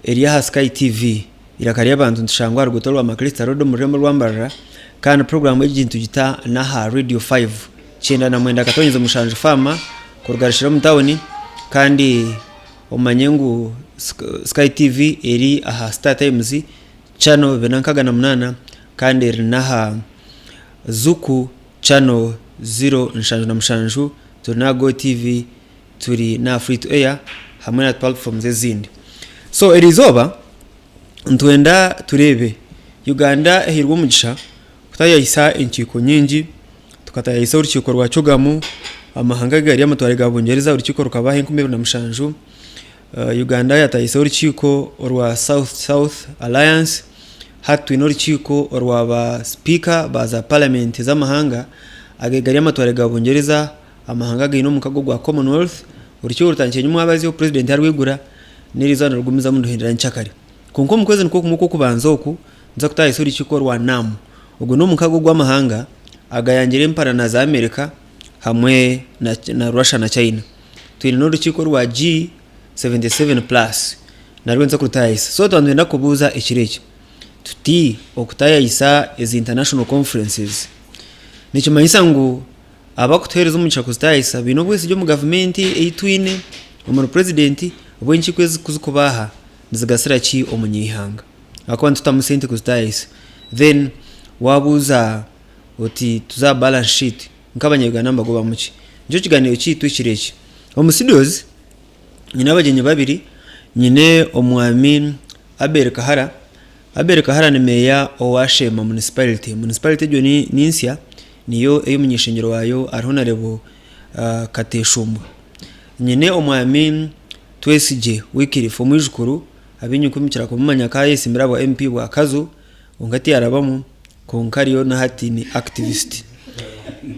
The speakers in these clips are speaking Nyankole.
Eri aha Sky TV. Eiraka ry'abantu nitushangwa aha ruguuto rwa Maclester Road omu rurembo rwa Mbarara kandi puroguraamu egi nitugita n'aha Radio 5 99.7 Faama kuruga Rushira omu tawuni kandi omanye ngu Sky TV eri aha Star Times channel 268 kandi eri n'aha Zuku channel 077 turi n'aha Go TV turi n'aha Free to Air hamwe na platforms ezindi. So eriizooba nitwenda tureebe Uganda ehairwe omugisha kutayayisa enkiiko nyingi, tukatayayisa orukiiko rwa Chogamu, amahanga agari amatware ga Bungyereza orukiiko rukabaho 2007, Uganda yatayayisa orukiiko orwa South South Alliance, hati twine orukiiko orwa ba sipiika ba za paramenti z'amahanga agari amatware ga Bungyereza Amahanga againe omukago gwa Commonwealth, orukiiko rutandikire nyomwabazyo, purezidenti arwigura, n'erizooba nirugumizamu niruhindura nyenkyakare. Kwonka omu kwezi nikwo kumwe okw'okubanza oku, nituza kutahisa orukiiko orwa NAM. Ogu n'omukago gw'amahanga agayangire emparana za Amerika hamwe na Russia na China. Twine n'orukiiko orwa G77 plus narwo nituza kurutahisa. So twaba nitwenda kubuuza ekiro eki tuti okutayayisa ezi international conferences nikimanyisa ngu Abarikutuheereza omugisha kuzitaahisa baine obwesigye omu gavumenti ei twine, omuri purezidenti, obu enkiiko ezi ku zirikuba aha nizigasira ki omunyaihanga? Ahakuba nitutamu sente kuzitaahisa. Then waabuuza oti tuze aha balance sheet nk'abanya-Uganda nibagobamu ki? Nikyo kigaaniiro kyaitu ekiro eki. Omu studios nyine abagyenyi babiri, nyine omwami Abel Kahara. Abel Kahara ni meeya owa Sheema Municipality. Municipality egyo ni nsya, niyo ei omuny'eishengyero waayo ari Honarebo Kateshumbwa. Nyine omwami Twesigye Wycliffe omwijukuru, abaingi mukira kumumanya akaba ayetsimbire ahabwa MP bwa Kazo kwonka tiyarabamu kwonka ariyo na hati ni activist.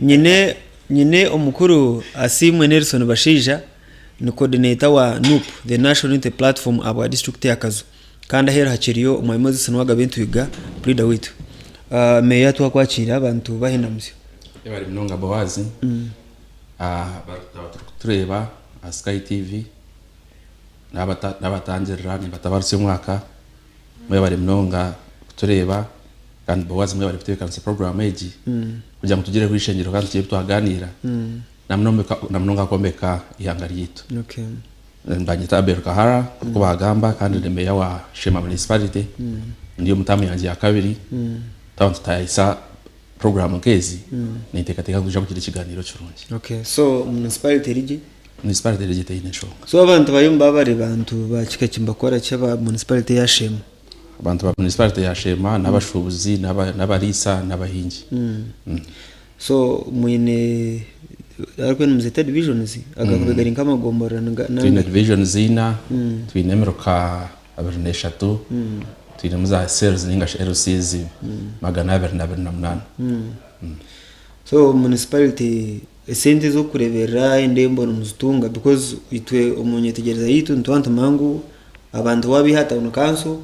Nyine nyine omukuru Asiimwe Nelson Bashaija ni coordinator wa NUP, the National Unity Platform ahabwa disiturikiti ya Kazo. Kandi aheeru hakiriyo omwami Moses Niwagabe Ntwiga, puriida waitu. Meeya twakwakiira abantu bahenda musyo. Yebare munonga Boazi. Abarikutureeba aha Sky TV n'abatangirira nimbatabarusya omwaka. Mwebare munonga kutureeba kandi Boazi mwebare kutebeekanisa puroguraamu egi kugira ngu tugireho eishengyero kandi tugire ebi twagaaniira na munonga kwombeka eihanga ryaitu. Nibanyeta Abel Kahara nk'oku baagamba kandi ndi meeya wa Sheema Municipality. Ndi omu taamu yangye ya kabiri. Twaba nitutayayisa puroguraamu nk'ezi, ninteekateeka ngu nitwija kugira ekigaaniiro kirungi. Okay, so municipality eri gye? Municipality eri gye teine nshonga. So abantu bariyo nibaba bari bantu ba kika ki nibakora ki aba municipality eya Sheema? Abantu ba municipality ya Sheema n'abashuubuzi, n'abariisa, n'abahingi. So mwine ariko nimuzeeta divisions agakuba gari nk'amagomborora Twine divisions ina, twine emiruka 23, twinemu za cells ninga shi LCs 228. So municipality esente ez'okureeberera endembo nimuzitunga because itwe omu nyetegyereza yaitu nituba nitumanya ngu Abantu waabaiha aha town council,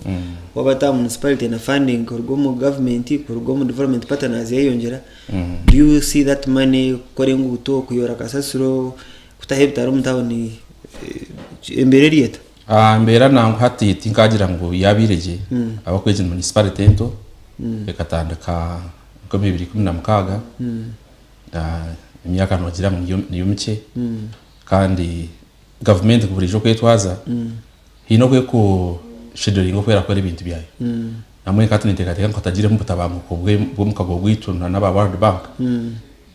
waabata aha municipality na funding kuruga omu government, kuruga omu development partners yayeyongyera, do you see that money kukora enguuto, kuyoora kasasiro, kutaho ebitaara omu town, embeera eri eta? Embeera nangwa hati tinkagira ngu yabaire gye ahabw'okuba egi ni municipality nto ekatandika 2016 emyaka nogira ngu niyo mikye kandi Gavumenti buriijo oku etwaza, haine oku erikusheduringa oku erakora ebintu byayo. Nambwenu nkaba ninteekateeka ngu hatagiremu obutabanguko bw'omukago gwaitu n'aba World Bank,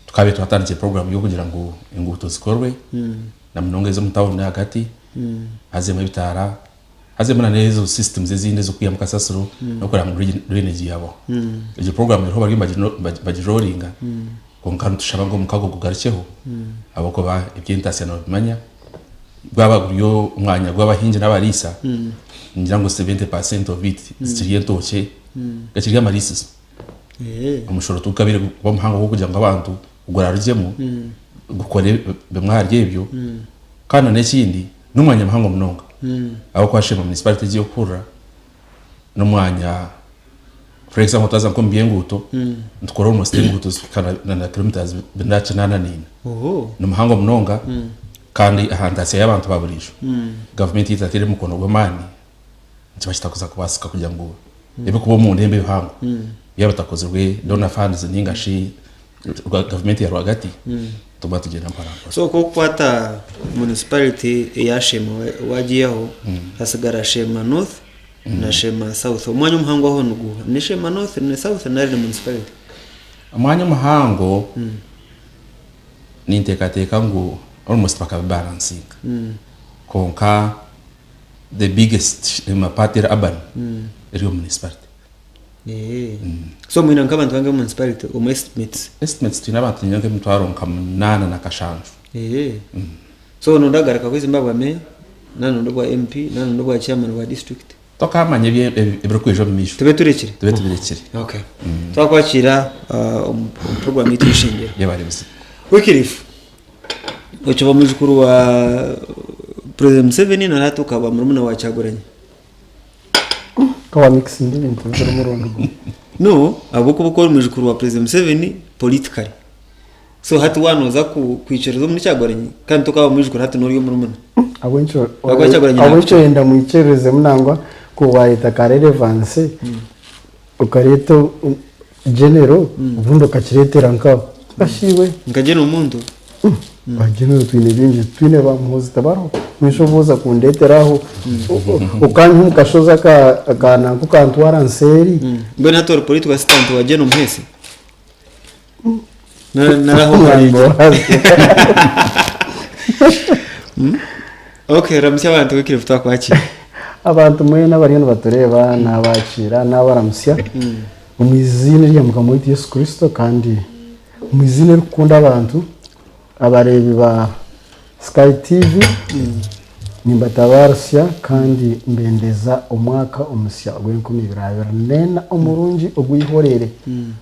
tukaabaire twatandikire puroguraamu y'okugira ngu enguuto zikorwe na munonga ez'omu tawuni ahagati, hazemu ebitaara, hazemu na n'ezo systems ezindi ez'okwihamu kasasiro n'okureba ngu drainage yaabaho. Egyo puroguraamu eriho bariyo nibagiroringa Kwonka nitushaba ngu omukago gugarukyeho ahabw'okuba eby'entaasya noobimanya. Gwaba guri omwanya gw'abahingi n'abariisa, ningira ngu 70 percent of it zikiri entookye, gakiri amariisizo. Omushoro tigukabaire kuba muhango gw'okugira ngu abantu gurarugyemu gukore bimwe ahari ebyo. Kandi n'ekindi n'omwanya muhango munonga ahabw'okuba Sheema Municipality egi ey'okuhurira n'omwanya For example twaza nk'omu by'enguuto nitukora almost enguuto zikuhika na na kilometres 84. Ni muhango munonga kandi aha ntaasya y'abantu ba buriijo. Gavumenti yaitu etateire omukono gw'amaani Nikiba kitakuza kubaasika kugira ngu ebirikuba omu ndembo ebihango byaba bitakozirwe donor funds ninga shi gavumenti ya rwagati, nituba nitugyenda mpora mpora. So ku okukwata municipality eya Sheema wagiihaho hasigara Sheema North na Sheema South. Omwanya omuhango aho niguuha? Ni Sheema North, ni South nari ni municipality? Omwanya omuhango ninteekateeka ngu almost bakabibalansinga kwonka the biggest part eri urban eri omu municipality. So mwine nk'abantu bangahi omu municipality omu estimates? Estimates twine abantu ningira nk'emitwaro nka munaana na kashanju. So noyenda kugaruka kwezimba aha bwa meeya, nanoyenda obwa MP, nanoyenda obwa chairman bwa district? Tokamanya ebirikwija omu maisho. Tube turekire? Tube tubirekire. Okay. Twakwakiira omu program yaitu ey'eishengyero. Yebare buzima. Wycliffe, okiba mwijukuru wa President Museveni na hati okaba murumuna wa Kyagulanyi. Ka wa mixinga ebintu bibiri omurundi gumwe. No, ahabw'okuba okaba ori mwijukuru wa President Museveni politically. So hati waaba nooza kwikiriza omuri Kyagulanyi kandi tokaba mwijukuru hati noori omurumuna. Ahabw'enki Ahabw'enki oyenda mwikiririzemu nangwa ku waayeta ka relevance okareeta general obundi okakireetera nkawe Ashiwe. Nka General Muntu. Ba general twine bingi titwine ba Muhoozi tibariho mbwenu obu oza kundetera aho okanyiha omu kashozi aka nanka okantwara nseeri. Mbwenu hati ori political assistant wa General Muheesi? Okay, ramusya abantu Wycliffe twakwakira. Abantu mwena abariyo nibatureeba nabakiira nabaramusya omu iziina erya Mukama waitu Yesu Kristo kandi omu iziina erikukunda abantu abareebi ba Sky TV nimbatabaarusya kandi mbendeza omwaka omusya ogw'enkumi ibiri abiri n'ena omurungi ogw'eihoreere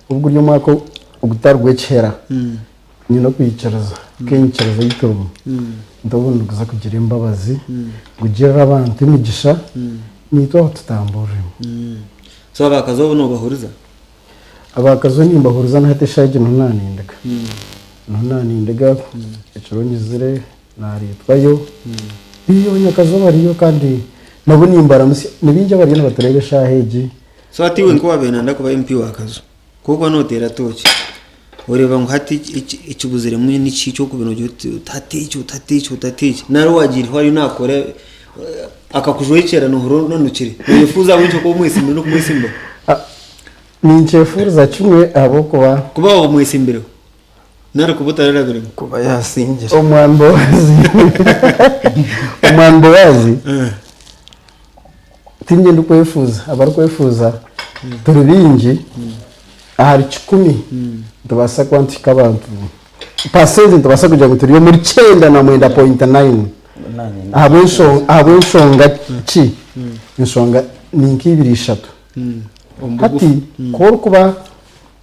obu guri omwaka ogutari gw'ekihera nyine okwikiriza nk'enyikiriza ei turimu nti obu niguza kugira embabazi gugirire abantu emigisha naitwe ahu tutamburiremu. So abakazi obu nobahuriza? Abakazi nimbahuriza na hati eshaaha egi niho naanindiga. Niho naanindiga, ekiro nyizire naareetwayo. Abanyakazi bariyo kandi nabo nimbaramutsya. Ni baingi abariyo nibatureeba eshaaha egi. So hati iwe nk'owaabaire nayenda kuba MP wa Kazo, ku orikuba nooteera tooki, oreeba ngu hati ekibuziremu niki eki orikuba noogira oti hati eki, hati eki, hati eki. Nari owaagiireho ariyo naakora akakujwekyera noohurira onanukire, nooyefuuza ahabw'enki okuba omwesimbireho n'okumwesimbaho? Ninkyefuuriza kimwe ahabw'okuba. Kuba waaba omwesimbireho nari kuba otararabiremu? Kuba yaasingire. Omwami Boazi Omwami Boazi tiinye ndikwefuuza, abarikwefuuza turi baingi ahari kikumi nitubaasa kuba nituhika abantu pasenti nitubaasa kugira ngu turi omuri 99.9 ahabw'enshonga ki? Enshonga ni nk'ibiri ishatu. Hati ku orikuba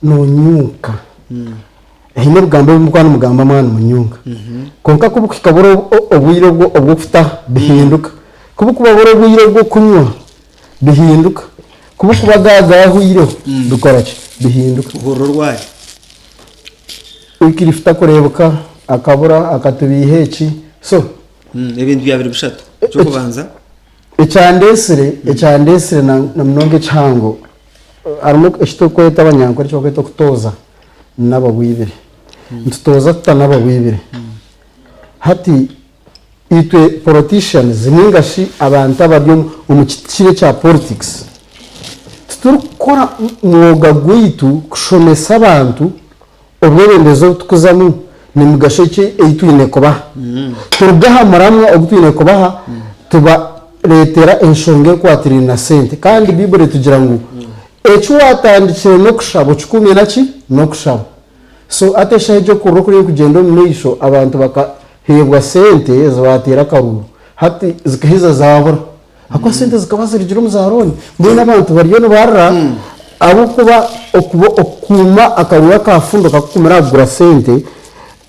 noonyunka, haine ebigambo ebi murikuba nimugamba mwaba nimunyunka, kwonka ku burikuhika buri obwire obw'okutaha bihinduka, ku burikuba buri obwire bw'okunywa bihinduka, ku burikuba gaagahwireho bikora ki? Bihinduka. Ohurira orwari. Wycliffe takureebeka, akabura, akatubiiha eki, so. Ebintu byaba biri bishatu. Eky'okubanza. Ekyandeetsire, ekyandeetsire na na munonga ekihango, harimu eki turikweta Abanyankore eki barikweta okutooza n'ababwibire. Nitutooza tuta n'ababwibire? Hati itwe politicians ninga shi abantu abari omu omu kitire kya politics, titurikukora mwoga gwaitu kushomesa abantu Obwebembezi obu tukuzamu ni migasho ki ei twine kubaha? Turuge aha muramwa ogu twine kubaha tubareetera enshonga ekwatiraine na sente. Kandi Baiburi etugira ngu eki watandikire n'okushaba okikuume na ki? N'okushaba. So hati eshaaha egi okurira oku erikugyenda omu maisho abantu bakaheebwa sente ezi baateera akaruuru hati zikaheza zaabura. Ahakuba sente zikaba zirugire omu za looni. Mbwenu abantu bariyo nibarira ahabw'okuba okuba okukuuma akaruru akafundo kakukumira aha kugura sente,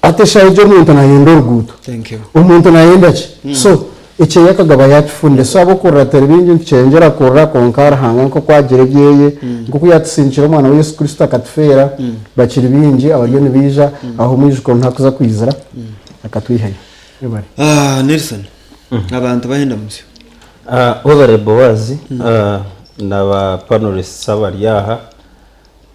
hati eshaaha egi omuntu nayenda oruguuto. Thank you. Omuntu nayenda ki? So ekyeyo akagaba yakifunire. So ahabw'okurira turi baingi nitukyeyongyera kurira kwonka Ruhanga nk'oku agira ebyeye, nk'oku yatutsindikire omwana we Yesu Kristo akatufeera, bakiri baingi abariyo nibaija aho omwijukuru niho akuza kwizira akatwihayo. Webare. Ah, Nelson, abantu bahenda musyo. Webare Boaz na ba panelists abari aha.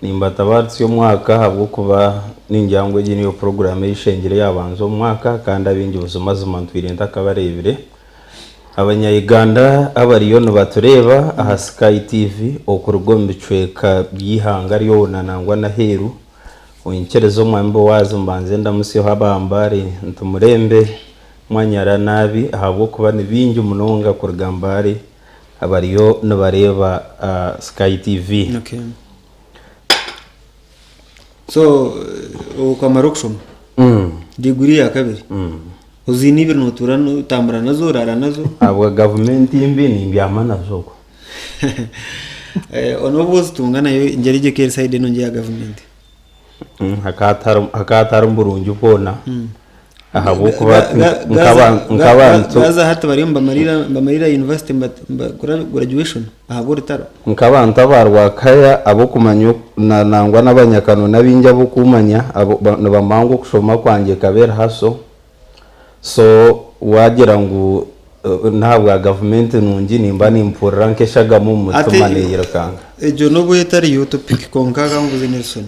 Nimbatabaaritsya omwaka ahabw'okuba ningira ngu egi niyo puroguraamu ei Ishengero yaabanza omu mwaka kandi abaingi buzimazima ntwire ntakabareebire. Abanya-Uganda abariyo nibatureeba aha Sky TV okuruga omu bicweka by'eihanga ryona nangwa n'aheeru, onyikirize Omwami Boaz mbanze ndamutsyeho aba Mbale nti murembe mwanyara naabi ahabw'okuba ni baingi munonga kuruga Mbale abariyo nibareeba Sky TV. Okay. So okamara okushoma diguri ya kabiri oziine ibiri notuura otambura nazo oraara nazo? Ahabwa gavumenti mbi nimbyama nazo okwo. N'obu ozitunga nayo engyeri egyo eka eri sayidi enu eya gavumenti. Hakaba hatarimu burungi bwona ahabw'okuba nk'abantu. Gaaza hati bariyo nibamarira university nibakora graduation ahabw'orutaro. Nk'abantu aba Rwakaya ab'okumanya nangwa n'abanyakanoni abaingi ab'okumanya nibamanya ngu okushoma kwangye ekaba eri haso so waagira ngu n'ahabwa gavumenti nungi nimba nimpurira nk'eshagama omu mutima neeyirukanga. Egyo n'obu etari yo topic kwonka ka nkubuuze Nelson,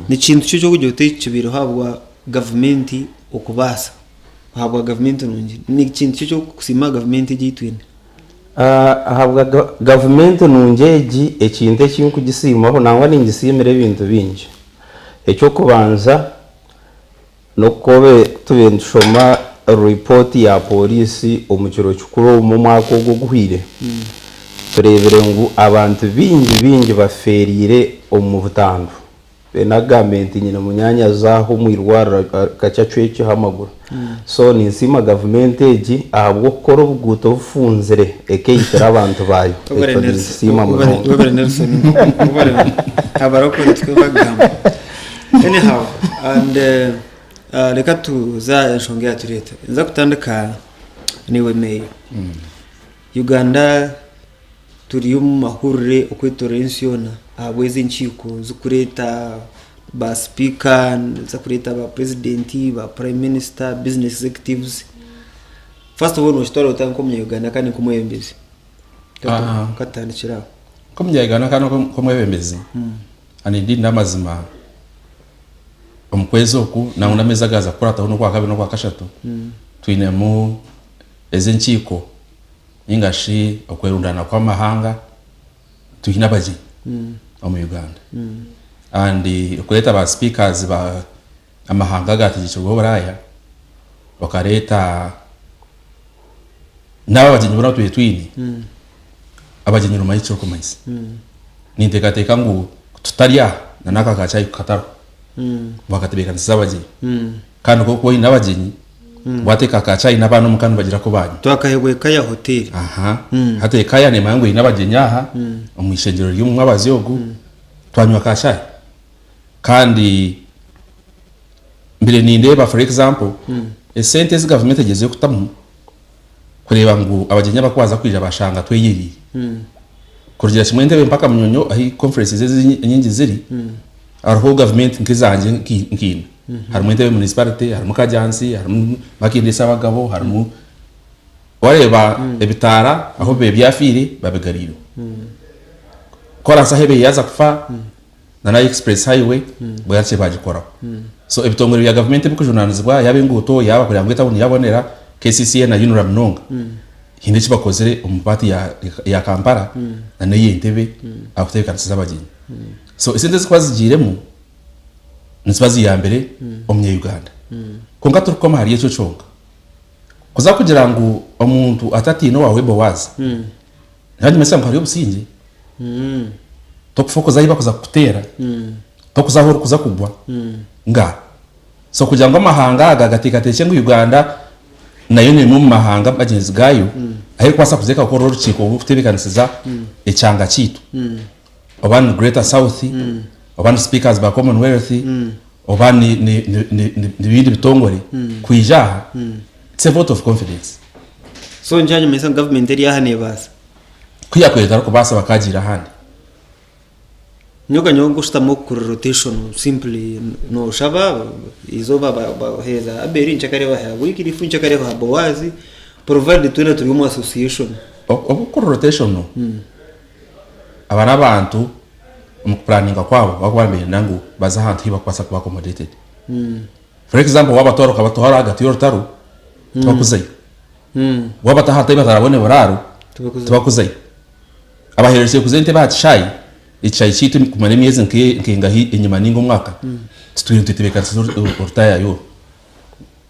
ni kintu ki eki orikugira oti eki kibaireho ahabwa gavumenti okubaasa, ahabwa gavumenti nungi? Ni kintu ki eki orikusiima aha gavumenti egi ei twine? Ahabwa gavumenti nungi egi, ekintu eki nkugisiimaho nangwa ningisiimira ebintu bingi. Eky'okubanza N'oku obe tube nitushoma ripooti ya pooriisi omu kiro kikuru omu omwaka ogu oguhweire, tureebire ngu abantu baingi baingi bafeereire omu butandu. Nagambire nti nyine munyaanyazi aha omu irwariro kakye acwekireho amaguru. So ninsiima gavumenti egi ahabw'okukora obuguuto obufunzire ekeitira abantu baayo. Ekyo ninkisiima munonga. Webare Nelson, webare abarokore tikwo bakugamba. Anyhow, and reka tuze aha nshonga eyatureeta. Ninza kutandika naiwe Meeya. Uganda turi omu mahurire okwetoorora ensi yoona ahabw'ezi enkiiko zikureeta ba sipiika, zikureeta ba purezidenti, ba prime minister, business executives. First of all nookitwara ota nk'omunya-Uganda kandi nk'omwebembezi? Katutandikire aho. Nk'omunya-Uganda kandi nk'omwebembezi, Kandi n'amazima omu kwezi oku nangwa n'ameezi agaaza kukurataho n'okwakabiri n'okwakashatu twinemu ez'enkiiko ninga shi okwerundaana kw'amahanga twine abagyenyi omu Uganda. And okureeta ba speakers ba amahanga agaategyekirweho Buraaya bakareeta n'abo abagyenyi boona abu tubire twine, abagyenyi nomanya eki kirikumanyisa. Ninteekateeka ngu tutarya aha na n'aka ka chai katariho bakatebeekanisiza abagyenyi. Kandi ku orikuba oine abagyenyi, waateeka aka chai n'abaana omuka nibagira ku baanywa. Twakahebwa Ekaya Hotel. Aha. Hati Ekaya neemanya ngu eine abagyenyi aha omu ishengyero ry'omumwabazyo ogu, twanywa ka chai. Kandi mbire nindeeba for example, esente ezi gavumenti egyezireho kutamu kureeba ngu abagyenyi abarikubanza kwija bashanga tweyeriire. Kurugira kimwe Entebbe mpaka Munyonyo ahi conferences ezi enyingi ziri, hariho gavumenti nk'ezangye nkaina. Harimu Entebbe Municipality, harimu Kajjansi, harimu Makindye Ssabagabo, harimu wareeba ebitaara ahu bibaire byafiire babigariireho. Koraasi ahu ebaire yaaza kufa na na Express Highway bwakye bagikoraho. So ebitongore bya gavumenti ebikujunanizibwa yaaba enguuto yaaba kureba ngu etawuni yabonera, KCCA na UNRA munonga haine eki bakozire omu part ya Kampala na n'eya Entebbe aha kutebekanisiza abagyenyi. So esente ezikuba zigiiremu niziba ziyambire omunya Uganda. Kwonka turikukoma ahari ekyo kyonka, kuza kugira ngu omuntu atatiina owa Webo Waaza, nikimanyisa ngu hariyo obusingye. Tokufa okuza ahi bakuza kukuteera, tokuza ahu orikuza kugwa, nga. So kugira ngu amahanga aga gateekateekye ngu Uganda nayo n'emwe omu mahanga magyenzi gaayo ahu erikubaasa kuza ekakora orukiiko rw'okutebeekanisiza ekyanga kyaitu, oba ni Greater South, oba ni speakers ba Commonwealth, oba ni bindi bitongore kwija aha, it's a vote of confidence. So nikyo kyanyumanyisa ngu gavumenti eri aha neebaasa. Ku yaakubaire etarikubaasa bakaagiire ahandi. Nyowe ka nyowe nkushutama okukora rotation simply noshaba eizooba baheereza Abel nkyakare baha Wycliffe nkyakare baha Boaz provided twena turi omu association. Obu kuri rotational, aba n'abantu omu kupuraninga kwabo bakuba nibenda ngu baze ahantu ahu bakubaasa kuba accommodated. For example wabatwara okabatwara ahagati y'orutaro tibakuzayo. Wabata ahantu ahu batarabone buraaro tibakuzayo. Abahererukiire kuza Entebbe aha kishaayi, ekishaayi kyaitu kumara emyezi nkengahi enyima ninga omwaka, tutwire nitwetebeekanisiza orutaayaayo oru.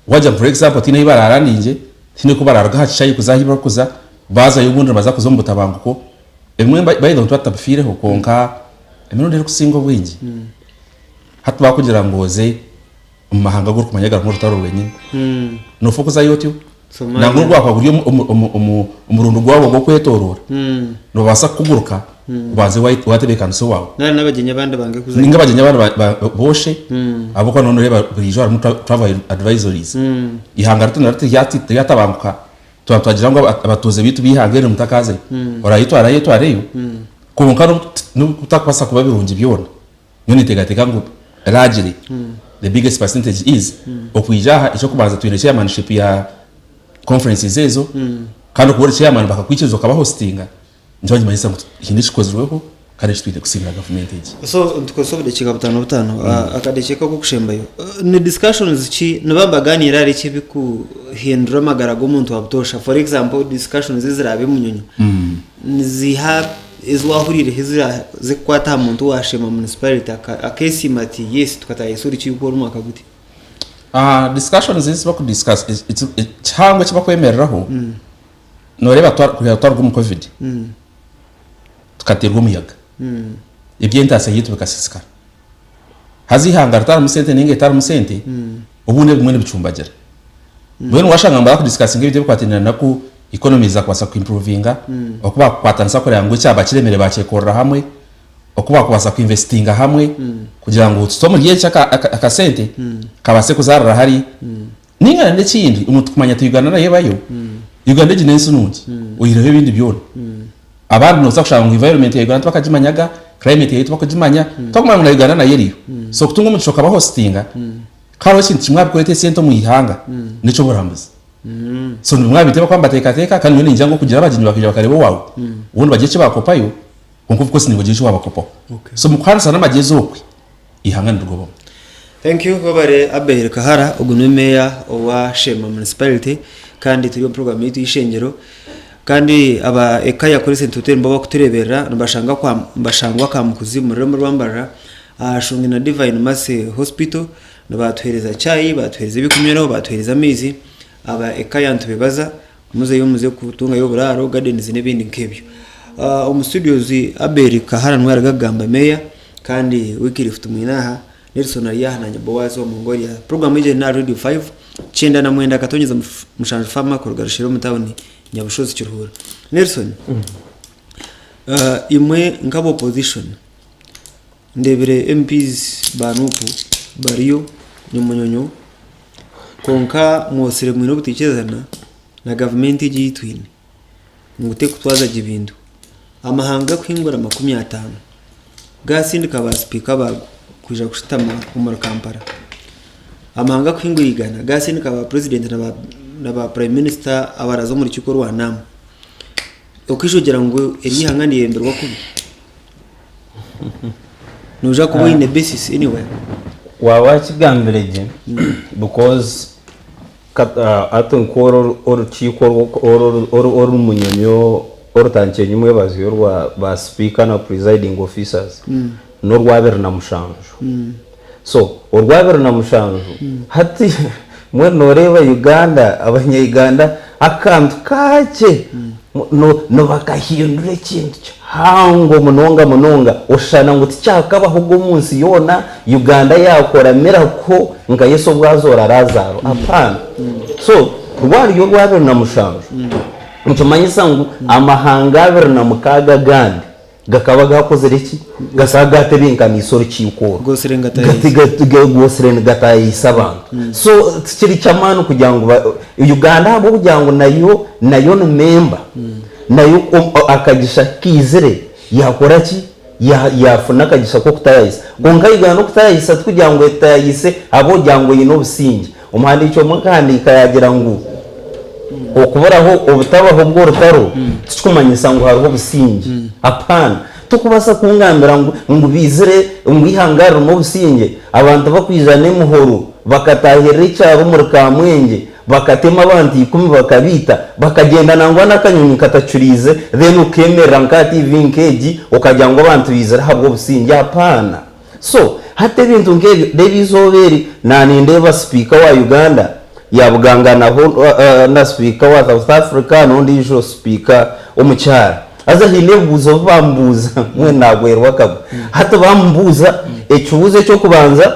Wagira ngu for example tihaine ahu baraarandingye, tihaine oku baraaruga aha kishaayi kuza ahu barikuza, baazayo obundi nibaza kuza omu butabanguko. Ebimwe by the way nituba tutabifiireho kwonka emirundi erikusinga obwingi, hati baakugira ngu oze omu mahanga agu orikumanya garimu orutaro rwenyini, noofa okuzayo otyo? Nangwa obu gwakuba guri omurundi gwawe ogw'okwetooroora, noobaasa kukuguruka obanze waatebeekanisa owaawe. Nari n'abagyenyi abandi bange kuzayo. Ninga abagyenyi abandi booshe, ahabw'okuba nooba nooreeba buriijo harimu travel advisories. Eihanga ritu naryo tiryatabanguka, twaba twagira ngu abatuuze baitu b'eihanga eri mutakaazayo. Oraayetwarayo oyetwareyo, kwonka n'obu bitakubaasa kuba birungi byona, Nyowe ninteekateeka ngu largely the biggest percentage is okwija aha eky'okubanza twine chairmanship ya conferences ezo kandi okuba ori chairman bakakwikiriza okaba hostinga nikyo nikimanyisa ngu haine ekikozirweho kandi eki twine kusiimira gavumenti egi. So nitukozesa obudakiika butaano butaano akadakiika ak'okushembayo ni discussions ki niba nibaganiira ahari ki ebikuhindura amagara g'omuntu wa butoosha for example discussions eziraabe Munyonyo niziiha Ezi waahuriireho ezirikukwata aha muntu owaasheema municipality akeesiima ati yes tukataahiisa orukiiko oru omwaka guti? Discussions ezi baku discuss kihango eki bakwemereraho nooreeba kwiha twaruga omu covid tukateerwa omuyaga eby'entaasya yaitu bikasiisikara haza eihanga ritarimu sente ninga etarimu sente obundi ebimwe nibicumbagira. Mbwenu washanga ngu barakudisikasinga ebintu ebikwatiraine naku economy zakubaasa ku improvinga, oku bakukwatanisa kureba ngu ekyaba kiremire bakyekorera hamwe, oku bakubaasa ku investinga hamwe kugira ngu tute omuri eki akasente kabaase kuzaarira hariya. Ninga na n'ekindi omuntu kumanya nti Uganda nayo ebayo, Uganda egi n'ensi nungi oihireho ebindi byona. Abandi noza kushanga ngu environment ya Uganda tibakagimanyaga, climate yayo tibakugimanya, tibakumanya ngu na Uganda nayo eriyo. So kutunga omugisha okaba hostinga, Ku hariho ekintu kimwe ahabw'okureeta esente omu ihanga n'eky'oburambuzi. So nibimwe aha bintu ebi barikuba nibateekateeka kandi nyowe ningira ngu okugira abagyenyi bakaija bakareeba owaawe, ubundi bagire eki baakopayo kwonka of course naiwe ogire eki waabakopaho. So omu kuhaanisa n'amagyezi okwe, eihanga nirigobamu. Thank you webare Abel Kahara ogu niwe meeya owa Sheema municipality kandi turi omu program yaitu y'eishengyero kandi aba Ekaya Crescent Hotel nibo bakutureberera nibashanga kwa nibashangwa Kamukuzi omu rurembo rwa Mbarara Aha Shungi na Divine Mercy Hospital nibatuhereza chai, batuhereza ebikunyweraho, batuhereza amaizi. Aba Ekaya nitubebaza muzeyo muze kutungayo oburaaro, gardens n'ebindi nk'ebyo. Omu studios Abel Kahara niwe yaruga kugamba meeya kandi Wycliffe tumwine aha, Nelson ari aha nanye Boaz owa Mongolia. Puroguramu egi eri n'aha Radio 5, 99 akatonyeza mushanju Farmer kuruga Rushere omu tawuni Nyabushozi Kiruhura. Nelson, imwe nk'aba opposition Ndebire MPs ba Nup bariyo nyomunyonyo kwonka mwotsire mwine obuteikirizana na gavumenti egi ei twine ngu terikutwaza gye bintu. Amahanga garikuhingura 50 gatsindika ba sipiika baago kwija kushutama omuri Kampala. Amahanga garikuhingura 100 gatsindika ba purezidenti na ba purayime minisita abaraza omu rukiiko orwa naama. Okaija ogira ngu eri eihanga niryebemberwa kubi? Noija kuba oine basis anywhere. Waaba wakigambire gye because hati nk'oru orukiiko oru Munyonyo orutandikire nyimwebazo orwa ba sipiika na presiding officers n'orwabiri na mushanju. So orwabiri na mushanju hati mbwenu noreeba Uganda abanya Uganda akantu kakye nibakahindura ekintu kihango munonga munonga oshushana ngu tikyakabahoga omunsi yoona Uganda yakora miracle nka Yesu obu azoora Lazaro apana so rwariyo orwabiri na mushanju nikimanyisa ngu amahanga 26 agandi Gakaba gakozire ki? Gakaba gatebenkaniise orukiiko oru. Gotsire nigataayaayisa. Gotsire nigataayaayisa abantu. So tikiri ky'amaani kugira ngu Uganda ahabw'okugira ngu nayo nayo ni memba, nayo akagisha kaizire yaakora ki? Yaafuna akagisha k'okutaayaayisa. Kwonka Uganda okutaayaayisa tikugira ngu etaayaayise ahabw'okugira ngu eine obusingye. Omuhandiiki omwe akahandiika yaagira ngu. Okuburaho obutabaho bw'orutaro tikikumanyisa ngu hariho obusingye. Hapana. Tokubaasa kungambira ngu ngu baizire ngu eihanga ririmu obusingye, abantu bakwija n'emihoro bakataahirira ekyaro omuri Kamwengye bakatema abantu ikumi bakabaita, bakagyenda nangwa n'akanyonyi katacuriize then okeemerera nk'aha TV nk'egi okagira ngu abantu baizire ahabw'obusingye. Hapana. So, hati ebintu nk'ebyo, reeba eizooba eri naanindeeba sipiika wa Uganda yaabuganganaho na sipiika wa South Africa n'ondiijo sipiika omukyara. Haza haine ebibuuzo bi baamubuuza mbwenu naagwerwa akagwe. Hati baamubuuza ekibuuzo eky'okubanza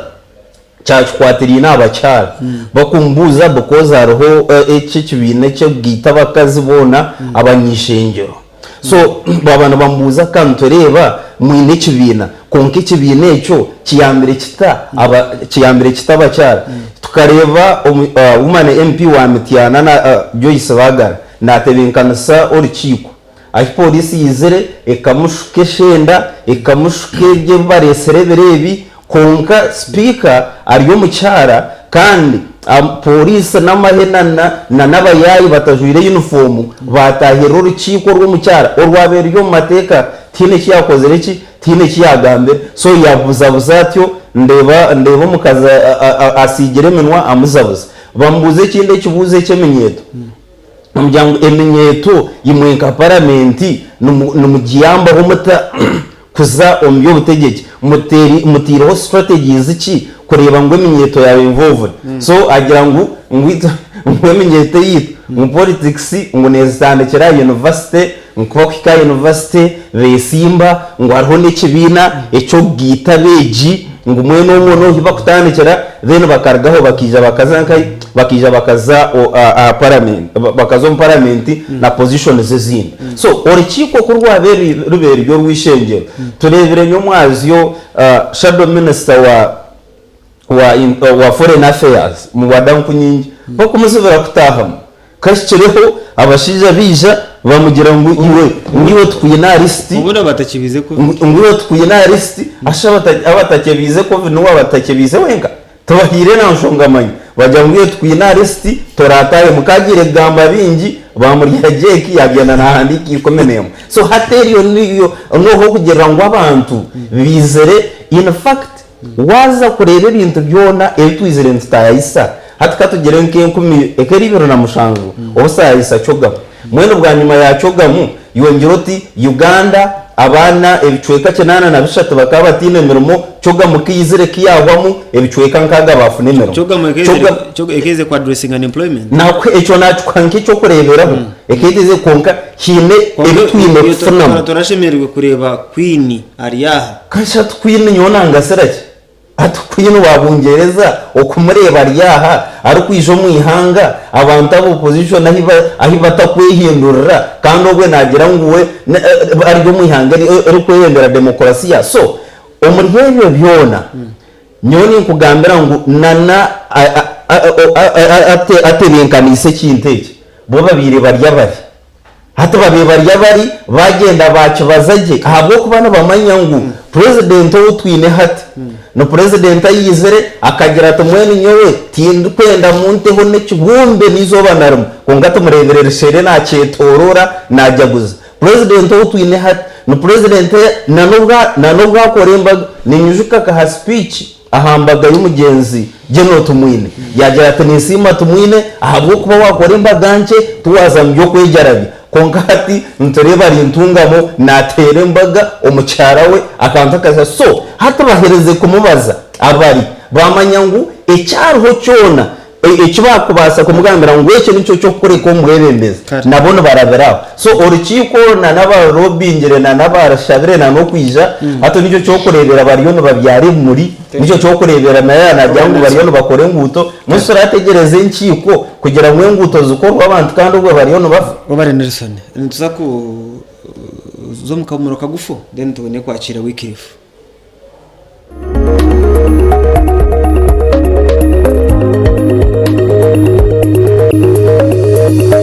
kyakikwatiraine aha bakyara. Bakumubuuza because hariho eki ekibiina eky'okugaita abakazi boona abanyaishengyero. So baaba nibamubuuza ka nitureeba mwine ekibiina kwonka ekibiina ekyo kiyambire kita aba kiyambire kita abakyara? Tukareeba omu woman MP wa Mityana na Joyce Bagara naatebenkanisa orukiiko ahi pooriisi yaizire ekamushuka eshenda, ekamushuka ebyo ebi bareetsire ebiro ebi Kwonka sipiika ari omukyara kandi pooriisi n'amahe na n'abayaayi batajwaire yunifoomu baataahirira orukiiko rw'omukyara orwabaire ruri omu mateeka tihaine eki yaakozire ki, tihaine eki yaagambire. So yaabuzabuza atyo ndeeba ndeeba omukazi asiigire eminwa amuzabuza. Bamubuuza ekindi ekibuuzo eky'eminyeeto. Bamugira ngu eminyeeto imwe nka paramenti nimugiyambaho muta kuza omu by'obutegyeki? Muteireho strategies ki kureeba ngu eminyeeto yaaba involved? So agira ngu ngu itwe ngu eminyeeto eyaitu ngu politics ngu nezitandikira aha university, ngu ku bakuhika aha university besimba, ngu hariho n'ekibiina eky'okugaita abeegi, ngu mbwenu omwo niho ahu bakutandikira then bakarugaho bakaija bakaza nkahi? Bakaija bakaza aha parliament, bakaza omu parliament na positions ezindi. So orukiiko ku rwabaire rubaire ruri orw'eishengyero, tureebire nyomwazyo shadow minister wa wa foreign affairs Muwada Nkunyingi bakumuzibira kutaahamu. Kahikireho abashaija baija bamugira ngu iwe ngu iwe tukwine aha lisiti Obundi abatakibiize Covid. ngu iwe tukwine aha lisiti asha abatakebiize Covid niwe abatakebiize wenka tibahaire na nshonga manya bagira ngu iwe tukwine aha lisiti toratahemu kagiire kugamba bingi bamurya jeeki yagyenda nahandiika 11 so hati eryo niyo nohokugirira ngu abantu bizire in fact Waaza kureeba ebintu byona ebi twizire nitutaayisa, hati ka tugire nk'enkumi ek'eri 27 obu saayisa Chogamu. Mbwenu bwanyima ya Chogamu, yongyera oti Uganda abaana ebicweka 83 bakaba bataine mirimo, Chogamu ku eizire ku yaahwamu, ebicweka nkaaga baafuna emirimo. Chogamu Chogamu. ekeizire ku addressinga unemployment? Nakuha ekyo naakikuha nk'eky'okureeberaho, ekeizire kwonka haine ebi twine kufunamu. Torashemereirwe kureeba Queen ari aha. Kasha Queen nyowe nangasira ki? Hati Queen wa Bungyereza okumureeba ari aha arikwija omu ihanga abantu aba opposition ahi batakwehindurira kandi obwe nagira ngu we ari omu ihanga eririkweyendera demokurasiya so omuri ebyo byona nyowe ninkugambira ngu nana atebenkaniise ekintu eki bo babaire bari abari. Hati babaire bari abari bagyenda bakibaza gye ahabw'okuba nibamanya ngu purezidenti ou twine hati ni purezidenti ayaizire akagira ati mbwenu nyowe tindikwenda munteho n'ekibumbe n'eizooba na rimwe kwonka tumureebire rishere nakyetoroora najaguza. Purezidenti ou twine hati ni purezidenti na n'obu akora embaga ninyijuka akaha sipiiki Aha mbaga y'omugyenzi General Tumwine, yaagira ati, Ninsiima Tumwine ahabw'okuba waakora embaga nkye tiwaaza mu by'okwejarabya. Kwonka hati nitureeba ari Ntungamo naateera embaga omukyara we akantu akasya. So hati baherize kumubaza abari baamanya ngu ekyariho kyona Eki baakubaasa kumugambira ngu eki nikyo ky'okukureka omu bwebembezi, nabo nibarabira aho. So orukiiko na n'abarobingire na n'abarashabire na n'okwija hati nikyo ky'okureebera bariyo nibabyara ebimuri, nikyo ky'okureebera meeya naagira ngu bariyo nibakora enguuto. Mbwenu turaategyereza enkiiko kugira ngu enguuto zikorwe abantu kandi obwo bariyo nibafa? Webare Nelson. Nituza kuza omu kahumuro kagufu then tubone kwakiira Wycliffe.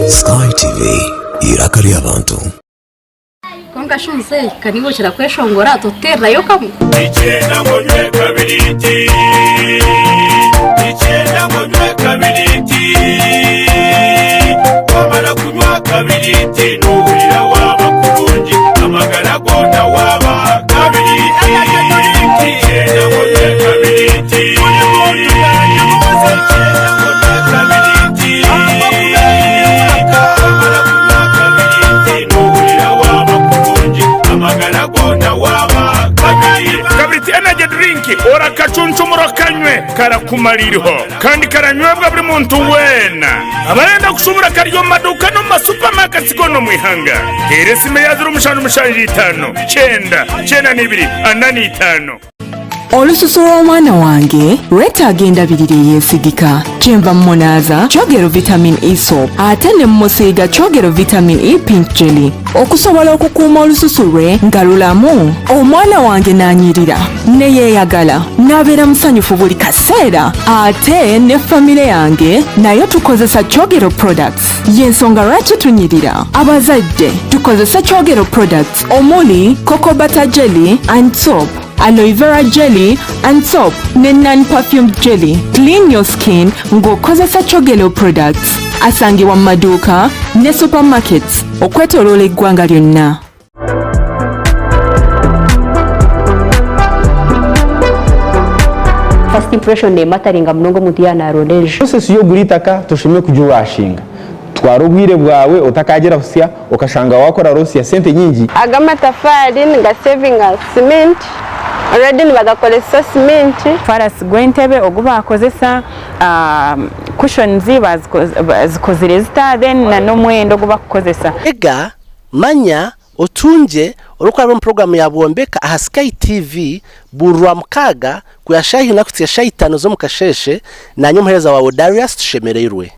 Sky TV, eiraka ry'abantu. Kwonka shi muzeeyi, ka niiwe okira kweshongora, totuteererayo kamwe? Nikyenda ngu onywe kabiriiti Nikyenda ngu onywe kabiriiti Wamara. kabiriiti Nohurira waaba kurungi Amagara goona waaba kabiriiti Kyenda ngu onywe kabiriiti Buri muntu yayebuuza Kyenda ngu onywe kabiriiti Wamara kunywa kabiriiti Nohurira waaba kurungi Amagara goona waaba kabiriiti Kabiriiti Energy Drink orakacunchumura okanywe karakumara iriho. Kandi karanywebwa buri muntu weena. Abarenda kushubura kari omu maduuka n'omu masupamaketi goona omu ihanga. Teera esimu eya ziro mushanju mushanju itaano, kyenda, kyenda n'ibiri, ana n'itaano. Olususu lw'omwana wange lwetaaga endabirira eyeesigika. Kyenva mmunaaza Kyogero Vitamin E Soap ate ne mmusiiga Kyogero Vitamin E Pink Jelly okusobola okukuuma olususu lwe nga lulamu. Omwana wange n'anyirira ne yeeyagala n'abeera musanyufu buli kaseera ate ne famire yange nayo tukozesa Kyogero Products. Y'ensonga lwaki tunyirira. Abazadde tukozese Kyogero Products omuli Cocoa Butter Jelly and Soap, Aloe Vera Jelly and Soap ne Non-Perfumed Jelly. Clean your skin ng'okozesa Kyogero Products. Asangibwa mu maduuka ne supermarkets okwetoloola eggwanga lyonna. First impression nemataringa munonga omuntu yaaba naronda enju. Process y'okugura eitaka toshemereire kugirwashinga. Twara obwire bwawe otakagira busya okashanga wakora loss ya sente nyingi. Aga amatafaari nigasevinga cement, already nibagakoresa cement. Omufaarasi gw'entebe ogu baakozesa, cushions zikozire zita then n'omwenda ogu bakukozesa. Ega, manya, otungye orikuraba omu puroguraamu ya Bwombeka aha Sky TV buri Rwamukaaga kwiha shaaha ina kuhitsya shaaha itaano z'omu kasheeshe. Naanye omuheereza waawe Darius Tushemereirwe.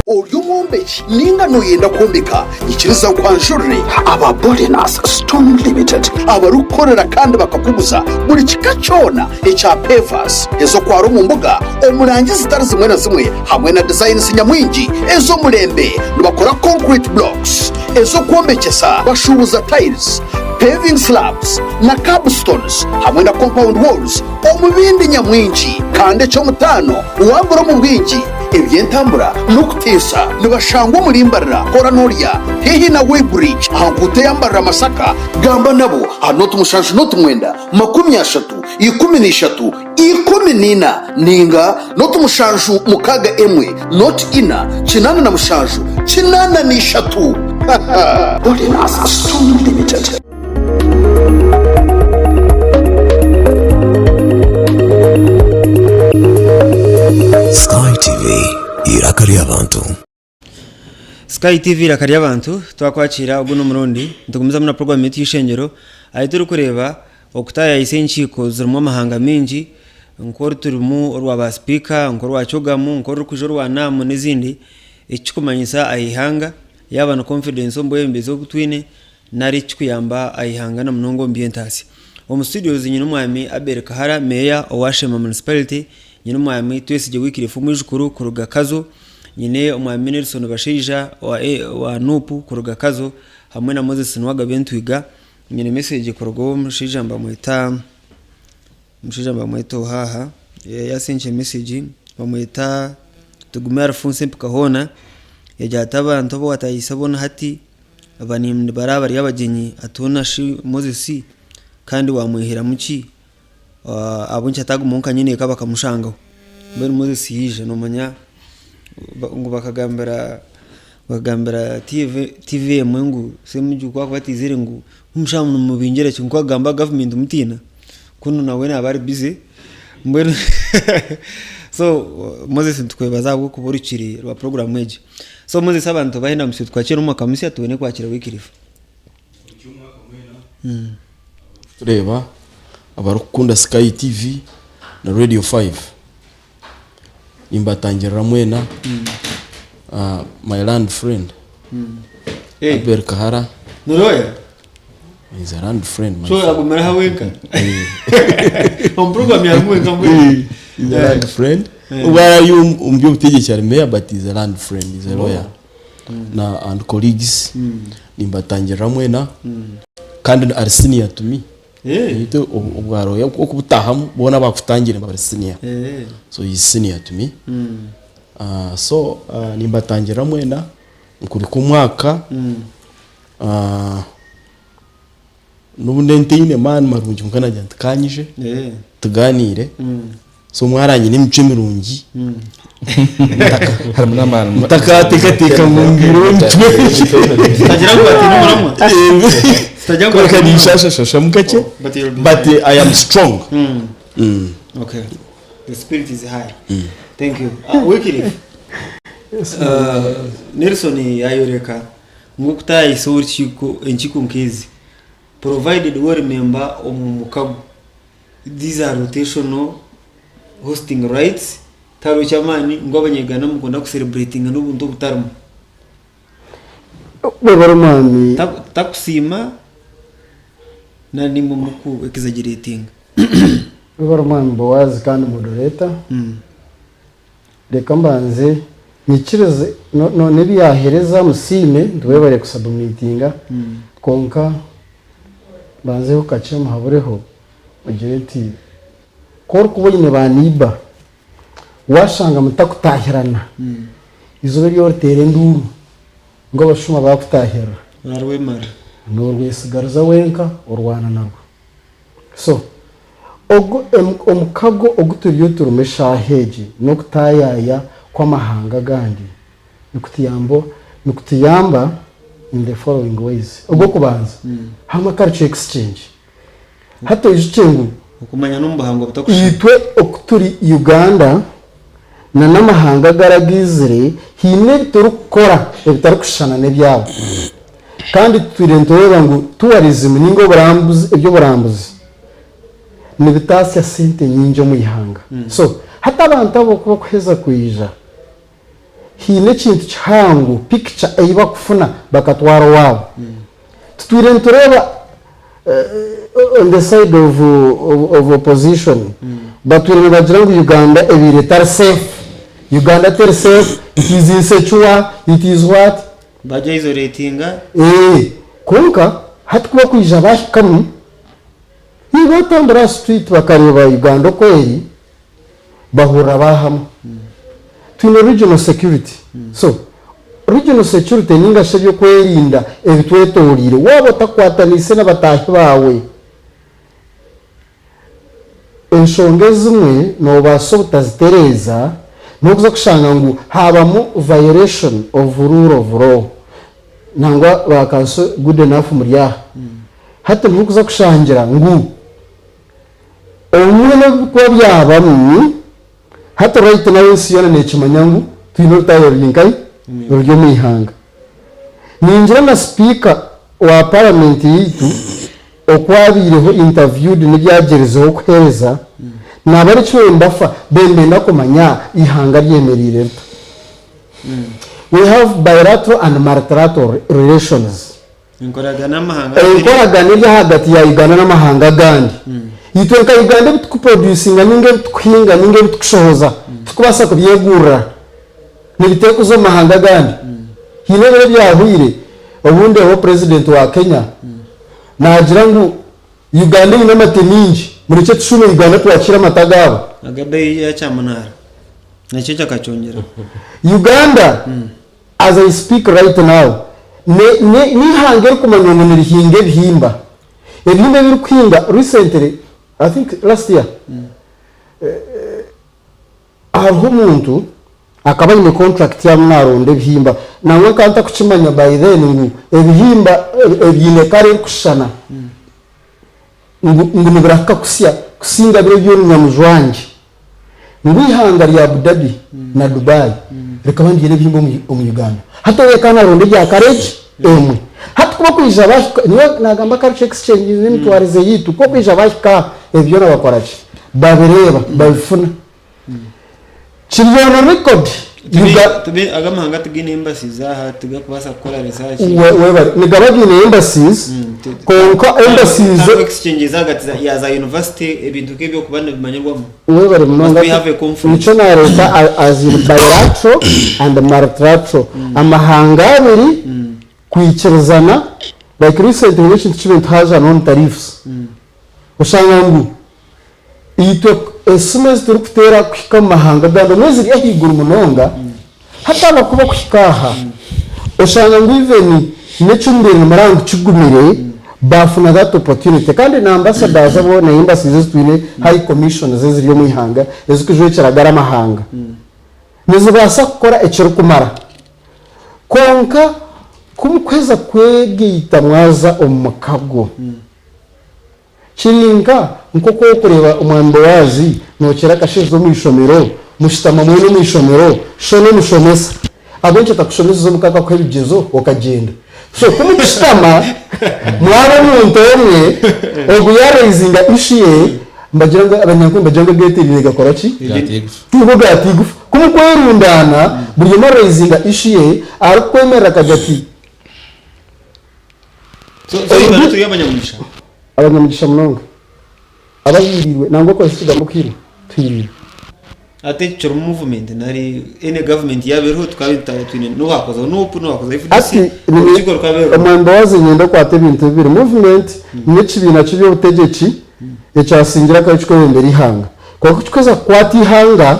Ori omwombeki ninga noyenda kwombeka? Nyikiriza nkwanjurire aba Bolinas Stone Limited abarikukorera kandi bakakuguza buri kika kyona ekya pavers ez'okwara omu mbuga omu rangi zitari zimwe na zimwe hamwe na designs nyamwingi ez'omurembe. Nibakora concrete blocks ez'okwombekyesa, bashuubuza tiles, paving slabs na curbstones hamwe na compound walls omu bindi nyamwingi. Kandi eky'omutaano waagura omu bwingi, eby'entambura n'okutiisa. Nibashangwa omuri Mbarara, Kora Norya, haihi na Weighbridge aha nkuuto eya Mbarara Masaka. Gamba nabo aha nooti mushanju nooti mwenda, 30, 13, 14 ninga nooti mushanju mukaaga emwe nooti ina 87 83. Bolinas Stone Limited. Sky TV, eiraka ry'abantu. Sky TV eiraka ry'abantu twakwakiira ogu n'omurundi nitugumizamu na puroguramu yaitu y'eishengyero ahu turikureeba okutaayayisa enkiiko zirimu amahanga maingi nk'oru turimu orwa ba sipiika nk'orwa Chogamu nk'orurikwija orwa NAM n'ezindi ekikumanyisa aha ihanga yaaba ni confidence omu bwebembezi obu twine nari ekikuyamba aha ihanga na munonga omu by'entaasya. Omu studios nyine omwami Abel Kahara meeya owa Sheema Municipality, nyine omwami Twesigye Wycliffe omwijukuru kuruga Kazo, nyine omwami Nelson Bashaija owa Nup kuruga Kazo hamwe na Moses Nuwagaba Entwiga. Nyine message kuruga ow'omushaija nibamweta omushaija nibamweta oha aha yasenkye message bamweta Tugume Alphonse Empika hoona yagira ati abantu abu watahiise boona hati Aba nibaraba bari abagyenyi ati hoona shi Moses kandi wamwihiramu ki? Ahabw'enki atagumaho nka nyineeka bakamushangaho? Mbwenu Moses yaija noomanya ngu bakagambira bakagambira TV emwe ngu Ssemujju ku akuba atiizire ngu omushaija nimubingira ki? Ngu ku akugamba gavumenti mutiina kunu nawe naaba ari busy mbwenu so Moses nitukwebaza ahabw'okuba orukiri rwa puroguramu egi. So Moses abantu bahenda ngu twakire omwaka musya tubone kwakira Wycliffe. Tureeba abarikukunda Sky TV na Radio 5 nimbatangirira mwena my land friend Abel Kahara Ni lawyer? He's a land friend my So friend. agumire aha wenka? Omu program yarimu wenka mbwenu? He's a land friend. Obu ari omu by'obutegyeki ari mayor but he's a land friend, he's a lawyer. Na and colleagues nimbatangirira mwena kandi ari senior to me. Beitu obwa lawyer okubutahamu boona abakutangire bari senior. So he's senior to me. So nimbatangirira mwena. Nkuruka omwaka n'obu ntaine maani marungi kwonka nagira nti kanyije tugaaniire. So mwarangye n'emicwe mirungi Harimu n'amaani. ntakateekateeka ngu ngiireho emicwe Tutagira ngu batiine omuramwa. Tutagira ngu Kureka batiine omuramwa. ninshashashashamu kakye But you'll be but fine. I am strong. Okay. The spirit is high. Thank you. Wycliffe. Nelson yayoreka ngu okutaayisa orukiiko enkiiko nk'ezi provided we ori member omu mukago these are rotational hosting rights tihariho ky'amaani ngu abanyayuganda mukunda ku celebratinga n'obuntu obutarimu. Webare omwami. Takusiima na nimwe muku exaggeratinga. Webare omwami Boaz kandi moderator. Reka mbanze nyikirize n'ebi yahereza musiime nti webare ku submitinga kwonka mbanzeho kakye muhabureho ogire nti ku orikuba oine ba neighbour washanga mutakutahirana eizooba eri oriteera enduuru ngu abashuma bakutahirira Orarwemara. Norwesigariza wenka orwana narwo. So ogu omukago ogu turiyo turimu eshaaha egi n'okutaayaaya kw'amahanga agandi nikutuyamba nikutuyamba in the following ways. Ogw'okubanza, harimu culture exchange. Hati oijukye ngu Okumanya n'omu buhangwa butakushushana. itwe oku turi Uganda na n'amahanga agaragaizire haine ebi turikukora ebitarikushushana n'ebyabo. Kandi tutwire nitureeba ngu tourism ninga oburambuzi eby'oburambuzi nibitaasya sente nyingi omu ihanga. So hati abantu abo ku bakuheza kwija haine ekintu kihango picture ei bakufuna bakatwara owaabo. Tutwire nitureeba on the side of of opposition batwire nibagira ngu Uganda ebaire etari safe, Uganda teri safe, it is insecure, it is what? Bagya isolatinga. Eeh kwonka hati kubakwija bahikamu nibatambura aha street bakareeba Uganda oku eri bahurira bahamwa. Twine regional security so regional security ninga shi ebyokwerinda ebitwetoreire waaba otakwataniise na bataahi baawe enshonga ezimwe nobaasa obutazitereeza nokuza kushanga ngu habamu violation of rule of law nangwa ba counsel good enough muri aha hati niho okuza kushangira ngu Obumwe n'ebirikuba byabamu, hati right now ensi yoona nekimanya ngu twine orutaayo ruri nkahi? Ruri omu ihanga. Ningira na sipiika wa parliament yaitu oku abaireho interviewed n'ebyagyerizeho kuheereza, naaba ari kimwe nibafa bendenda kumanya eihanga ryemereire rita. We have bilateral and multilateral relations. Enkoragana n'amahanga abiri. Enkoragana eri ahagati ya Uganda n'amahanga agandi. Itwe nka Uganda ebi tukuproducinga ninga ebi tukuhinga ninga ebi tukushohoza titukubaasa kubyegurira. Nibiteekwa kuza omu mahanga agandi. Haine ebiro ebyahweire obundi aho president wa Kenya naagira ngu Uganda eine amate maingi murekye tushuume Uganda twakiire amate agaabo. Agabeeyi ya kyamunaara nakyo kyakakyongyeraho. Uganda As I speak right now, ne, ne, n'eihanga erikumanywa ngu nirihinga ebihimba. Ebihimba ebirikuhinga, recently, I think last year, hariho omuntu akaba aine contract arimu naronda ebihimba. Nangwa nkaba ntakukimanya by then ngu ebihimba ebiine kara erikushushana ngu, ngu nibirahika kusya kusinga biri eby'omunyamujwangye. Ngu eihanga rya Abu Dhabi na Dubai rikaba niryenda ebihimba omu Uganda. Hati owe ka naronda ebya karegi emwe. Hati ku bakwija bahika, nyowe nagamba culture exchange n'emitwarize yaitu, ku bakwija bahika aha, ebi byona bakora ki? Babireeba, babifuna. Kiri on record. Aga amahanga tigaine embassies aha tigarikubaasa kukora research. Webare. Nigaba gaine embassies, kwonka embassies. Tihariho exchanges ahagati ya za university ebintu nk'ebyo okuba nibimanyirwamu. Webare munonga. We have a conference. Nikyo nareeta as in bilateral and multilateral. Amahanga abiri kwikirizana like recently hariho ekintu kibaire nituhaja non tariffs. Oshanga ngu Itwe esimu ezi turikuteera kuhika omu mahanga agandi obumwe ziri ahaiguru munonga hati ahakuba okuhika aha. Oshanga ngu even n'ekimubire nimuraba ngu kigumire, baafuna that opportunity. Kandi na ambassadors abo na embassies ezi twine, high commissions eziri omu ihanga ezikujwekyera gari amahanga, nizibaasa kukora ekirikumara. Kwonka ku mukuheza kwegaita mwaza omu mukago, Kiri nka nk'oku orikureeba Omwami Boazi nookira akasheeshe omu ishomero, mushutama mwena omu ishomero, sho n'omushomesa. Ahabw'enki atakushomeseza omuka akakuha ebigyezo okagyenda? So ku mukushutama mwaba omuntu omwe, ogu yaaraizinga issue ye, nibagira ngu abanyankore nibagira ngu ageetereire gakora ki? Tigo gaata eigufa. Ku mukwerundaana, buri omwe araizinga issue ye, arikukwemerera akagira ati, So so Uganda turi abanyamugisha. Abanyamugisha munonga. Abahiiriirwe nangwa okozesa ekigambo okuhiirwa, tuhiiriirwe. Ate ekyo kirimu movement nari any government yaaba eriho tukaba twine n'owakozeho NUP n'owakozeho FDC Hati orukiiko rukaba ruriho. Omwami Boazi niinyenda okwate ebintu bibiri. Movement n'ekibiina ky'eby'obutegyeki ekyasingire akabi kikwebembera eihanga. Kwonka ku kikuheza kukwata eihanga,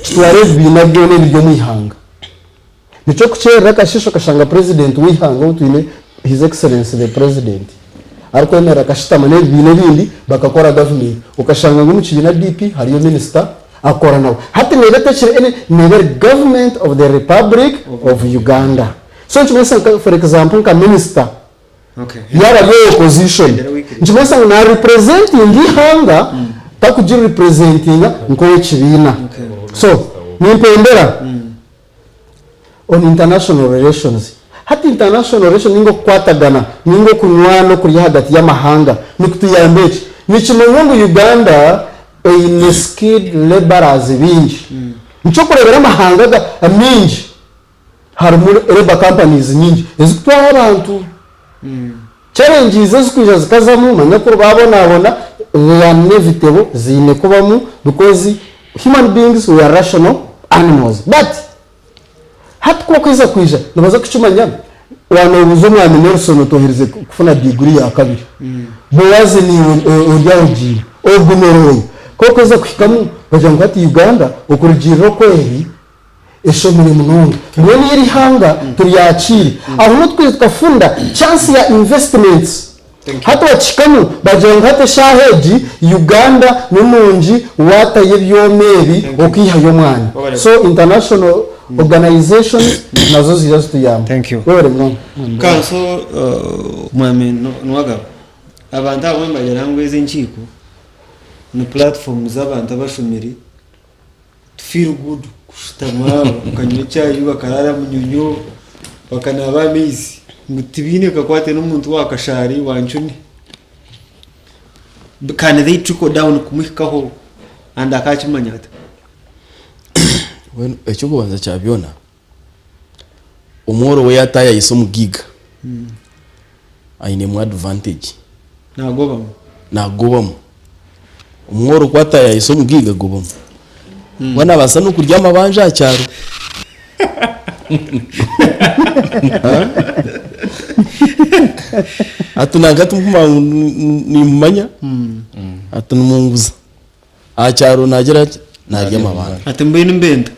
kitwara ebibiina byona ebiri omu ihanga. Nikyo kukyerera akasheeshe okashanga Purezidenti w'eihanga ou twine His Excellency the President arikwemerera akashutama n'ebibiina ebindi bakakora gavumenti. Okashanga ngu omu kibiina DP hariyo minisita akora nawe. Hati neeba etakiri any neeba eri Government of the Republic of Uganda. So nikimanyisa nka for example nka minisita yaaba ari owa opposition nikimanyisa ngu na representinga eihanga takugiri representinga nk'owekibiina. So nimpendera. On international relations. Hati international relations ninga okukwatagana ninga okunywana okuri ahagati y'amahanga nikutuyamba eki? Nikimanywa ngu Uganda eine skilled labourers bingi. Nikyo okureebera amahanga aga mingi harimu labour companies nyingi ezikutwara abantu. Challenges ezikwija zikazamu manya kuri babonabona they are inevitable ziine kubamu because human beings we are rational animals but hati ku bakuheza kwija nibaza kukimanya wanobuuza omwami Nelson otoherize kufuna degree yakabiri Boaz niiwe ori aho ogiire ogumire oyo ku okuheza kuhikamu bagira ngu hati Uganda okurugiirira oku eri eshomire munonga. Mbwenu eri ihanga turyakiire. Aho niho tukwija tukafunda chance ya investments. Hati wakihikamu bagira ngu hati eshaaha egi Uganda ni nungi waatayo ebyoma ebi okaihayo omwanya. So international organisations nazo ziija zituyamba. Webare munonga. Kanso Mwami Nuwagaba, abantu abamwe nibagira ngu ezi enkiiko ni platform z'abantu abashomire To feel good kushutama bakanywa echai bakarara munyonyo bakanaaba amaizi ngu tibiine kakwate n'omuntu wa kashaari wa ncuni. Can they trickle down kumuhikaho and akakimanya ata? Mbwenu eky'okubanza kya byona, omworo we yaatayayisa omugaiga, ainemu advantage. Naagobamu. Naagobamu. Omworo ku atayayisa omugaiga agobamu. Mbwenu naabaasa n'okurya amabanja aha kyaro. Ati nanka timukumanya ngu nimumanya, ati nimunguza. Aha kyaro naagira ati, naarya amabanja. Ati mbwenu mbenta.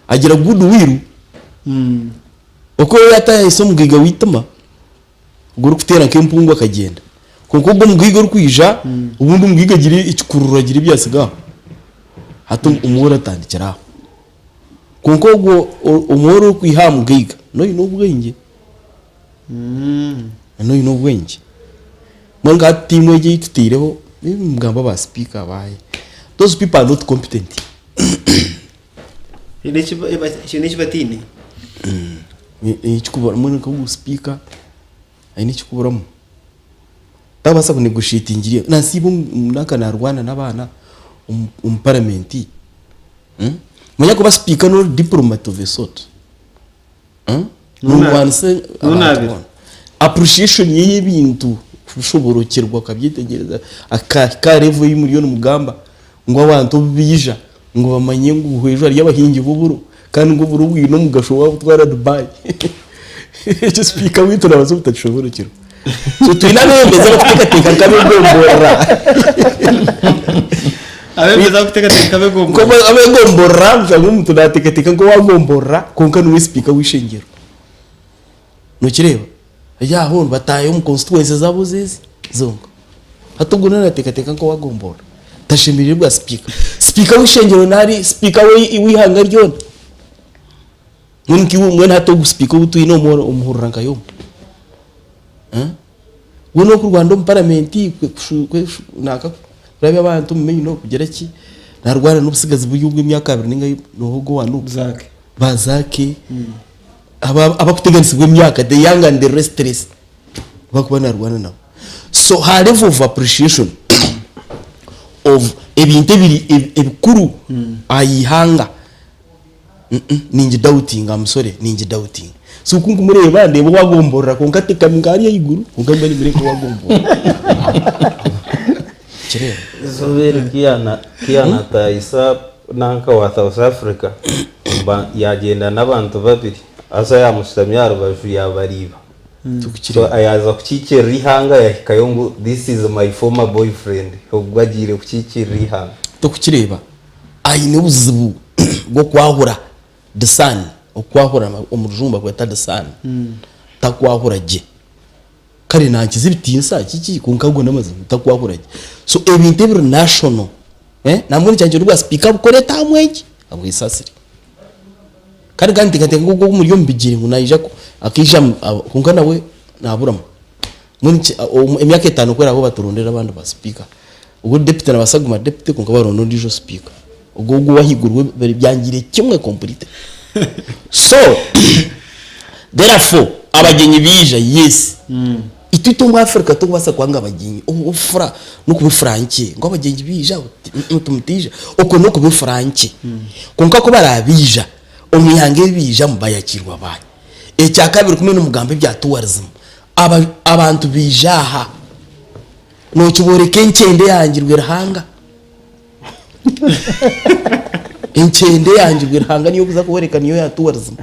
Agira good will. Oku we yatayayisa omugaiga w'eitima, Ogwo orikuteera nk'empungu akagyenda. Kwonka ogwo omugaiga orikwija, obundi omugaiga agira ekikururo agira ebi atsiga aho. Hati omworo atandikira aho. Kwonka ogwo omworo orikwiha aha mugaiga, n'oine obwengye. N'oine obwengye. Mbwenu nka hati tiimu egi ei tutaireho, nimugamba ba sipiika abaahe, those people are not competent. Haine eki bataine? Mbwenu nk'ogu sipiika haine ekikuburamu. Tabaasa kunegoshetingira nasiiba nanka naarwana n'abaana omu paramenti. Manya kuba sipiika n'ori diplomat of a sort. Norwanisa abantu boona. Appreciation ye y'ebintu kushoboorokyerwa akabyetegyereza akahika aha level ei muriyo nimugamba ngu abantu obu baija ngu bamanye ngu Buhweju hariyo abahingi b'oburo kandi ngu oburo bwine omugasho waabutwara Dubai. Ekyo sipiika waitu naabaasa obutakishoboorokyerwa. So twine abeebembezi abarikuteekateeka nk'ab'egomborora. Abeebembezi abarikuteekateeka nk'ab'egomborora. Nk'ab'egomborora, oshange omuntu naateekateeka nk'ow'agomborora kwonka niwe sipiika w'eishengyero. Nokireeba? Bari aho nibataaha omu constituency zaabo zezi zonka. Hati ogwo nateekateeka nk'owagomborora. Tashemereire bwa sipiika. Sipiika w'eishengyero nari sipiika w'eihanga ryona. Mbwenu nka iwe mbwenu hati ogu sipiika ou twine omuhurira nka y'omwe. We n'okurwana omu paramenti nanka kurabya abantu omu maino kugira ki, naarwana n'obutsigazi buri obw'emyaka abiri nainga nooha ogwo owa Nup? Ba Zaake, aba abakuteganisibwa emyaka the young and the restless abu arikuba naarwana nabo. So her level of appreciation of ebintu ebiri ebikuru aha ihanga Ningidautinga am sorry ningidautinga so ku nkumureeba ndeeba owagomborora kwonka tekami nka hariya ahaiguru kwonka mba nimureba nk'owagomborora Okireeba? Izooba eri ku yanatahisa nanka wa South Africa yagyenda n'abantu babiri haza yamushutamya aha rubaju yabariiba so yaaza kukiikirira eihanga yahikayo ngu this is my former boyfriend ogwo agiire kukiikirira eihanga. Tokukireeba? Aine obuzibu bw'okwahura discern, okwahura omu rujungu bakweta discern, takwahura gye. Kare nankiza ebitiinisa kiki kwonka ago n'amazima takwahura gye. So ebintu ebiri national, nambwenu kyangye n'obwa sipiika abukore etaamu egi abwesasire. Kandi nkaba ninteekateeka ngu ogwo omuri omu bigyere ngu naija akaija kwonka nawe naaburamu. Mbwenu emyaka etaano ku eraabe baturondere abandi ba sipiika. Ogwo deputy nabaasa kuguma deputy kwonka baronde ondiijo sipiika. Ogwo ogwo ow'ahaiguru we biri byangiire kimwe completely. So therefore abagyenyi baija yes, itwe itwe omu Africa tikubaasa kwanga abagyenyi, obufura n'okuba efura nkye ngu abagyenyi baija timutaija, okwo n'okuba efura nkye. Kwonka ku baraabaija omu ihanga eri baijamu bayakiirwa baahi? Ekyakabiri kumwe nimugamba ebya tourism, abantu baija aha. Nokiboreka enkyende eyahangirwe Ruhanga. Enkyende eyahangirwe Ruhanga niyo okuza kuboreka niyo ya tourism.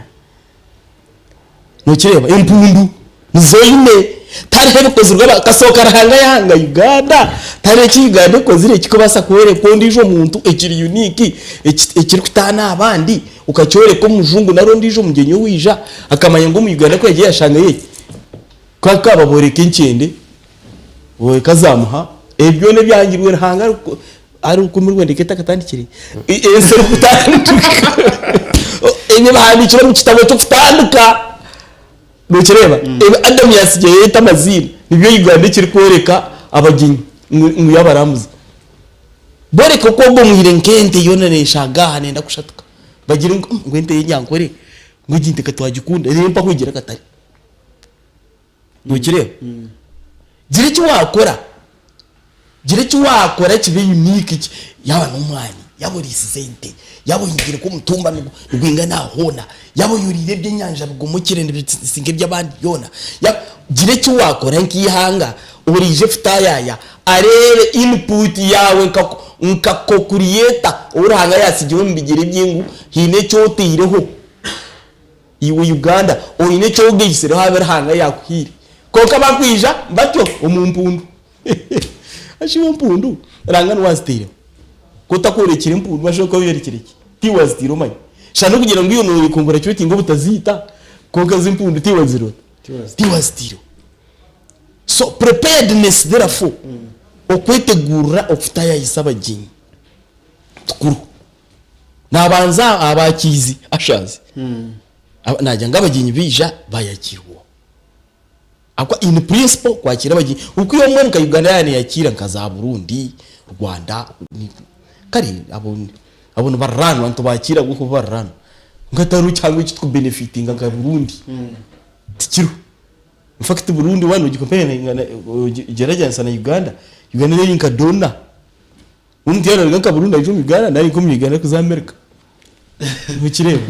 Nokireeba empundu nizo oine tihariho ebikozirwe aba kasooka Ruhanga yahanga Uganda tihariho eki Uganda ekozire ekikubaasa kworeka ondiijo muntu ekiri unique ekirikutaana aha bandi okakyoreka omujungu nari ondiijo mugyenyi owaija akamanya ngu omu Uganda ku yagiire yashangayo eki. Kwonka babooreka enkyende, booreka zaamuha, ebi byona ebyahangirwe Ruhanga ari rukumi rwenda eka etakatandikire, ensi erikutandika, ebyo bihandiikirwe omu kitabo ky'okutandika, nokireeba? Ebi Adamu yaasigire yayeta amaziina, nibyo Uganda ekirikworeka abagyenyi ngu yabarambuza. Booreka oku ogwo mwire nk'ente yoona neeshaaga aha neenda kushatuka, bagire ngu ngu ente y'enyankore ngu egi nte katwagikunda, reero mpaho egire akatare. Nokireeba? Gira eki waakora, gira eki waakora kibe unique, ki- yaaba n'omwani, yaaba oriisize ente, yaaba ohingire nk'omutumba nigu- nigwingana aha hoona, yaaba oyoriire ebyenyanja bigomokire nibisinga eby'abandi byona, ya- gira eki waakora nk'eihanga oriije kutaayaaya areebe input yaawe nka nka co-creator ou Ruhanga yaatsigireho omu bigyere bye ngu haine eki otaireho. Iwe Uganda oine eki ogeitsireho aha bi Ruhanga yaakuhaire. Kwonka bakwija batyo omu mpundu. Haza iwe empundu Ruhanga niwe azitaireho. Ku otakworekire empundu bashusha nka oyorekire ki? Tiiwe azitaire omanye. Shana okugira ngu iwe nooyekongora ki oti ngu obutaziita, kwonka ezi empundu tiiwe wagizire ota? Tiiwe azitaireho. So preparedness therefore, okwetegurira okutayaayisa abagyenyi kikuru. Nabanza aha bakiizi, ushers, nagira ngu abagyenyi baija bayakiirwa. Ahabw'okuba in principle kwakiira abagyenyi, oku iwe mbwenu nka Uganda yaaba neyakiira nka za Burundi, Rwanda, kare abo abo nibariraanwa nitubakiira ahabw'okuba bariraanwa. Kwonka tihariho kihango eki turikubenefitinga nka Burundi, tikiriho. In fact Burundi waaba nogi comparinga ogigyeragyeranisa na Uganda, Uganda eri nka donor. Omuntu yaaba naaruga nka Burundi aija omu Uganda nari nka omu Uganda arikuza America. Nokireeba?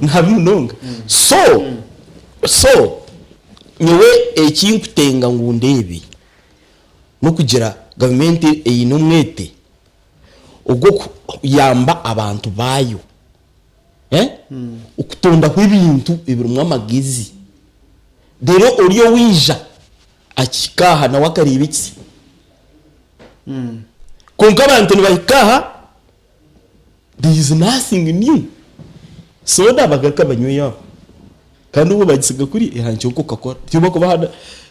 Nihabi munonga. So, so nyowe eki nkutenga ngu ndeebe n'okugira gavumenti eine omwete ogw'okuyamba abantu baayo, okutondaho ebintu ebirimu amagezi reero ori owaija akihika aha nawe akareeba ekisya. Kwonka abantu nibahika aha, there is nothing new. Soda bagaruka banyweyo aho. Kandi obwo bagisiga kuri ehankire Coca-Cola. Tiyo bakuba hana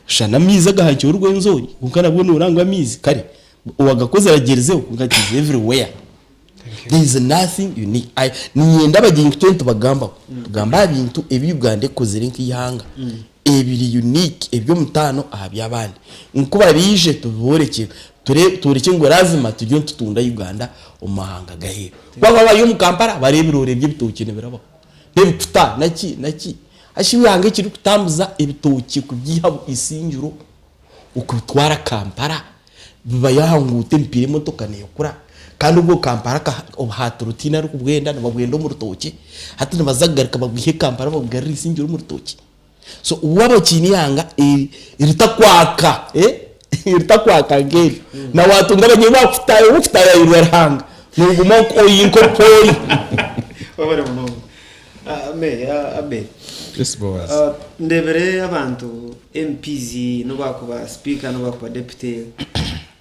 shusha n'amaizi agahankire Rwenzori kwonka nabwo norangwa amaizi kare owagakozire agyerizeho kwonka it is everywhere. There is nothing unique. I, niinyenda abagyenyi ku tube nitubagambaho, tugambe aha bintu ebi Uganda ekozire nk'eihanga ebiri unique, eby'omutaano aha by'abandi. Nku baraije tubiboorekye, ture, tworekye ngu lazima turiyo nitutunda Uganda omu mahanga g'aheeru. Ku bakuba bari omu Kampala, bareeba ebiroore by'ebitookye nibirabaho, n'ebikuta naki naki. Haza eihanga ekirikutambuza ebitookye kubyiha Isingiro okubitwara Kampala bibayo aha nguuto emipiira emotoka neekura kandi obwo Kampala obuhaatiro tihaine arikubwenda nibabwenda omu rutookye hati nibaza kugaruka babwihe Kampala babugarure Isingiro omu rutookye. So waaba okiine eihanga eritakwaka eritakwaka nk'eryo na waatunga abagyenyi bakutaaya orikutaayayirwa Ruhanga nooguma ori nk'oku ori. Webale munonga. Abe, Yes, Boaz. Ndebere abantu MPs nobakuba speaker nobakuba deputy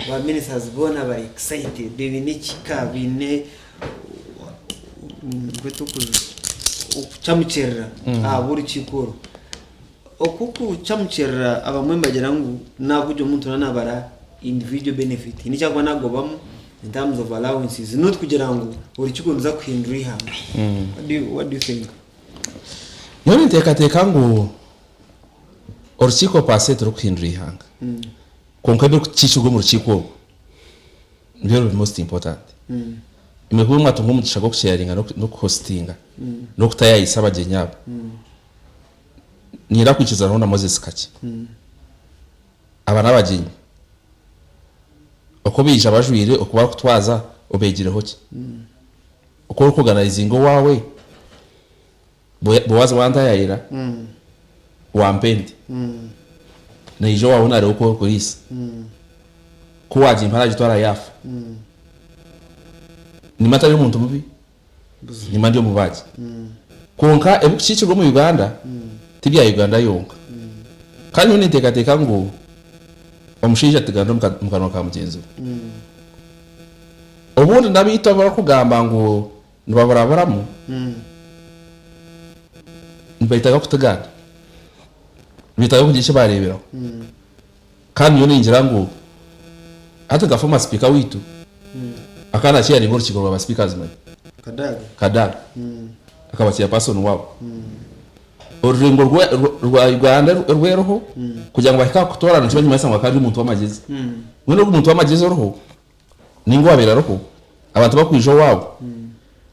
ba ministers boona bari excited baine ekihika baine okucamukirira ahabw'orukiiko oru. Oku kucamukirira abamwe nibagira ngu nakugira omuntu nanabara individual benefit haine eki arikuba nagobamu in terms of allowances not kugira ngu orukiiko niruza kuhindura eihanga. What do you think? Nyowe ninteekateeka ngu orukiiko per se tirurikuhindura eihanga kwonka ebirikukiikirwa omu rukiiko orwo nibyo biri most important. Imwe kuba mwatunga omugisha gw'okucheyaringa n'okuhositinga n'okutayaayisa abagyenyi abo, niinyenda kwikirizanaho na Moses kakye. Aba n'abagyenyi. Oku baija bajwaire, oku barikutwaza, obeegireho ki? Oku orikuorganizinga owaawe, Boazi wantayayira, wampa ente. Naija owaawe naareeba oku orikuriisa. Ku waagimpa naagitwara yaafa. Nimba ntari omuntu mubi, nimba ndi omubaagi. Kwonka ebirikukiikirwa omu Uganda ti bya Uganda yonka. Kandi nyowe ninteekateeka ngu omushaija tiganda omu kanwa ka mugyenzi we. Obundi n'abaitu abarikugamba ngu nibaburaburamu nibeetaaga kutiganda, nibeetaaga kugira eki baareeberaho. Kandi nyowe ningira ngu hati nka former sipiika waitu akaba naakyeyaringa orukiiko rwa ba sipiikazi manya, Kadaga. Kadaga akaba chairperson waabo. Orurengo rwa Uganda orw'eriho kugira ngu bahike aha kutoorana nikiba nikimanyisa ngu akaba ari omuntu w'amagyezi. Mbwenu ogu muntu w'amagyezi oriho Ninga owabaire ariho, abantu bakwija owaabo,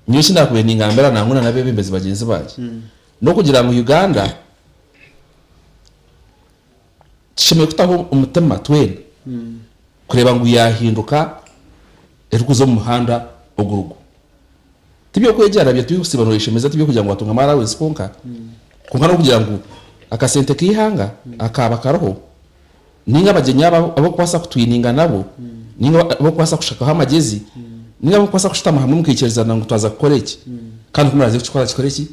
nyowe eki nakubaire ningambira nangwa na n'abebembezi bagyenzi bangye, n'okugira ngu Uganda tushemereire kutaho omutima twena kureeba ngu yahinduka erikuza omu muhanda ogurugwo. Tibyokwegyarabya tibyokusiiba noyeshemeza tibyokugira ngu watungamu allowance kwonka, kwonka n'okugira ngu akasente k'eihanga akaaba kariho Ninga abagyenyi abo abu orikubaasa kutwininga nabo, ninga abu orikubaasa kushakaho amagyezi, ninga abu orikubaasa kushutama hamwe mukaikirizana ngu twaza kukora eki, kandi ku muraaze kukikora kikore ki?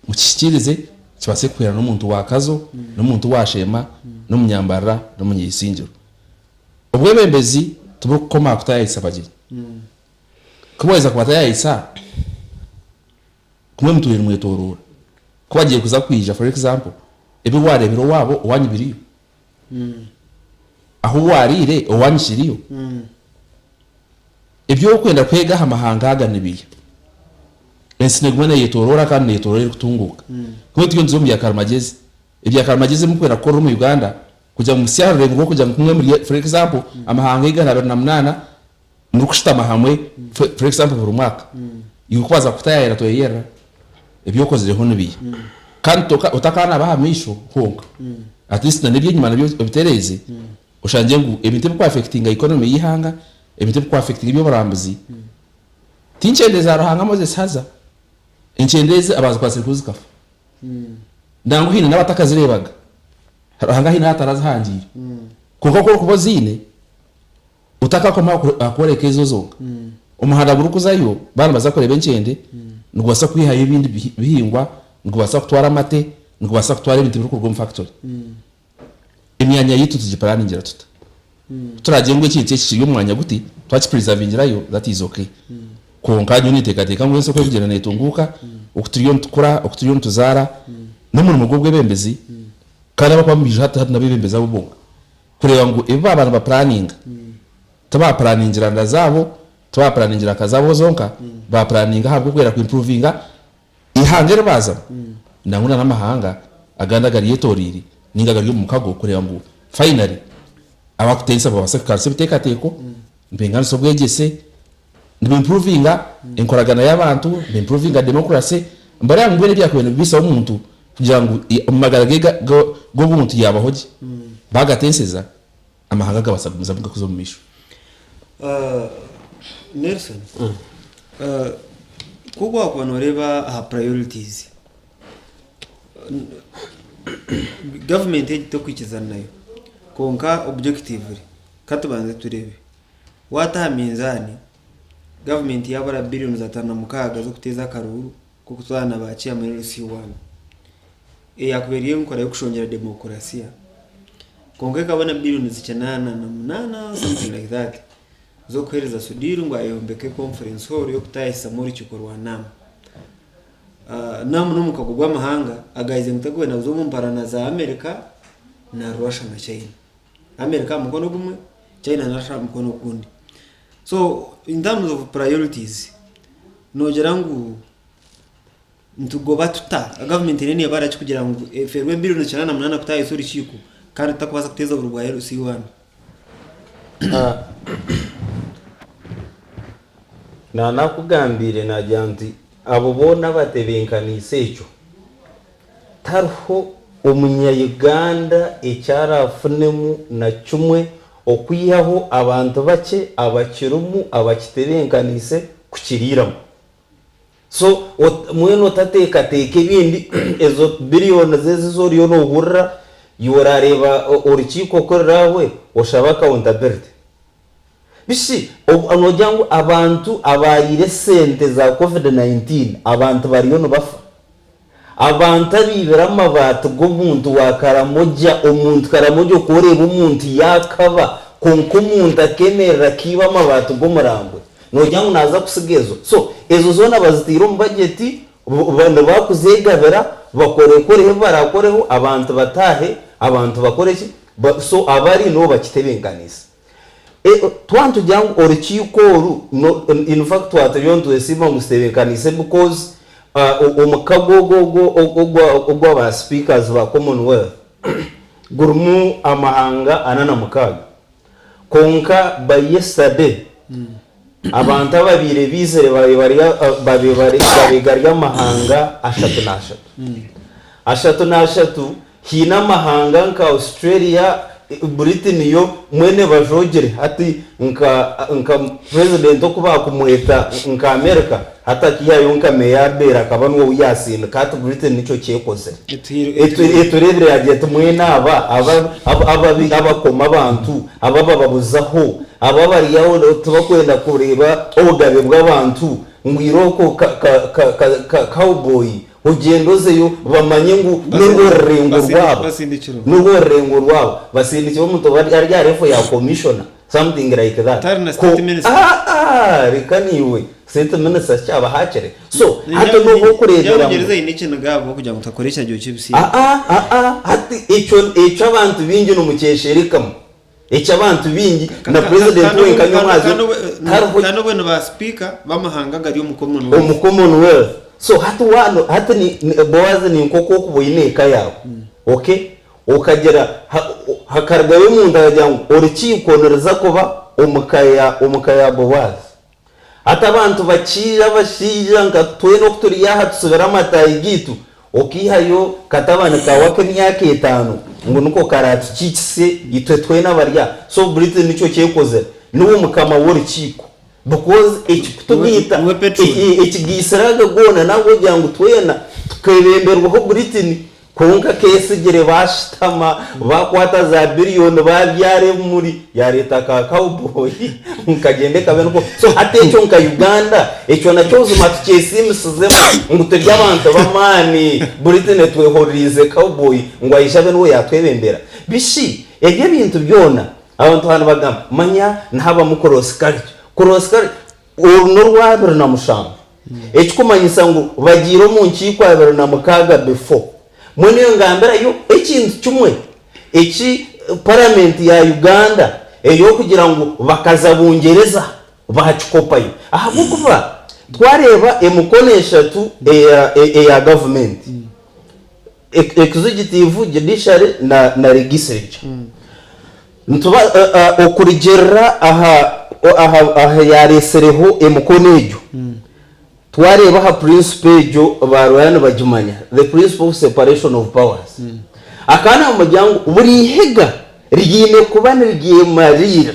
Mukihikiirize, kibaase kuhwera n'omuntu wa Kazo, n'omuntu wa Sheema, n'omunyambarara, n'omunyaisingiro. Obwebembezi tiburikukoma aha kutaayaayisa abagyenyi. Ku waaheza kubataayaayisa, kumwe mutwire nimwetooroora. Ku bagiye kuza kwija, for example, ebi waareebire owaabo, owaanyu biriyo? Ahu waariire owaanyu kiriyo? Ebi orikwenda kwega aha mahanga aga nibiiha? Ensi neeguma neeyetooroora kandi neeyetooroora erikutunguuka. Kumwe turiyo nituza omu bya karimagyezi. Ebya karimagyezi ebi murikwenda kukorera omu Uganda kugira ngu muhitsye aha rurengo rw'okugira ngu kumwe muri for example amahanga 208 murikushutama hamwe for example buri mwaka, iwe ku waaza kutayaayira toyeyerera ebi okozireho nibiiha? Kandi otakaanaaba aha maisho honka, at least na n'eby'enyima nabyo obitereeze, oshangye ngu ebintu ebirikuaffectinga economy y'eihanga, ebintu ebirikuaffectinga eby'oburambuzi, ti nkyende za Ruhanga Moses haza, enkyende ezi abaazikwatsire ku zikafa. Nangwa haine n'abatakazireebaga, Ruhanga haine ahu atarazihangiire. Kwonka ku orikuba oziine, Otakakoma aha kworeka ezo zonka. Omuhanda gurikuzayo baaba nibaza kureeba enkyende, nigubaasa kwihayo ebindi bihingwa, nigubaasa kutwara amate, nigubaasa kutwara ebintu ebirikuruga omu fakitori. Emyanya yaitu tugipuraningira tuta? Ku turagire ngu ekintu eki kiri omu mwanya guti, twakipurizavingirayo, that is okay. Kwonka nyowe ninteekateeka ngu ensi oku erikugyenda neetunguuka, oku turiyo nitukura, oku turiyo nituzaara, N'omurimo gw'obwebembezi kandi abakuba nibaija hati hati n'abebembezi abo bonka kureeba ngu ebi baaba nibapuraninga tibapuraningira nda zaabo, tibapuraningira nka zaabo zonka, bapuraninga ahabw'okwenda ku impuruvinga eihanga eri baazamu nangwa na n'amahanga agandi agaryetoreire ninga agari omu mukago kureeba ngu finally abakuteisa babaase kuhikaanisa ebiteekateeko, nibainganisa obwegyese, niba-improvinga enkoragana y'abantu, niba-improvinga democracy, nibareeba ngu mbwenu ebyakubaire nibibaisaho omuntu kugira ngu omu magara ge g'obuntu yaabaho gye, baagatenseza, amahanga gabaasa kugumizamu gakuza omu maisho. Nelson, ku wakuba noreeba aha priorities, gavumenti egi tokwikirizana nayo kwonka objectively katubanze tureebe. Waata aha minzaani, gavumenti yaabura biriyoni za 56 z'okuteeza akaruuru k'okutwara na ba chairman LC1 eyaakubaire eri enkora y'okushongyera demokurasiya kwonka ekabona biriyoni 808 something like that z'okuheereza Sudhir ngu ayombeke conference hall y'okutaahisamu orukiiko rwa NAM. NAM n'omukago gw'amahanga agaahize ngu tagwenda kuza omu mparana za America na Russia na China. America aha mukono gumwe, China na Russia aha mukono ogundi. So in terms of priorities, noogira ngu nitugoba tuta? Gavumenti eriyo neebara ki kugira ngu efeerwe billioni 88 kutaahisa orukiiko kandi tutakubaasa kuteeza oburi bwa LC1? Naanakugambiire naagira nti abo boona abatebenkaniise ekyo Tariho omunya-Uganda eki araafunemu na kimwe okwihaho abantu bakye abakirimu abakitebenkaniise kukiriiramu. So mbwenu otateekateeka ebindi ezo billions ezi ezi oriyo noohurira iwe oraareeba orukiiko ku ruraahwe oshabe accountability. Bishi noogira ngu abantu abaariire esente za covid 19 abantu bariyo nibafa? Abantu abaibire amabaati g'omuntu wa Karamoja, omuntu Karamoja oku oreeba omuntu yaakaba kwonka omuntu akeemerera akaiba amabaati g'omurambwe noogira ngu naaza kutsiga ezo? So ezo zoona bazitaire omu bagyeti nibakuzeegabira bakorekoreho ebi baraakoreho abantu bataahe abantu bakore ki? So abari nibo bakitebenkaniise. Twaba nitugira ngu orukiiko oru, in fact twaba turiyo nitwesiima ngu kitebeekaniise because omukago ogu ogwa ba speakers ba Commonwealth gurimu amahanga 46 kwonka by yesterday abantu ababaire baizire babaire gari amahanga 33. 33 Haine amahanga nka Australia, Britain yo mbwenu ebajoogire hati nka nka president oku baakumweta nka America hati akaihayo nka Meya Abel akaba niwe ou yaasindika hati Britain nikyo kyekozire. Etureebire yaagira eti mbwenu aba aba abakoma abantu, aba abababuzaho, aba abari aho tibakwenda kureeba obugabe bw'abantu ngu irooko ka cowboy Ogyende ozeyo bamanye ngu n'orwo rurengo rwabo, n'orwo rurengo rwabo. Basindikire omuntu oba ari aha level ya commissioner something like that. Tari na state minister. Aa reka naiwe, state minister kyaba hakire. So hati n'obu okureebera ngu. Bungyereza eine ekiniga ahabw'okugira ngu takora ekiragiro ky'ebisiika. Aa hati ekyo ekyo abantu baingi nimukyesherekamu. Ekyo abantu baingi na president wenka nyomwazyo tariho. Kandi obwe ni ba sipiika b'amahanga agari omu Commonwealth. Omu Commonwealth. So hati wano hati ni Boaz ni nk'oku okuba oine eka yaawe okay okagira hakarugayo omuntu akagira ngu orukiiko niruza kuba omuka ya omuka ya Boaz. Hati abantu bakiija abashaija nka twena oku turi aha tusibire amataahi gaitu, okaihayo katabani kaawe ak'emyaka etaano ngu niko karaatukiikise itwe twena abari aha. So Britain nikyo kyekozire. Niwe mukama w'orukiiko because ekikutugaita, ekigaitsire aga goona n'ahabw'okugira ngu twena tukebemberwaho Britain. Kwonka keesigire baashutama, baakwata za biriyoni baabyara ebimuri, yaareeta ka cowboy ngu kagyende kabe niko. So hati ekyo nka Uganda, ekyo nakyo buzima tukyesiimisizemu ngu turi abantu b'amaani, Britain etwehuririize cowboy ngu aije abe niwe yaatwebembera. Bishi ebyo ebintu byona abantu hanu nibagamba manya nihabamu cross culture, cross culture oru n'orwabiri na mushanju. Ekikumanyisa ngu bagiire omu nkiiko 26 before. Mbwenu eyo ngambirayo ekintu kimwe eki paramenti ya Uganda ey'okugira ngu bakaza Bungyereza baakikopayo ahabw'okuba twareeba emikono eshatu eya gavumenti, executive, judiciary na legislature, nituba okurugiirira aha aha yaaretsireho emikono egyo, Twareeba aha principle egyo ba lawyer nibagimanya, the principle of separation of powers. Akaba namugira ngu buri ihega ryiine kuba niryemariirira,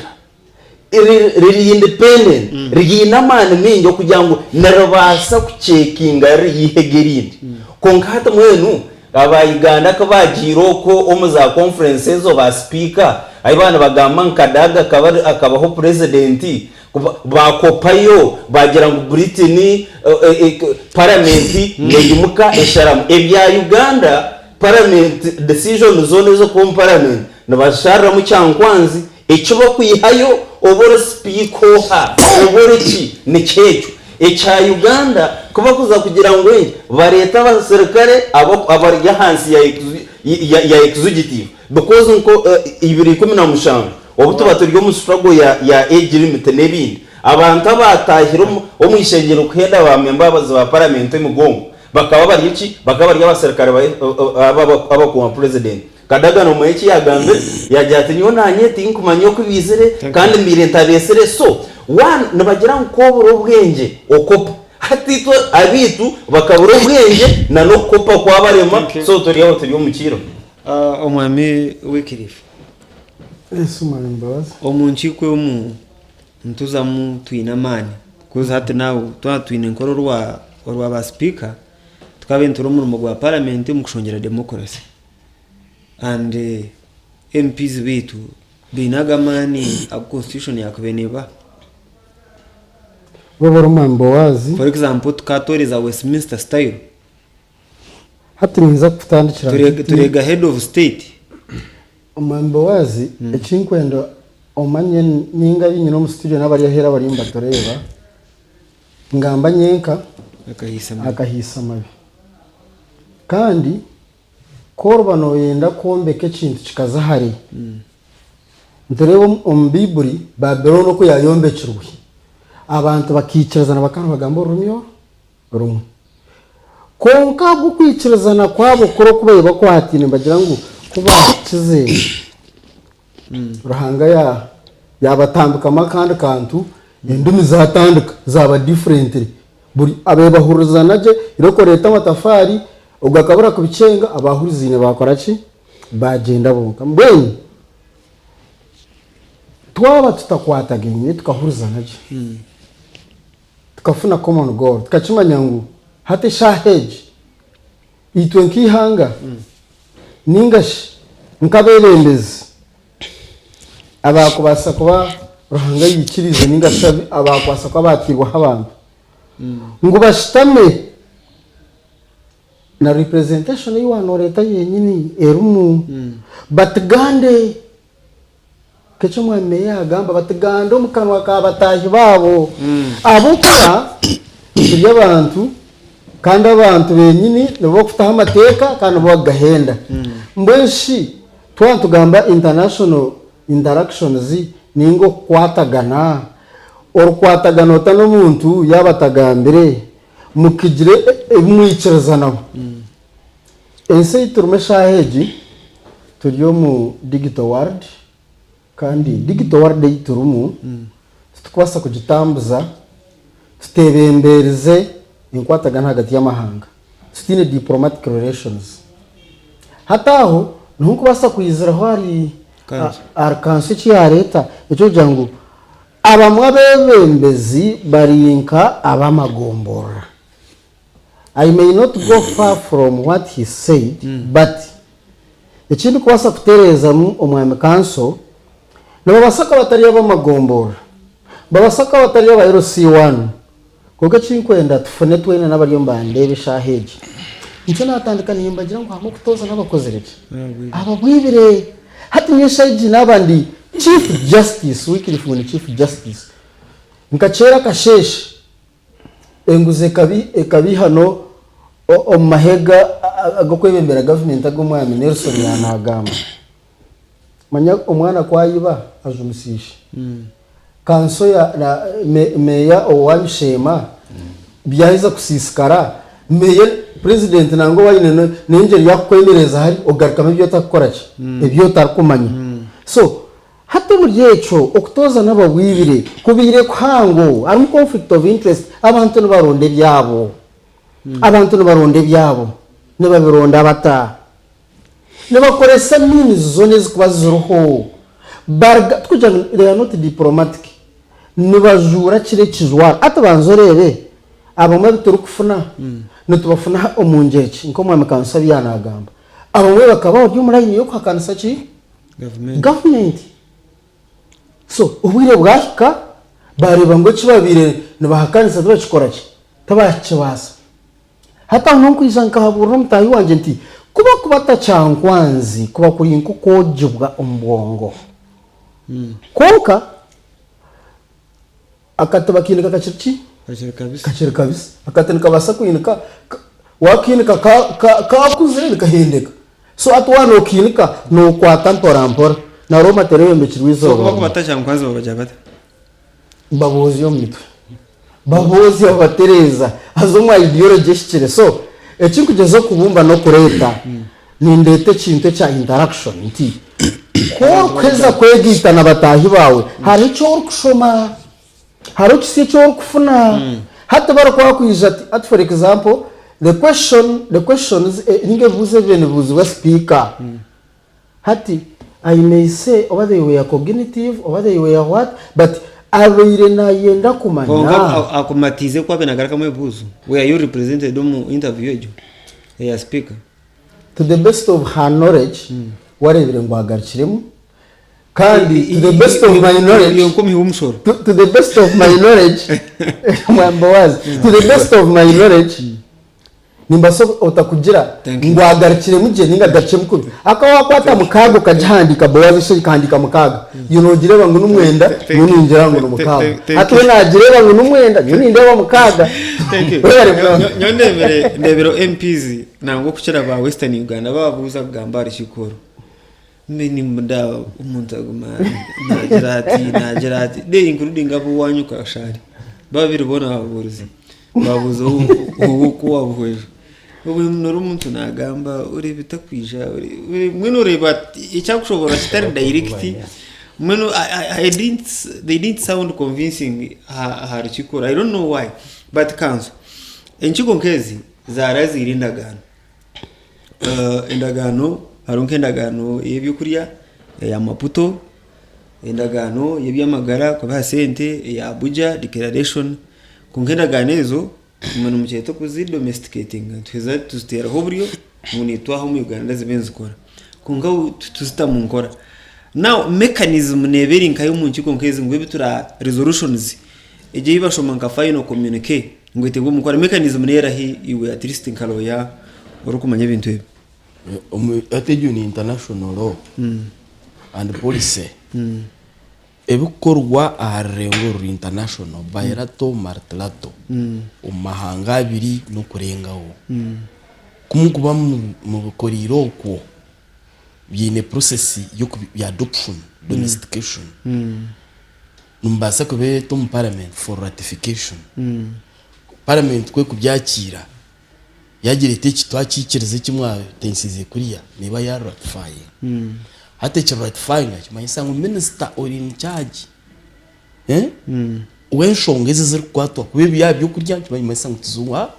riri independent, ryiine amaani maingi okugira ngu niribaasa kucekinga ririya ihega erindi. Kwonka hati mbwenu aba Uganda ku baagiire okwo omu za conference ezo ba sipiika ahi baaba nibagamba ngu Kadaga akaba akabaho purezidenti, Baakopayo baagira ngu Britain paramenti neyimuka esharamu. Ebya Uganda paramenti decision zoona ez'okuba omu paramenti nibazishariramu Kyankwanzi, eki bakwihayo oba ori sipiika oha oba ori ki nikyo ekyo. Ekya Uganda ku bakuza kugira ngu enki bareete abaserukare abari ahansi ya exugitive because nko ibiri 17 Obu tuba turi omu struggle ya ya age limit n'ebindi, abantu abaatahire omu omu ishengyero kuhenda ba members ba parliament emigongo bakaba bari ki? Bakaba bari abaserukare ba aba abakuuma president. Kadaga noomanya eki yaagambire? Yaagira ati nyowe naanye tinkumanya oku baizire kandi mbaire ntabeetsire so one nibagira ngu ku obura obwengye okopa. Hati itwe abaitu bakabura obwengye na n'okukopa kwabarema so turi aho turi omu kiirima. Omwami Wycliffe. Yesu mwami Mbabazi. Omu nkiiko omu nituzamu twine amaani because hati now twaba twine nk'oru orwa orwa ba sipiika tukaaba nituri omurimo gwa paramenti omu kushongyera democracy and MPs baitu baine ago amaani agu constitution yaakubaire neebaha. Bo bari omwami Boazi. For example tukaatoreza Westminster style. Hati ninza kukutandikira Tureega tureega head of state. Omwami Boazi, ekinkwenda omanye ninga abu nyine omu studio n'abari aheeru abariyo nibatureeba, ngamba nyenka Akahiisa mabi. akahiisa mabi. Kandi ku oriba nooyenda kwombeka ekintu kikaza hare, nitureeba omu Baiburi Babilooni oku yaayombekirwe, abantu bakaikirizana bakaba nibagamba orurimi oru. Rumwe. Kwonka ahabw'okwikirizana kwabo kuri oku babaire bakwataine nibagira ngu ku baahikize Ruhanga yaabatambikamu akandi kantu, endimi zaatandika zaaba differently. Buri ababaire bahurizana gye, reero oreeta amatafaari, ogwo akabura kubikyenga, abaahurizaine baakora ki? Baagyenda bonka. Mbwenu twaba tutakwatagaine tukahurizana gye, Tukafuna common goal, tukakimanya ngu hati eshaaha egi itwe nk'eihanga ninga shi nk'abeebembezi abaakubaasa kuba Ruhanga yaikiriize ninga shi abaakubaasa kuba baatairweho abantu ngu bashutame na representation ei waaba nooreeta yenyini erimu batugande. Nk'eki omwami Meeya yaagamba, bati, Ganda omu kanwa ka bataahi baabo, ahabw'okuba turi abantu, kandi abantu benyini nibo barikutaho amateeka kandi nibo barikugahenda. Mbwenu shi twaba nitugamba international interactions ninga okukwatagana, orikwatagana ota n'omuntu yaaba atagambire mukigire ebi mwikirizanaho? Ensi ei turimu eshaaha egi, turi omu digital world kandi digital world ei turimu titurikubaasa kugitambuza tuteebembeerize enkwatagana ahagati y'amahanga, tutaine diplomatic relations. Hati aho niho nkubaasa kwiziraho ahari ahari kanso eki yaareeta eky'okugira ngu abamwe abeebembezi bari nka ab'amagomborora. I may not go far from what he said but eki ndikubaasa kutereezamu Omwami Kanso, nibabaasa kuba batari ab'amagomborora, nibabaasa kuba batari aba LC1, kwonka eki ndikwenda tufune twena n'abariyo nibandeeba eshaaha egi, nikyo naatandika nimbagira ngu ahabw'okutooza n'abakozire gye, ababwibire. Hati nyowe eshaaha egi naaba ndi Chief Justice, Wycliffe ngu ni Chief Justice, nkakyera akasheeshe, Enguzi ekabihano Omu mahega ag'okwebembera gavumenti ag'omwami Nelson yaanagamba, Manya omwana ku ayiba ajumisa ishe. Kanso ya na meeya owa Misheema byaheza kusiisikara, meeya purezidenti nangwa obu aine n'engyeri y'akukwemereza hari ogarukamu ebi otarikukora ki? Ebi otarikumanya. So hati omuri ekyo okutooza n'ababwibire kubaire kuhango harimu conflict of interest abantu nibaronda ebyabo. Abantu nibaronda ebyabo. Nibabironda bata? Nibakoresa means zoona ezikuba ziriho. Baruga, tikugira ngu they are not diplomatic. Nibajuura kiri ekijwaro. Hati banza oreebe, abamwe abu turikufuna, nitubafuna omu ngyeri ki? Nk'omwami Kansabi yaanagamba. Abamwe bakaba bari omu layini y'okuhakanisa ki? Gavumenti. So, obwire bwahika, baareeba ngu eki babaire nibahakanisa tibakikora ki? Tibakibaasa. Hati aho niho nkwija nkahaburira omutaahi wangye nti, Kuba kuba takyankwanzi kuba kuri nk'okwogibwa omu bwongo. Kwonka akati bakiinika kakiri ki? Kakiri kabisi. Akati nikabaasa kwinika, waakiinika kaakuzire nikahendeka. So hati waaba nookiinika nookwata mpora mpora. Na Rooma tereyombekirwe So eizooba kuba kuba rimwe. takyankwanzi babagira bata? Baboozya omu mitwe. Baboozya babatereeza haza omu ideology ehikire. So eki nkugyezaho kubumba n'okureeta, nindeeta ekintu ekya interaction nti ku orikuheza kwegaita na bataahi baawe hariho eki orikushoma, hariho kisya eki orikufuna. Hati barikuba bakwija ati hati for example the question, the questions ninga ebibuuzo ebibaire nibibuuzibwa sipiika. Hati I may say oba they were cognitive oba they were what but abaire nayenda Kwonka kumanya. akumatiize ku abaire nagarukamu ebibuuzo? Were you represented omu interview egyo eya speaker? To the best of her knowledge wareebire ngu agarukiremu kandi to the best of my knowledge Iwe nk'omuhi w'omushoro. to the best of my knowledge Mwami Boaz to the best of my knowledge Nimbaasa otakugira ngu agarukiremu gye ninga agarukiremu kubi. Ahakuba waakwata mukaaga okagihandiika, Boazi esheegi ekahandiika mukaaga, iwe noogireeba ngu ni mwenda, nyowe ningira ngu ni mukaaga. Hati we naagireeba ngu ni mwenda, nyowe nindeeba mukaaga. Webare munonga. Nyowe ndebire ndebire MPs nangwa okukira ba Western Uganda bababuuza kugamba aha rukiiko oru. Mbwenu ndaaba omuntu aguma naagira ati naagira ati then including ab'owaanyu Kashari babiri boona babuurize babuuza oku waabuhweza obwe noreeba omuntu naagamba oreeba etakwija mbwenu oreeba eki arikushoboorora kitari direct mbwenu I didn't they didn't sound convincing aha rukiiko I don't know why but kanso enkiiko nk'ezi zaaraziire endagaano. Endagaano hariho nk'endagaano ey'ebyokurya eya Maputo, endagaano y'eby'amagara kubaha sente eya Abuja declaration, kwonka endagaano ezo imwe nimukyeta okuzi domesticatinga nituheza tuziteeraho oburyo ngu naitwe aha omu Uganda zibe nizikora kwonka tituzita mu nkora. Now mechanism neeba eri nkahi omu nkiiko nk'ezi ngu ebi tura resolutions egyo ei bashoma nka final communique Ngu eteebwe omu nkora. Mechanism neerahi iwe at least nka lawyer orikumanya ebintu ebi? Hati egyo ni international law and policy. Ebikukorwa aha rurengo ruri international, bilateral, multilateral, omu mahanga abiri n'okurengaho. Ku murikuba mubikoreire okwo, biine process ya adoption, domestication. Nimubaasa kubeeta omu parliament for ratification. Parliament ku ekubyakiira, yaagira eti eki twakiikiriza eki mwatensiize kuriya, neeba ya ratifyinga. Hati eki ratifyinga nikimanyisa ngu minisita ori in charge w'enshonga ezi ezirikukwatwaho kuba ebi yaaba ebyokurya nikimanyisa ngu tuza owa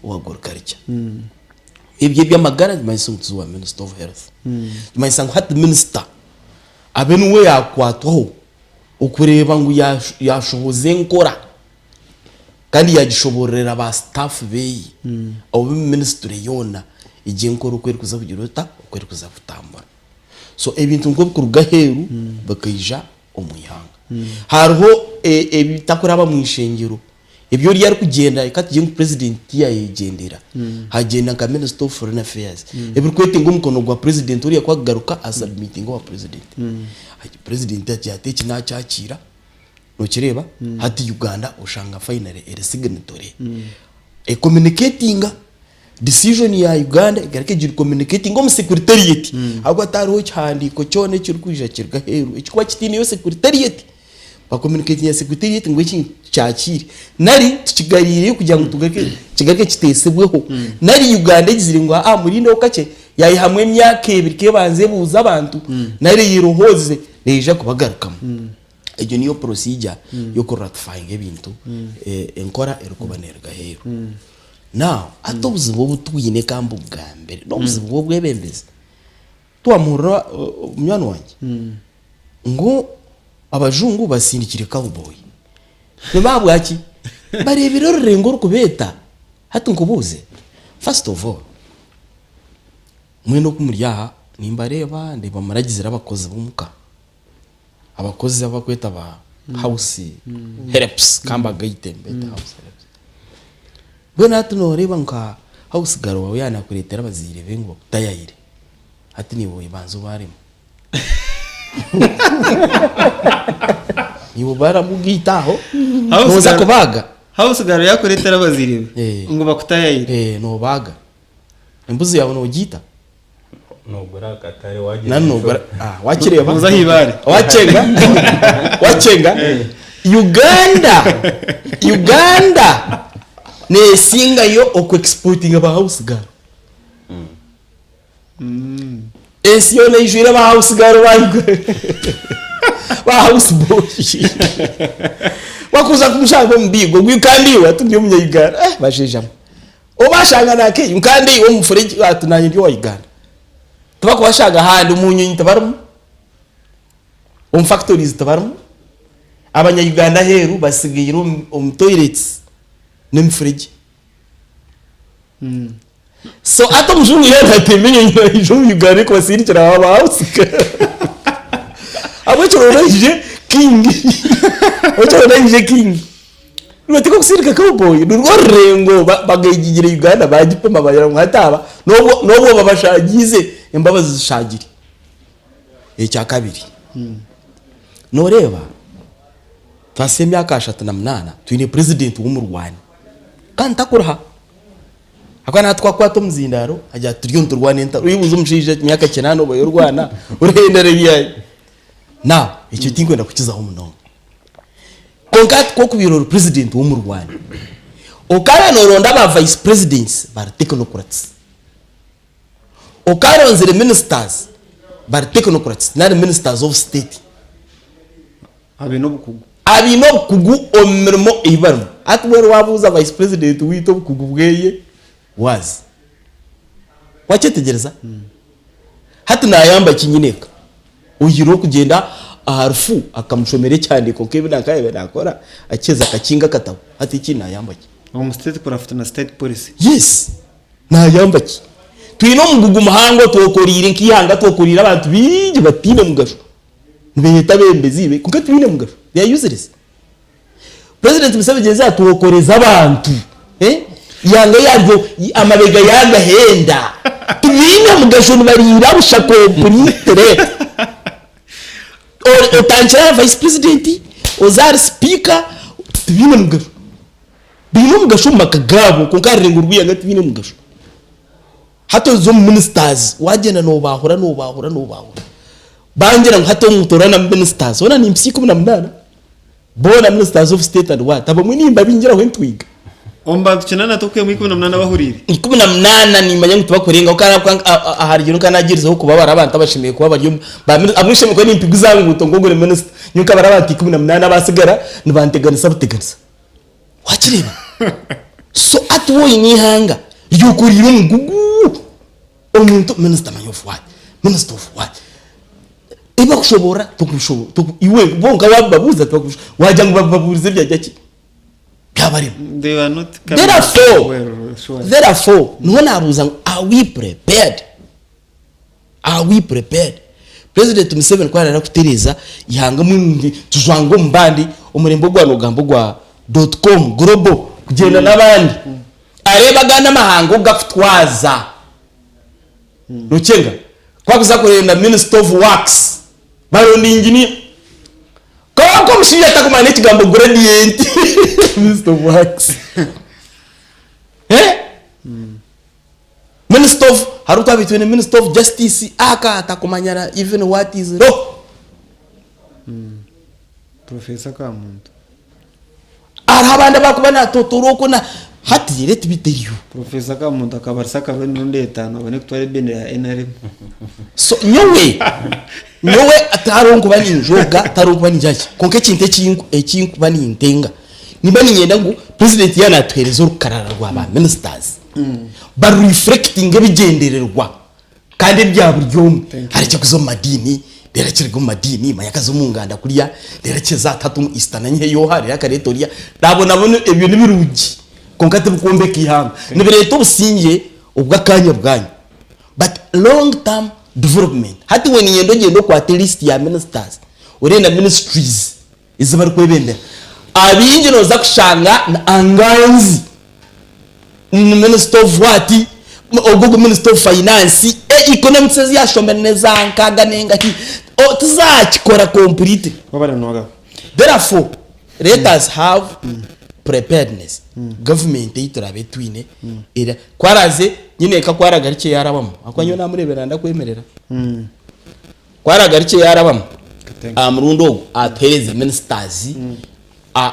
owa agriculture. Ebi eby'amagara nikimanyisa ngu tuza owa minister of health. Nikimanyisa ngu hati minisita abe niwe yaakwatwaho okureeba ngu yaashohoza enkora kandi yaagishoboororera ba sitaafu beeye oba minisitule yoona egyo enkora oku erikuza kugira ota, oku erikuza kutambura. So ebintu nk'ebi kuruga aheeru bikaija omu ihanga. Hariho ebitakuraba omu ishengyero Ebi oriya arikugyenda reka tugire ngu president tiyayegyendera hagyenda nka minister of foreign affairs ebirikwetenga omukono gwa president oriya ku akugaruka a submitinga owa president president agira ati eki nakyakiira nokireeba hati Uganda oshanga finally eri signatory e communicatinga. Decision ya Uganda egaruke egiri communicating omu secretariat ahabw'okuba tihariho ekihandiiko kyona ekirikwija kiruga aheeru ekirikuba kitaineyo secretariat. Ba communicatinga secretariat ngu eki tukyakiire nari tukigariireyo kugira ngu tugaruke kigaruke kiteesibweho nari Uganda egizire ngu aa murindeho kakye yaayihamu emyaka ebiri kebanze ebuuze abantu nari eyerohooze neija kubagarukamu. Egyo niyo procedure y'oku ratifyinga ebintu enkora erikuba neeruga aheeru. Now hati obuzibu obu twine ka mbugambire n'obuzibu bw'obwebembezi. Tiwamuhurira munywani wangye ngu abajungu basindikire cowboy nibahabwaki? Bareebire orurengo orukubeeta. Hati nkubuuze first of all mwena oku muri aha nimbareeba ndeeba muragizire abakozi b'omuka. Abakozi abu barikweta ba house helps ka mbagaite mbeete house helps. Mbwenu hati nooreeba nka house girl waawe yaaba naakureetera abazaire be ngu bakutayayire, hati naiwe obanze obaremu. Naiwe obaramu ogaite aho, nooza kubaaga. House girl yaakureetera abazaire be ngu bakutayayire. Noobaaga. Embuzi yaawe noogiita. Nogura akatare wagira Nani nogura ah wakireeba Noza ah'eibaare. Wakyenga wakyenga Uganda Uganda nesingayo oku exportinga ba house girl ensi yoona eijwire ba house girl ba Uganda ba house boy bakuza kumushanga omu bigo ngu kandi iwe ati ndi omunya Uganda eh bashaija mwe Obashanga nakeyi nkandi iwe omufuregye ati nanye ndi owa Uganda. Tibakubashanga ahandi omu nyonyi tibarimu, omu factories tibarimu, abanya Uganda aheeru basigaire omu toilets n'emifuregye. So hati omujungu yaaba natemba enyonyi naija omu Uganda arikubasindikira aba house girl. Ahabw'ekyo oraba oije king, ahabw'ekyo oraba oije king. Nibateekwa kusindika cowboy nirwo rurengo bagaigiire Uganda bagipima bagira ngu hati aba n'obwo babashagiize embabazi zishagire. Ekyakabiri, noreeba twahitsya emyaka 38 twine president w'omurwani kandi takuruha ahabw'okuba naaba twakwata omuzindaaro agira ati turiyo niturwana entaro oyibuuza omushaija emyaka 80 obaire orwana orikuhendera ebyayi. Now ekyo tinkwenda kukizaho munonga. Kwonka hati ku orikubaire ori president w'omurwani, okaaba noronda ba vice presidents bari technocrats, okaronzire ministers bari technocrats nari ministers of state Abaine obukugu. Abaine obukugu omu mirimo ei barimu. Hati mbwenu waabuuza vice president waitu obukugu bweye waazi. Wakyetegyereza? Hati naayamba ki nyineeka? Oihireho okugyenda aha rufu akamushomera ekihandiiko nk'ebi naakaabaire naakora, akiheza akakinga akatabo. Hati eki naayamba ki? Omu state craft na state policy. Yes. Naayamba ki? Twine omugugu muhango twekoreire nk'eihanga twekoreire abantu baingi bataine mugasho. Nibeeyeta abeebembezi kwonka tibaine mugasho. They are useless. President Museveni gyeza atwokoreza abantu eh? Yanga yaryo amabega yagahenda tibiine mugasho nibariira busha completely. Otandikire aha vice president oze ahari speaker tibiine mugasho. Biine omugasho omu maka gaabo kwonka aha rurengo rw'eihanga tibiine mugasho. Hati oza omu ministers wagyenda nobahura nobahura nobahura bangira ngu hati omutorana ministers hoona nimpitsya 18 boona ministers of state and what abamwe nimbabingiraho entwiga. Omu bantu kinaana tokwihamu 18 abahuriire. 18 nimanya ngu tibakurengaho kandi ahabw'okuba aha rugyero nkaba nagyerizeho kubabara abantu abashemereire kuba bari omu ba minisita abamwe nshemereire kuba nimpiguza aha nguuto ngu ogu ni minisita nyowe nkabara abantu 18 abasigara nibanteganisa buteganisa. Wakireeba? So hati waaba oine eihanga ryekoriire omugugu, omuntu minisita manya of what? Minisita of what? Ebi bakushoboorora tokubishoboorora, toku iwe bo nka waabibabuuza tibakubishoboorora, waagira ngu babibabuurize byagya ki? Byabarema. They are not coming Therefore, well, sure. therefore, niho naabuuza ngu are we prepared? Are we prepared? President Museveni ku arara kutereeza ihanga mbwenu tujwange omu bandi, omurembe ogwa nogamba ogwa dot com global kugyenda n'abandi. Areebe agandi amahanga oku gakutwaza. Nokyenga? Ku akuza kurenda minister of works baronda engineer. Kwonka omushaija atakumanya n'ekigambo gradient minister of works. Eh? Minister of hariho twabaire twine minister of justice aka atakumanya na even what is law. Professor Kamuntu. Hariho abandi abakuba natotora okwo na hati let me tell you. Professor Kamuntu akabarisa akaruru emirundi etano abone kutwara ebendera ya NRM. So nyowe nyowe tihariho nkuba ninjooga tihariho nkuba ningira ki kwonka ekintu ekinkuba nintenga nimba niinyenda ngu president yaaba naatuheereza orukarara rwa ba ministers barureflectinge ebigyendererwa kandi ebya buri omwe harekye kuza omu madiini reero akiriga omu madiini manya akaza omu nganda kuriya reero akiza hati omu Easter nanyiheyo oha reero akareeta oriya naabonabona ebyo nibirungi kwonka tibikwombeka eihanga nibireeta obusingye obw'akaanya bwanya but long term development hati iwe niinyenda ogyende okwate list ya ministers oreebe na ministries ezi barikwebembera. Abaingi nooza kushanga ni Anganzi, ni minister of what, ogwo ogu minister of finance, eh economics ezi yashomire n'eza nkaaga n'engahi, tizakikora completely. Therefore, let us have preparedness. Government ei turaabe twine, era ku araaze nyineeka ku aragarukye yaarabamu, ahakuba nyowe naamureebera ndakwemerera. Ku aragarukye yaarabamu, aha murundi ogu atuheereze ministers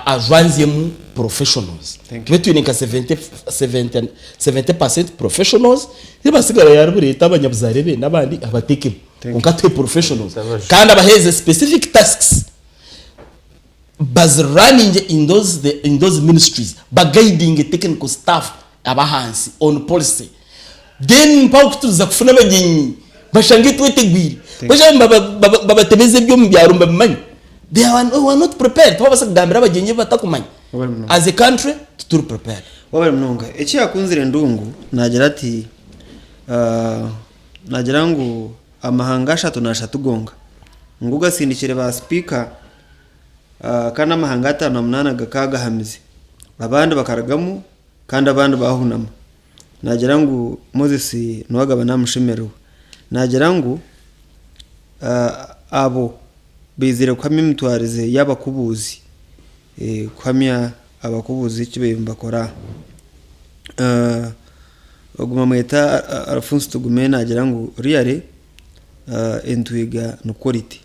ajwanzyemu professionals. Tube twine nka 70% professionals, then abasigara yaaribureeta abanyabuzaare be n'abandi abateekemu. Kwonka atuhe professionals kandi abaheereze specific tasks bazi runninge in those, the, in those ministries, ba guidinge technical staff abahansi on policy. Then mpaho kutuza kufuna abagyenyi bashange twetegwire. Bashange babatebeze eby'omu byaro nibabimanya. They are, we are not prepared. Tibabasa kugambira abagyenyi ebi batakumanya. As a country, tituri prepared. Wabare munonga. Eki yakunzire Ndungu nagira ati ah, nagira ngu amahanga ashatu nashatu gonka ngu gasindikire ba sipiika Kandi amahanga 58 gakagahamize, abandi bakarugamu kandi abandi baahunama. Naagira ngu Moses niwe agaba naamushemererwa. Naagira ngu abo baizire kuhamya emitwarize y'abakubuuzi, kuhamya abakubuuzi eki bariyo nibakora. Ogu bamweta Alfonso Tugume naagira ngu really entwiga ni quality.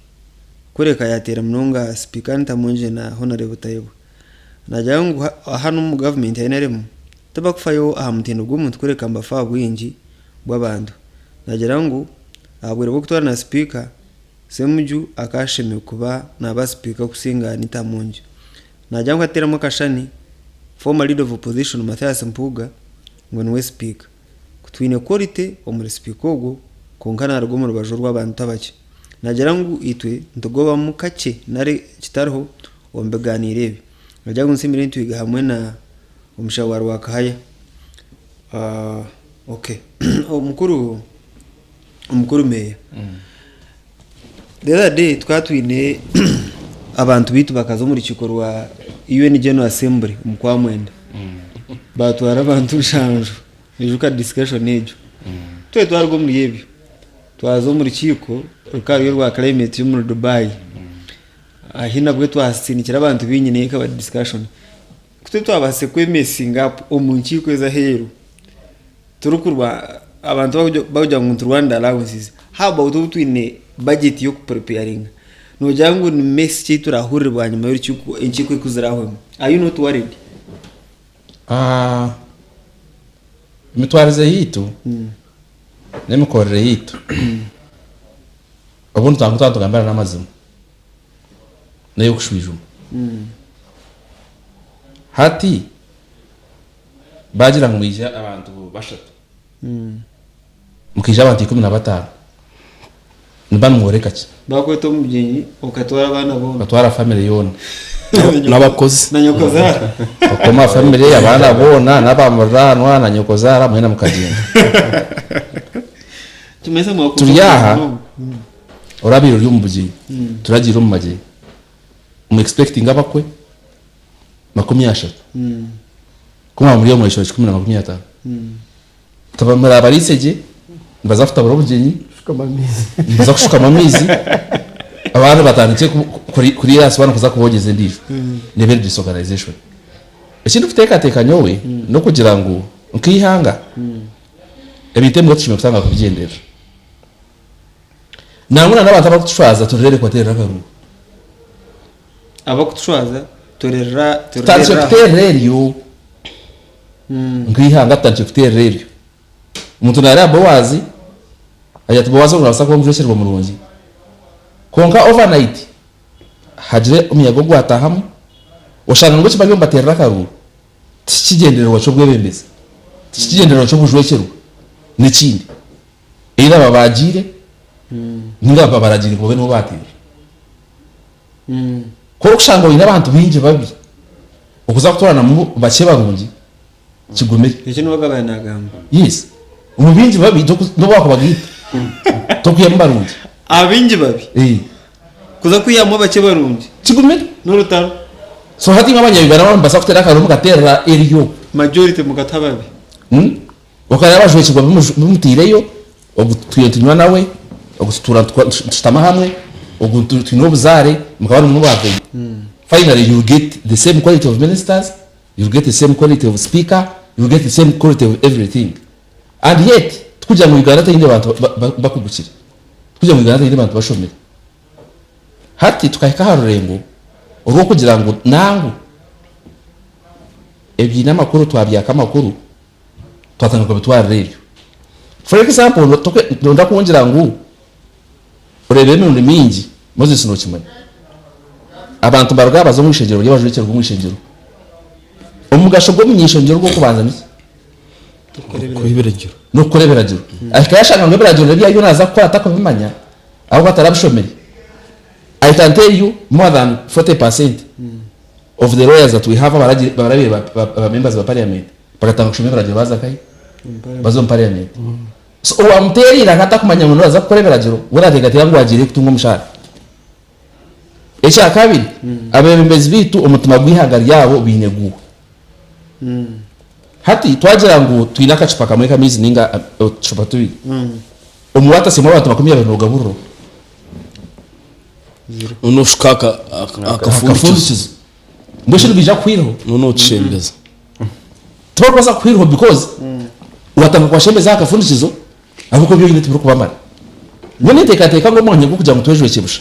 Kureka yateera munonga Sipiika Anita Amongye na Honore Butayebwa. Naagira ngu hanu omu gavumenti ya NRM tibakufayo aha mutindo gw'omuntu kureka nibafa aha bwingi bw'abantu. Naagira ngu aha bwire bw'okutwara na Sipiika, Ssemuju akashemereire kuba naaba Sipiika kusinga Anita Amongye. Naagira ngu ateeremu akashushani former leader of opposition Mathias Mpuuga ngu niwe Sipiika. Ku twine quality omuri Sipiika ogwo kwonka naaruga omu rubaju orw'abantu abakye. Naagira ngu itwe nitugobamu kakye nari kitariho omu bigaaniiro ebi. Naagira ngu nsiimire Ntwiga hamwe na omushaho wa Rwakahaya. Okay. Omukuru omukuru meeya. The other day tukaba twine abantu baitu bakaza omu rukiiko rwa UN General Assembly omu Kwamwenda. Baatwara abantu nshanju. Noijuka discussion egyo. Twena twaruga omuri ebyo. Twaza omu rukiiko rukaba ruri orwa climate y'omuri Dubai. Ahi nabwo twasindikire abantu baingi nayo ekaba discussion. Ku turi twabaasize kwemesinga up omu nkiiko ez'aheeru turikurwa abantu bakugira ngu niturwanira allowances, how about obu twine budget y'okupreparinga? Noogira ngu ni mess ki ei turaahurire bwanyima y'orukiiko enkiiko ku ziraahwemu? Are you not worried? Emitwarize yaitu n'emikorere yaitu obundi twaba nitugambirana n'amazima n'ey'okushwijuma. Hati baagira ngu mwije abantu bashatu, mukaija abantu 15, nimuba nimworeka ki? Bakweta omubyenyi okatwara abaana boona. Okatwara family yoona. N'abakozi. Na nyokozaara. Okoma family, abaana boona, n'abamuriranwa, na nyokozaara mwena mukagyenda. Kimanyisa mwakunze Turi aha, munonga. orabaire ori omu bugyenyi, turagiire omu magyenyi, mu expectinga abakwe 30. Ku mwaba muri omu 150. Murabariise gye, nibaza kutabura obugyenyi, nibaza kushukamu amaizi, abandi batandikye kuriira ahansi boona kuza kubogyeza endiijo. Neeba eri disorganization. Eki ndikuteekateeka nyowe n'okugira ngu nk'eihanga, Ebintu ebimwe tushemereire kutandika kubigyenderera. Nangwa na n'abantu abarikutushwaza tureebe kubateerera akaruuru. Abarikutushwaza turerera Tutandikye kuteerera eryo. Nk'eihanga tutandikye kuteerera eryo. Omuntu naareeba Boazi, agira ati Boazi ogu naabaasa kuba omujwekyerwa murungi. Kwonka overnight hagire omuyaga ogwataahamu, oshanga ngu eki bariyo nibateerera akaruuru ti kigyendererwa ky'obwebembezi, ti kigyendererwa ky'obujwekyerwa, n'ekindi. Either babaagiire ninga babaragiire ngu babe nibo baateera. Ku orikushanga oine abantu baingi babi, okuza kutooranamu bakye barungi kigumire. Ekyo niwe Gabaya naagamba. Yes. Omu baingi babi n'obu waakuba gaita, tokwihamu barungi. Aha baingi babi? Eh. Kuza kwihamu abakye barungi? Kigumire. N'orutaro. So hati imwe abanya-Uganda mwaba nimubaasa kuteera akaruuru mukateerera eryo. Majority mukata babi. Okareeba abajwekyerwa bimuteireyo, ogu tutwire nitunywa nawe, ogu tutuura nitushutama hamwe, ogu twine obuzaare, mukaba nimwo mwaveyo. Finally you will get the same quality of ministers, you will get the same quality of speaker, you will get the same quality of everything. And yet, tikugira ngu Uganda teine bantu bakugukire, tikugira ngu Uganda teine bantu bashomire. Hati tukahika aha rurengo orw'okugira ngu nangu ebiine amakuru twabyaka amakuru, twatandika kubitwarira eryo. For example, nonda kungira ngu oreebire emirundi mingi, Moses nokimanya, abantu nibaruga baza omu ishengyero bari abajwekyerwa omu ishengyero. Omugasho gw'omuny'ishengyero ogw'okubanza niki? Ebiragiro. N'okukora ebiragiro. Ahika yashanga ngu ebiragiro ebi ariyo naaza kukora atakubimanya ahabw'okuba atarabishomire. I can tell you more than 40% of the lawyers that we have abarabaire ba members ba parliament bakatandika kushoma ebiragiro baaza nkahi? Baza omu parliament. So owamuteereire akaba atakumanya ngu nooza kukora ebiragiro, we naateekateeka ngu agiire kutunga omushaara. Ekyakabiri, abeebembezi baitu omutima gw'eihanga ryabo baine guuha. Hati twagira ngu twine akacupa kamwe k'amaizi nainga otucupa tubiri, omu water abantu 20 noogaburira oha? Nooshuka akafundikizo. Mbwenu shi nibaija kuhwiraho? Nookishembeza. Tibarikubaasa kuhwiraho because watandika kubashembeza aha kafundikizo ahabw'okuba ebi oine tibirikubamara. Nyowe ninteekateeka ngu omwanya gw'okugira ngu twejwekye busha,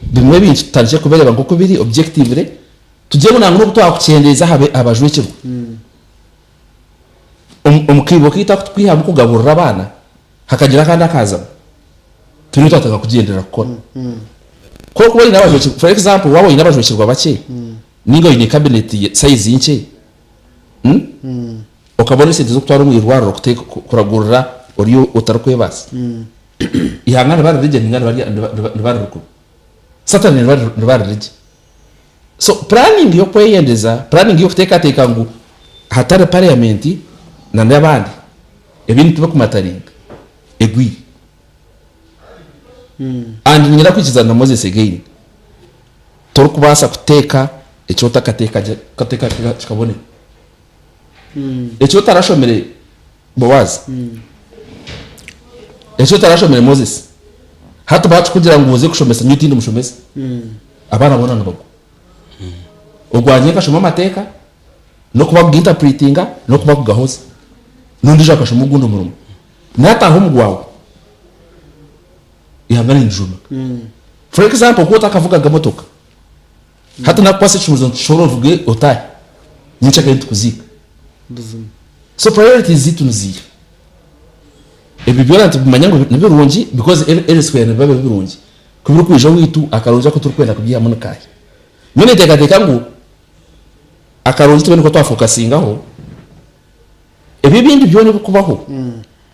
bimwe ebintu tutandikye kubireeba nk'oku biri objectively, tugire ngu nangwa n'obu twakukyendeeza aha bajwekyerwa, omu kaibo kaitu aku turikwihamu kugaburira abaana, hakagira akandi akaazamu, twine twatandika kugyendera kukora. Ku orikuba oine abajwekyerwa, for example waaba oine abajwekyerwa bakye, Ninga oine cabinet size nkye okabona esente z'okutwara omu irwariro kuragurira ori otarikwebaasa. Ihanga nibaririgye ninga nibaririkubi? Certainly nibaririgye. So planning y'okweyendeza, planning y'okuteekateeka ngu hatari parliament na n'abandi ebintu tibikumataringa egwire. And niinyenda kwikiriza na Moses again. Torikubaasa kuteeka eki otakateeka gye kuteeka kikabonera. Eki otarashomire Boazi, eki otarashomire Moses, hati baakikugira ngu oze kushomesa nyowe tindi mushomesa, abaana boona nibagwa. Ogwangye nkashoma amateeka n'okuba kuginterpretinga n'okuba kugahoza, n'ondiijo akashoma ogundi murimo. Naataaha omu gwawe, eihanga nirijuma. For example, ku otakavugaga motoka, hati nakukwasa ekishumuruzo nti shoora ovuge otaahe, nyencakare nitukuziika. So priorities zaitu niziiha? Ebi byona nitubimanya ngu nibirungi because elsewhere nibiba biri birungi. Ku birikwija owaitu, akarungi aku turikwenda kubyihamu ni kaahi? Nyowe ninteekateeka ngu akarungi tube niko twafokasingaho, Ebi ebindi byona ebirikubaho,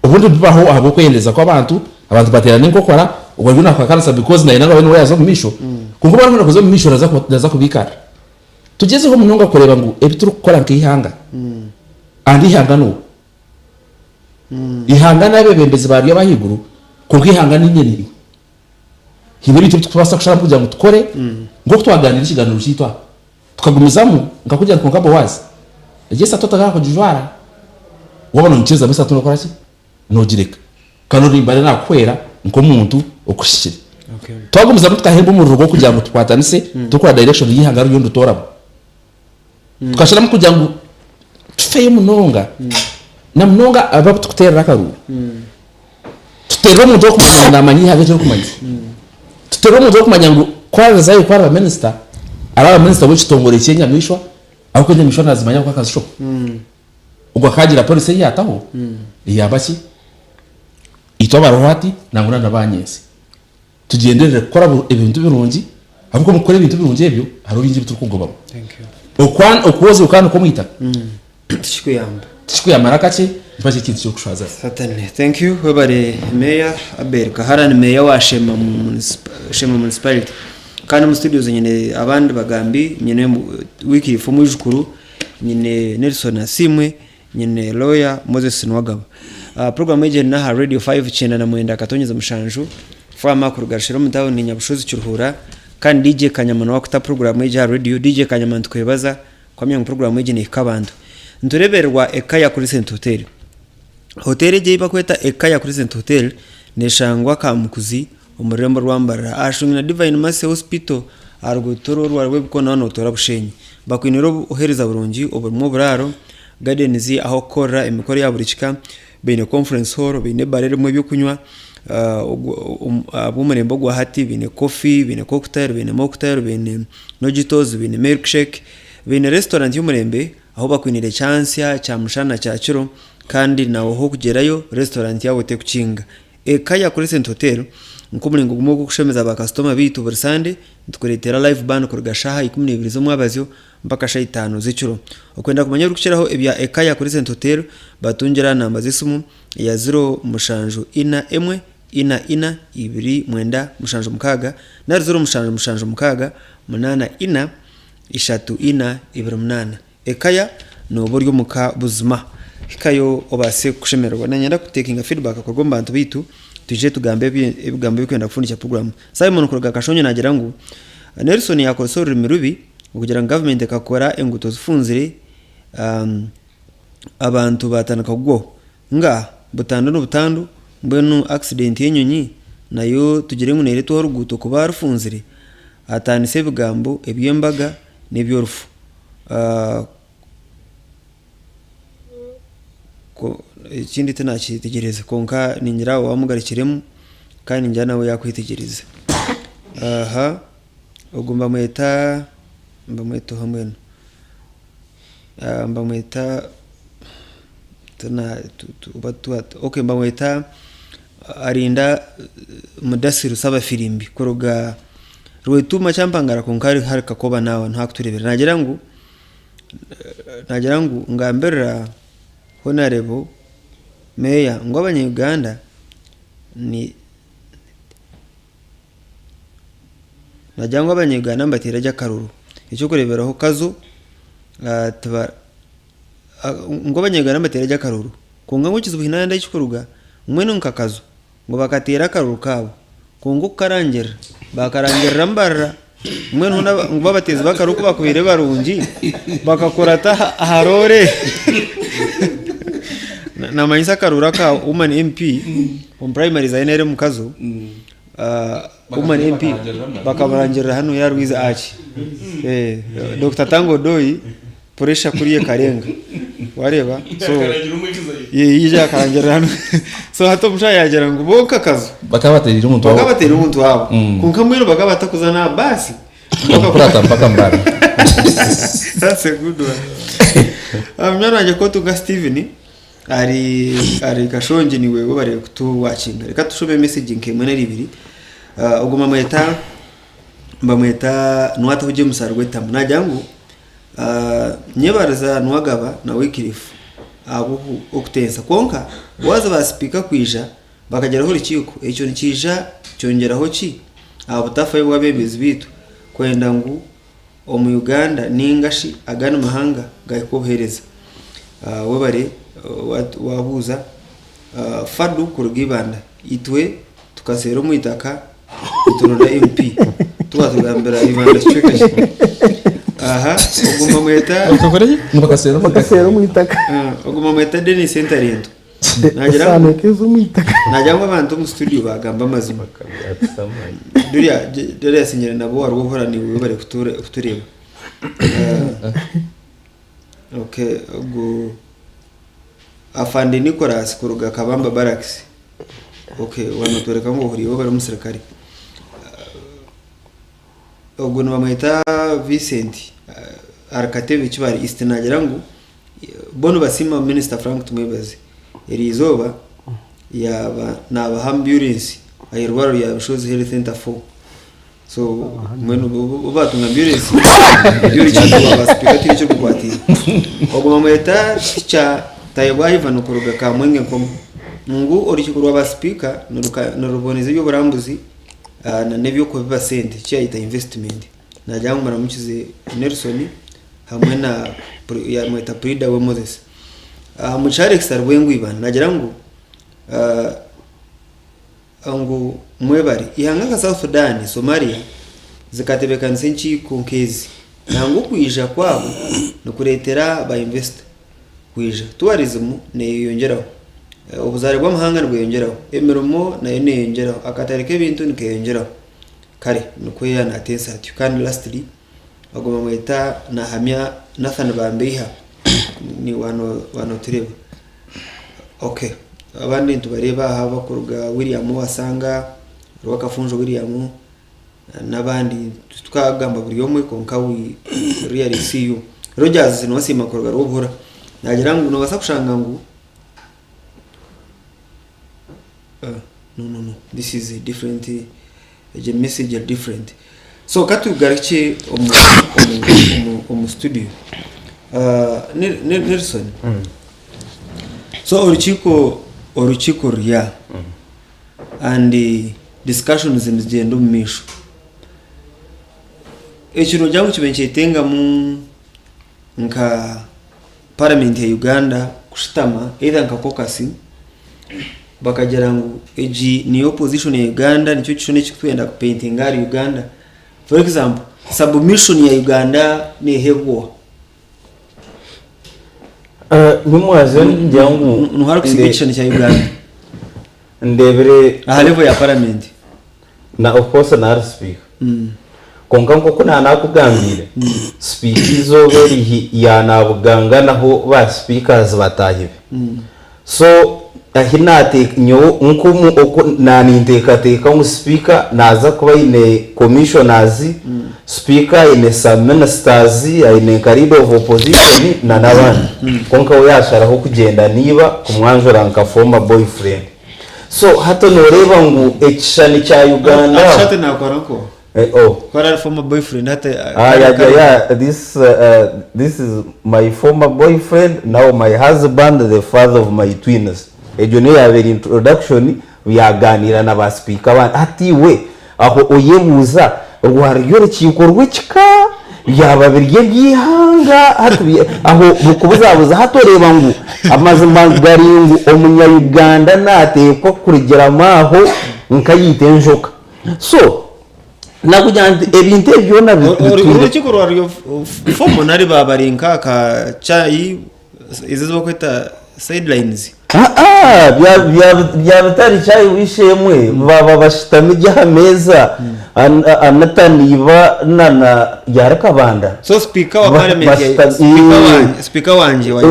obundi bibaho ahabw'okweyendeza kw'abantu, abantu bateerana enkokora, ogwo ariyo naakuhakanisa because naayenda ngu abe niwe yaaza omu maisho, kwonka obu arikwenda kuza omu maisho naaza naaza kubiikarira. Tugyezeho munonga kureeba ngu ebi turikukora nk'eihanga, and eihanga niiwe. Eihanga n'abeebembezi baaryo ab'ahaiguru, kwonka eihanga niinye naiwe. Haine ebintu ebi turikubaasa kusharamu kugira ngu tukore, nk'oku twagaaniire ekigaaniiro kyaitu aha. Tukagumizamu nkakugira nti kwonka Boazi, egyo esatu otagaruka kugijwara, waaba noonyikiriza esatu nookora ki? Noogireka. Kandi orimbare naakuhwera nk'omuntu okuhikire. Twagumizamu tukahemba omuriro gw'okugira ngu tukwatanise turikura direction y'eihanga ririyo niritutoramu. Tukasharamu kugira ngu tufeyo munonga. Na munonga abo abu turikuteerera akaruuru. Tuteerere omuntu orikumanya ngu naamanya eihanga eki ririkumanyisa. Tuteerere omuntu orikumanya ngu ku arizayo ku araba minisita, araba minisita w'ekitongore ky'enyamaishwa ahabw'okuba enyamaishwa naazimanya ahabw'okuba akazishoma. Ogwo akaagira policy ei yaataho eyamba ki? Itwe abariho hati nangwa na n'abanyensi. Tugyenderere kukora ebintu birungi ahabw'okuba omu kukora ebintu birungi ebyo hariho bingi ebi turikugobamu. Okwoza okwanika omu itaka Tikikuyamba. Tikikuyamba n'akakye nikiba kiri ekintu kirikushwaza. Certainly. Thank you. Webare Mayor Abel Kahara ni Mayor wa Sheema Sheema Municipality. Kandi omu studios nyine abandi bagambi nyine Wycliffe omwijukuru, nyine Nelson Asiimwe, Nyine lawyer Moses Nuwagaba. Program egi eri n'aha Radio 5 97.7 Farmer kuruga Rushera omu tawuni Nyabushozi Kiruhura kandi DJ Kanyama niwe akuta program egi aha radio. DJ Kanyama nitukwebaza kuhamya ngu program egi nehika abantu. Niturebererwa Ekaya Crescent Hotel. Hotel egi ei bakweta Ekaya Crescent Hotel neshangwa Kamukuzi omu rurembo rwa Mbarara aha Shungi na Divine Mercy Hospital aha ruguuto oru orwa Rwebikoona waaba notoora Bushenyi. Bakwiniire obuheereza burungi oburimu oburaaro, gardens ah'okukorera emikoro ya buri kika, baine conference hall, baine ebaara erimu ebyokunywa ahabw'omurembe ogwa hati baine coffee, baine cocktail, baine mocktail, baine nojitos, baine milkshake, baine restaurant y'omurembe ahu bakwiniire kyansya, kyamushana, kyakiro kandi naiwe ah'okugyerayo restaurant yaabo tekukinga. Eka ya Crescent Hotel nk'omuringo gumwe ogw'okushemeza ba kasitoma baitu buri Sande nitukureetera live band kuruga shaaha 12 z'omwabazyo mpaka shaaha itaano z'ekiro. Okwenda kumanya ebirikukiraho ebya Eka ya Crescent Hotel batungire aha namba z'esimu eya ziro mushanju ina emwe ina ina ibiri mwenda mushanju mukaaga nari ziro mushanju mushanju mukaaga munaana ina ishatu ina ibiri munaana. Ekaya nooba ori omu ka buzima. Hikayo obaase kushemererwa. Niinyenda kutekinga feedback kuruga omu bantu baitu twije tugambe ebigambo ebirikwenda kufundikya puroguraamu. Simon kuruga Kashonyo naagira ngu Nelson yaakozesa orurimi rubi okugira ngu gavumenti ekakora enguuto zifunzire abantu baatandika kugwaho. Nga butandu n'obutandu mbwenu accident y'enyonyi nayo tugire ngu neeretwaho oruguuto kuba rufunzire? Ataanise ebigambo eby'embaga n'eby'orufu. Ekindi tinakyetegyereza kwonka ningira owamugarukiremu kandi ningira nawe yakwetegyereza. Aha ogu nibamweta nibamweta oha mbwenu? Nibamweta okay nibamweta Arinda Mudasiru Sabafirimbi kuruga Rwetuuma Kyampangara kwonka ari hari Kakoba naawe niho arikutureebera. Naagira ngu naagira ngu ngambirira Honarebo Meeya ngu abanya Uganda ni naagira ngu abanya Uganda nibateera gye akaruru. Eky'okureeberaho Kazo tiba ngu abanya Uganda nibateera gye akaruru kwonka ngu ekizibu haine ahandi ahu kirikuruga mbwenu nka Kazo ngu bakateera akaruru kaabo kwonka okukarangirira baakarangirira Mbarara mbwenu hoona ngu abateezi b'akaruru ku baakubaire barungi bakakurata aha roore Naamanyisa akaruru aka Woman MP omu primary za NRM Kazo Woman MP bakamurangirira hanu ya Rwizi Arch Dokita Tanga Odoi Pressure kuriya ekarenga wareeba so yaija akarangirira hanu so hati omushaija yagira ngu bo nk'akazu Bakaba batereire omuntu bakaba batereire omuntu waabo kwonka mbwenu bakaba batakuza n'aha baasi Bakakurata mpaka Mbarara. That's a good one. Munywani wangye Kotunga Steven ari ari Kashongi niwe webare kutuwakinga. Reka tushome message nk'emwe nari ibiri. Ogwo bamweta bamweta Nwatahugye Musaro Gw'etamu. Nagira ngu Nyebariza Nuwagaba na Wycliffe ahabw'okutensa kwonka waaza ba sipiika kwija bakagyeraho orukiiko, ekyo nikiija kyongyeraho ki aha butafayo bw'abeebembezi baitu kwenda ngu omu Uganda ninga shi agandi mahanga gahikwe obuheereza? Webare waabuuza Fadu kuruga Ibanda. Itwe tukaseera omu itaka nituronda MP tiwatugambira Ibanda kicweka ki? Aha ogu mbamweta Bakaseera omu itaka. Bakaseera omu itaka. Ogu mbamweta Denis Entarintu. Nagira Esaano ngu ekeeza omu itaka. nagira ngu abantu omu studio bagamba amazima. Duriya Darius Nyirinabo wa Rwohora niiwe webare kutureeba. Okay ogu. Afande Nicholas kuruga Kabamba Barracks. Okay, wano twereka ngu ohuriire bari omusirikare. Ogwo nibamweta Vincent ahari Katebe Kibale East nagira ngu bo nibasiima Minisita Frank Tumwebaze eriizooba yaaba naabaha amburensi ah'eirwariro rya Bushozi Health Centre 4. So mbwenu bo baatunga amburensi eby'orukiiko rwa ba sipiika tihaine eki rikukwataine. Ogwo bamweta Teacher Tayebwa Ivan kuruga Kamwenge Nkomo ngu orukiiko rwa ba sipiika niruboneza eby'oburambuzi na n'eby'okubiba sente eki yayeta investment. Nagira ngu muramukize Nelson hamwe na yamweta puriida we Moses. Mugisha Alex ari Bwengwibanda nagira ngu ngu mwebare. Eihanga nka South Sudan, Somalia zikatebekanisa enkiiko nk'ezi. Nangwa okwija kwabo nikureetera ba investor kwija. Tourism neyeyongyeraho, obuzaare bw'amahanga nibweyongyeraho, emirimo nayo neyeyongyeraho, akatare k'ebintu nikeyongyeraho. Kare nikwo yaaba nateesa atyo. Kandi lastly ogwo bamweta Nahamya Nathan Bambeiha ni wanotureeba. Okay abandi nitubareeba aha abakuruga William Wasanga, Rwakafunjo William n'abandi titukagamba buri omwe kwonka we really see you. Rogers Niwasiima kuruga Rwobuhura naagira ngu noobaasa kushanga ngu no no no this is a different egyo message eri different so katugarukye omu, omu, omu, omu studio Nelson so orukiiko orukiiko ruri aha and discussions nizigyenda omu maisho eki nogira ngu kibaire nikyetengamu nka parliament ya Uganda kushutama either nka caucus bakagira ngu egi niyo position ya Uganda nikyo kishushani ekiturikwenda kupaintinga ahari Uganda for example submission ya Uganda neheebwa oha? Nimwaza ngira ngu Noha arikusiga ekishushani kya Uganda ndebire aha level ya parliament? Na of course na ahari sipiika. Kwonka nk'oku naanakugambiire, sipiika eizooba eri yaanabuganganaho ba sipiikazi bataahi be. So ahi naateeka nyowe nk'omu oku naaninteekateeka ngu sipiika naaza kuba aine commissioners, sipiika aine some ministers, aine nka leader of opposition na n'abandi. Kwonka we yaasharaho kugyenda na iba kumwanjura nka former boyfriend. So hati noreeba ngu ekishushani kya Uganda Actually hati nakora nko. Eh, oh. Ku ari former boyfriend hati Ah, yeah, yeah, yeah. This, this is my former boyfriend, now my husband, the father of my twins. Egyo niyo yabaire introduction, yaganiira na ba sipiika abandi. Hati iwe aho oyebuuza, rwari orukiiko rw'ekika, byaba biri eby'eihanga, hati aho bikubuzabuza. Hati oreeba ngu amazima gari ngu omunya-Uganda naateekwa kurugiramu aho nkayaita enjoka. So nakugira nti ebintu ebi byona bitwire. Orukiiko rwa formal nari baaba bari nk'aka chai Ezi ezi barikweta sidelines. Aa byaba bitari chai w'eishe-emwe baaba bashutami gye aha meeza Anita na iba na yari Kabanda. So speaker wa parliament speaker wangye wa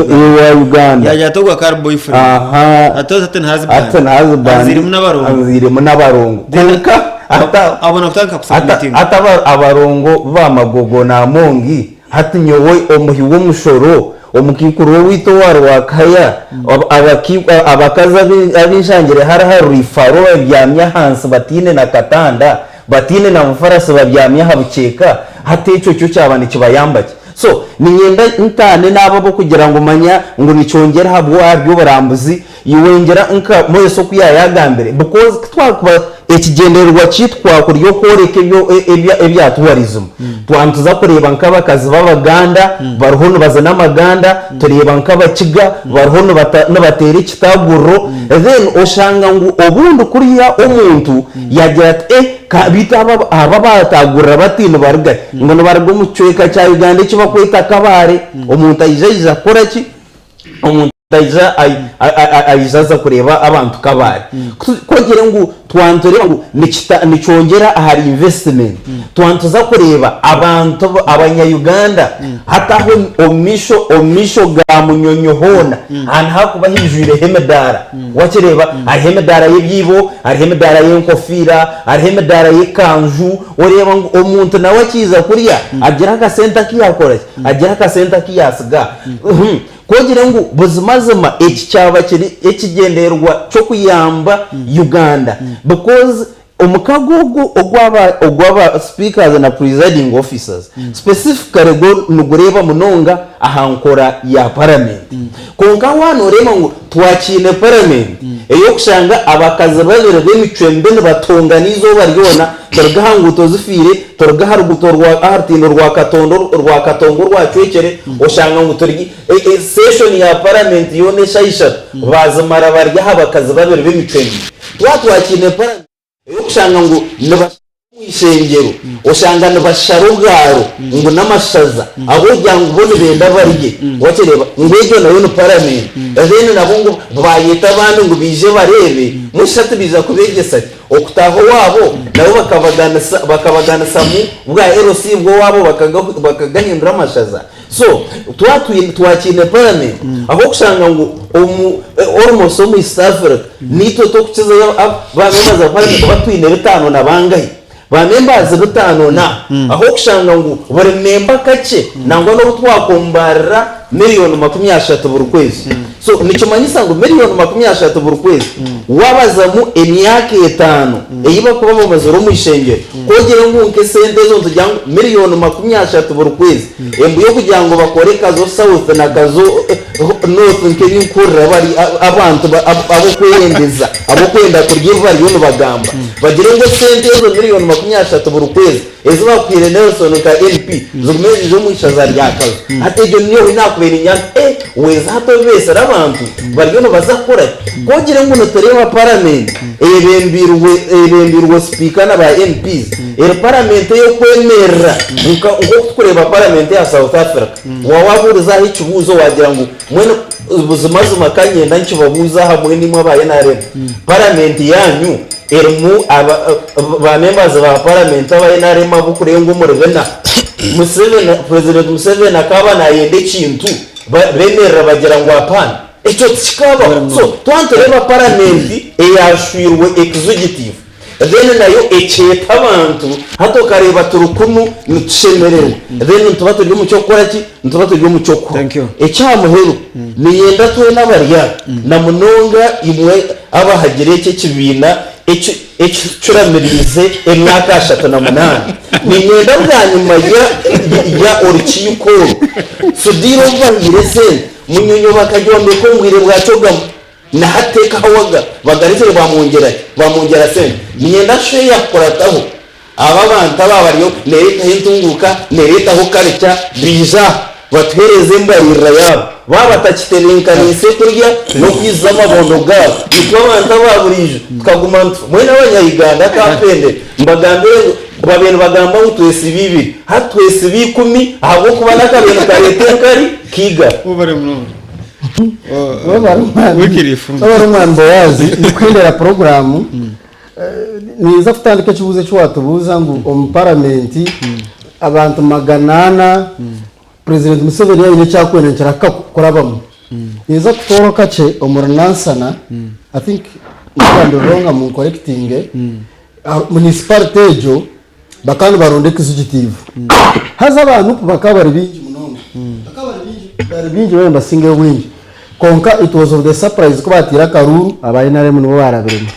Uganda yagira ati ogwo akaba ari boyfriend ati ati ni husband ati ni husband anziiremu n'abarongo anziiremu n'abarongo kwonka abona kutandika kusubmitinga ati abarongo ba Magogo na Amongi Hati nyowe omuhi w'omushoro, omukaikuru w'owaitu owa Rwakaya, abakazi abu nshangire hare aha rwifaro babyami ahansi bataine na katanda, bataine na mufarasi babyami aha bukyeka, hati ekyo kyo kyaba nikibayamba ki? So niinyenda ntaane n'abo ab'okugira ngu manya ngu nikyongyera aha by'oburambuzi, iwe ngira nka Moses oku yaayagambire because ku twakuba ekigyendererwa kyaitu kwakuri okworeka ebya tourism, twaba nituza kureeba nk'abakazi b'Abaganda bariho nibazina amaganda, tureeba nk'Abakiga bariho nibateera ekitaaguriro, then oshanga ngu obundi kuriya omuntu yaagira ati eh beitu aba abaataagurira bati nibaruga hi? Ngu nibaruga omu kicweka kya Uganda eki barikweta Kabale, omuntu aija aija kukora ki? Omuntu aija aija aza kureeba abantu Kabale. Ku ogire ngu. Twanitureba ngu nikita nikyongyera ahari investment. Twanituza kureeba abantu abanya Uganda hati aho omu maisho omu maisho ga Munyonyo hoona aha nihakuba haijwireho emidaara. Wakireeba? Hariho emidaara y'ebiibo, hariho emidaara y'enkofiira, hariho emidaara y'ekanju, oreeba ngu omuntu nawe akiiza kurya agira akasente aku yaakora ki? Agira akasente aku yaatsiga. Ku ogire ngu buzimazima eki kyaba kiri ekigyendererwa ky'okuyamba Uganda because omukago ogu ogwaba ogwaba speakers na presiding officers specifically gwo nigureeba munonga aha nkora ya parliament. Kwonka waaba noreeba ngu twakiine parliament ey'okushanga abakazi babiri b'emicwe mibi nibatongana eizooba ryona Turuge aha nguuto zifiire, turuge aha ruguuto rwa aha rutindo rwa Katondo rwa Katongo orwacwekire, oshanga ngu turi seshoni ya paramenti yoona eshaaha ishatu baazimara bari aha bakazi babiri b'emicwe mibi. Twaba twakiine paramenti ey'okushanga ngu nibashara omu ishengyero, oshanga nibashara obwaro ngu n'amashaza, abu ogira ngu bo nibenda barye, wakireeba ngu egyo nayo ni paramenti. Then nabo ngu baayeta abandi ngu baije bareebe, mbwenu shi tibaija kubeegyesa ki? Okutaaha owaabo nabo bakabaganisa bakabaganisamu bwa LC bw'owaabo bakagahindura amashaza. So twaba twine twakiine parliament ahabw'okushanga ngu omu almost omu East Africa niitwe turikukizayo ba members ba parliament oba twine bitaano na bangahi? Ba members bitaano na ahabw'okushanga ngu buri member kakye nangwa n'obu twakombarira miriyoni 30 buri kwezi. So nikimanyisa ngu miriyoni 30 buri kwezi wabazamu emyaka etaano ei bakuba bamazire omu ishengyero, ku ogire ngu nk'esente ezo nitugira ngu miriyoni 30 buri kwezi embu y'okugira ngu bakore Kazo South na Kazo North nk'ebi nkuhurira bari abantu ab'okweyendeza ab'okwenda kurya ebi bariyo nibagamba bagire ngu esente ezo miriyoni 30 buri kwezi Ezi bakuhaire Nelson nka MP zigume niziija omu ishaza rya Kazo. Hati egyo nyowe nakubaire ningira nti eh weeza hati obeesire abantu bariyo nibaza kukora ki? Ku ogire ngu nitureeba paramenti eyebembeirwe eyebembeirwe sipiika na ba MPs eri paramenti ey'okwemerera nka nk'oku tukureeba paramenti eya South Africa. Wababuuriza aho ekibuuzo wagira ngu mbwenu buzimazima ka nyenda nkibabuuze aha mbwenu imwe aba nrm paramenti yaanyu Erimu aba ba members ba parliament aba nrm abokurenga omuri bina. Museveni, President Museveni akaba nayenda ekintu bemerera bagira ngu apana. Ekyo tikikabaho. So twaba nitureeba parliament eyashwirwe exugitive then nayo ekyeta abantu hati okareeba turi kunu nitushemererwa then nituba turi omu ky'okukora ki? Nituba turi omu ky'okuhwa. Eky'aha muheru niinyenda twena abari aha na munonga imwe abahagira eki ekibiina ekitucuramiriize emyaka 38, niinyenda bwanyima ya orukiiko oru, Sudiira obu bahaire esente, Munyonyo bakagyombeka omu bwire bwa Kyogamu, na hati tekahawaga, bagarekire bamwongyera ki? Bamwongyera sente. Niinyenda shweya kukurataho. Aba abantu aba bariyo nereetaho entunguuka, nereetaho culture, baija aha batuheereze embaririra yaabo. Baaba batakitebenkaniise kurya n'okwijuza amabondo gaabo, itwe abantu aba buriijo tukaguma nitufa. Mbwenu abanya-Uganda akampendera mbagambire ngu babaire nibagamba ngu twesibe ibiri, hati twesibe ikumi ahabw'okuba n'akabaire nikareeta enkari kaigara. Webare munonga. Webare omwami Boazi, nikuhendera puroguraamu. Ninza kutandika ekibuuzo eki waatubuuza ngu omu paramenti abantu 400 Purezidenti Museveni yaaba aine eki arikwenda nikirahika kurabamu. Ninza kutoora kakye omuri Nansana, I think naaba ndi wrong munkorekitinge, municipality egyo bakaba nibaronda executive haza aba Nup bakaba bari baingi munonga, bakaba bari baingi babaire nibasingayo obwingi kwonka it was of the surprise ku bateire akaruuru aba nrm nibo barabiremu.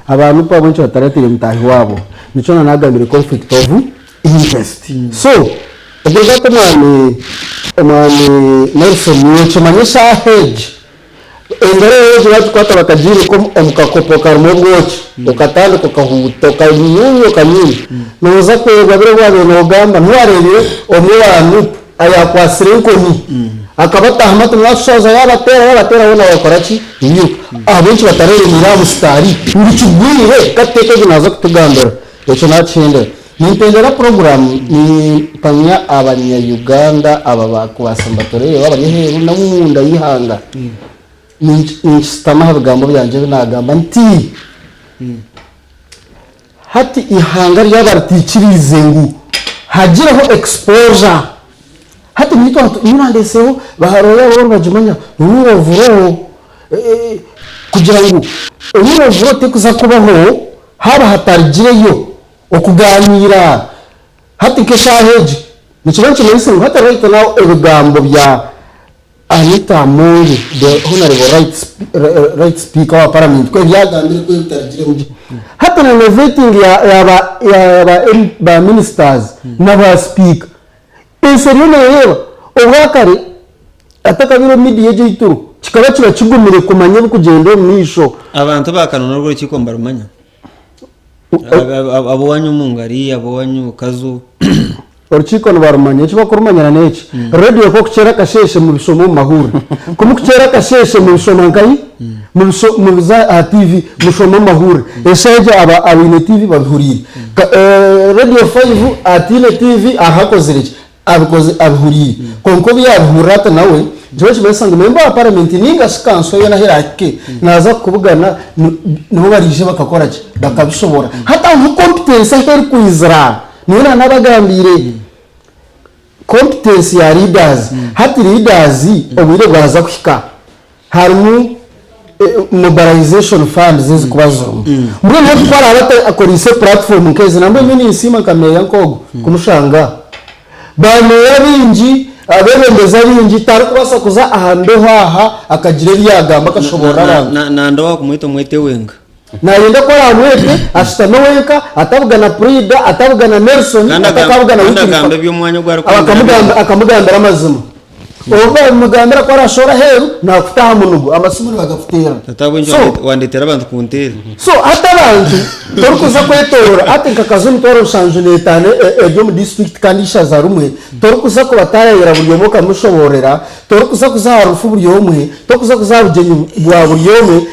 Aba Nup ahabw'enki batarateire mutaahi waabo? Nikyo na nagambire conflict of interest. So okuruga hati omwami omwami Nelson nokimanya eshaaha egi Engaro egyo bagikwata bakagiirika omu kakopo karimu obwoki, okatandika okahuuta okanyuunya okanyuunya, nooza kwebwa biri ebi waabaire noogamba. Niho waareebire omwe wa nup ayaakwatsire enkoni akabataahamu ati mwashushaza yaabateera yaabateera boona baakora ki? Biiruka. Ahabw'enki batareeremeire aha musitaari ngu kigwire ka tuteeke ogu naaza kutugambira? Ekyo naakihendera. Nimpendera puroguraamu nimpamya abanya Uganda aba bakubaasa nibatureeba abari aheeru n'omunda y'eihanga ninkisitama aha bigambo byangye ebi naagamba nti. Hati ihanga ryaba ritaikiriize ngu hagireho exposure. Hati naitwe aha nyowe nandeetseho ba lawyer abo nibagimanya rule of law kugira ngu rule of law terikuza kubaho haaba hatarugireyo okuganiira. Hati nk'eshaaha egi nikiba nikimanyisa ngu hati right now ebigambo bya Anita Among the Honourable Right Speaker wa Parliament ku ebyagambire ku ebitarugiremu gye. Hati na na vetting ya ya ba ya ba ba ministers na ba speaker ensi eriyo nereeba. Obwakare hatakabaire media egi eituru kikaba kiba kigumire kumanya ebikugyenda omu maisho. Abantu ba Kanoni orwo orukiiko nibarumanya? Ab'owanyu omu Ngari, ab'owanyu Kazo. Orukiiko nibarumanya. Eki bakurumanyira n'eki, Radio ku okukyera akasheeshe mubishoma omu mahurire. Ku mukukyera akasheeshe mubishoma nkahi? Mubisho mubiza aha TV mushoma omu mahurire. Eshaaha egyo aba abaine TV babihuriire. Ka Radio Five ataine TV hariho akozire ki? Abikoze abihuriire. Kwonka obu yaabihurira ati nawe, nikiba nikimanyisa ngu memba wa paramenti nainga shi kanso yoona ahu eraahike, naaza kukubugana nibo baraije bakakora ki? Bakabishoboora. Hati aho niho competence ahu erikwizira. Nyowe naanabagambiire competence ya leaders. Hati leaders obwire bwaza kuhika harimu mobilization funds ezikuba zirimu. Mbwenu hati ku araabe akoreise platform nk'ezi, nambwenu nyowe ninsiima nka meeya nk'ogu kumushanga aha. Ba meeya baingi, abeebembezi abaingi tarikubaasa kuza aha mbeho aha akagira ebi yaagamba akashoboorora abantu. Nanda owaakumweta omwete wenka. Naayenda ku araamwete ashutame wenka atabugana Puriida, atabugana Nelson, Kandi atakabugana kandi Wycliffe. agamba eby'omwanya ogu arikwongera Akamugamba akamugambira amazima. Obu babimugambira ku arashohora aheeru naakuta aha munugu amasimu nibagakuteera. Tata bwengye So, wandetera abantu kunteera. so hati abantu torikuza kwetoorora hati nka Kazo 75,000 eri omu disiturikiti kandi ishaza rimwe, torikuza kubataayayira buri omwe okamushoboorera, torikuza kuza aha rufu buri omwe, torikuza kuza aha bugyenyi bwa buri omwe,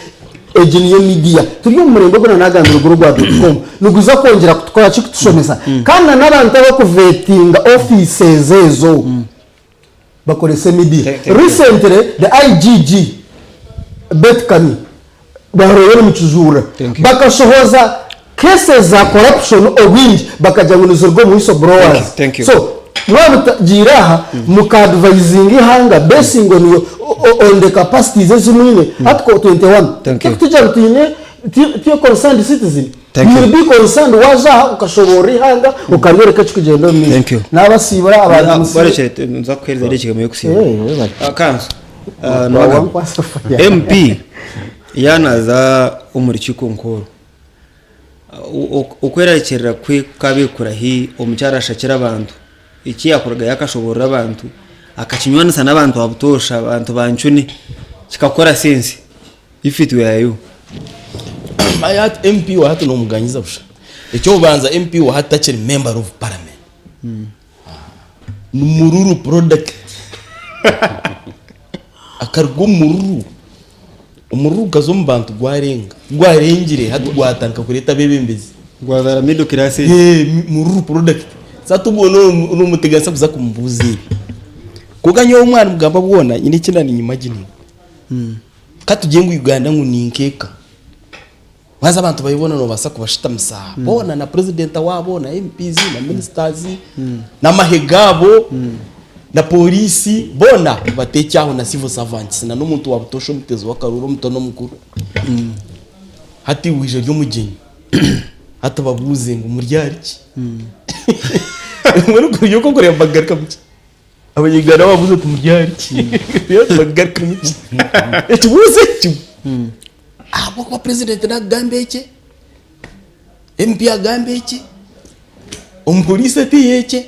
Egi niyo media. Turi omu murembe ogu nanagambire guri ogwa dot com. Niguza kwongyera kutukora ki? Kutushomesa. Kandi na n'abantu abakuvetinga offices ezo bakorese media. Recently the IGG Beti Kamya baroyo nimukijuurira bakashohoza cases za corruption obwingi bakagira ngu niziruga omu whistle blowers. Thank you. So mwaba mutagiire aha muka advisinga ihanga basing on your, on the capacities ezi mwine Article 21 Thank you. Tikutugira ngu twine ti concerned citizen Thank you you. will be concerned waza aha okashoboorora ihanga okaryoreka ekikugyenda omu maisho Thank you. Nabasiibura abantu musiibe Barekye nza kukuheereza edakiika emwe y'okusiiba. Eh, webale. Ah, Kanso. Ah, Wa- Nuwagaba. wankwasa fire. MP yanaza omu rukiiko nk'oru Okwerarikirira kwe kukaba kurahi omukyara ashakire abantu, eki yakoraga akashoboorora abantu, akakinywanisa n'abantu ba butoosha abantu ba ncune, kikakora sense if it were you. Manya hati MP wa hati nomuganyiza busha. Ekyokubanza MP wa hati takiri member of parliament. Ni mururu product. Akaruga omu mururu. Omururu gukaza omu bantu gwarenga. Gwarengire hati gwatandika kureeta abeebembezi. Gwazaara middle class. Eeh mururu product. Sasa obwo nomuteganisa kuza kumubuuza ebi. Kwonka nyowe omwana mugamba bwona nyine eki naniimagininga. Ka tugire ngu Uganda ngu ni nk'eka. Haza abantu baawe boona noobaasa kubashutamisa aha boona na purezidenti waabo na MPs na ministers n'amahe gaabo na pooriisi boona obateekye aho na civil servants na n'omuntu wa butoosha omuteezi w'akaruuru omuto n'omukuru. Hati waija ori omugyenyi hati obabuuze ngu muri ahari ki? Mbwenu okwo ori okureeba nibagarukamu ki? Abanyarwanda babuuza oti muri ahari ki? Reero nibagarukamu ki? Ekibuuzo ekyo. Ahabw'okuba purezidenti naakugamba ekye, MP agamba ekye, omuporiisi ateyo ekye,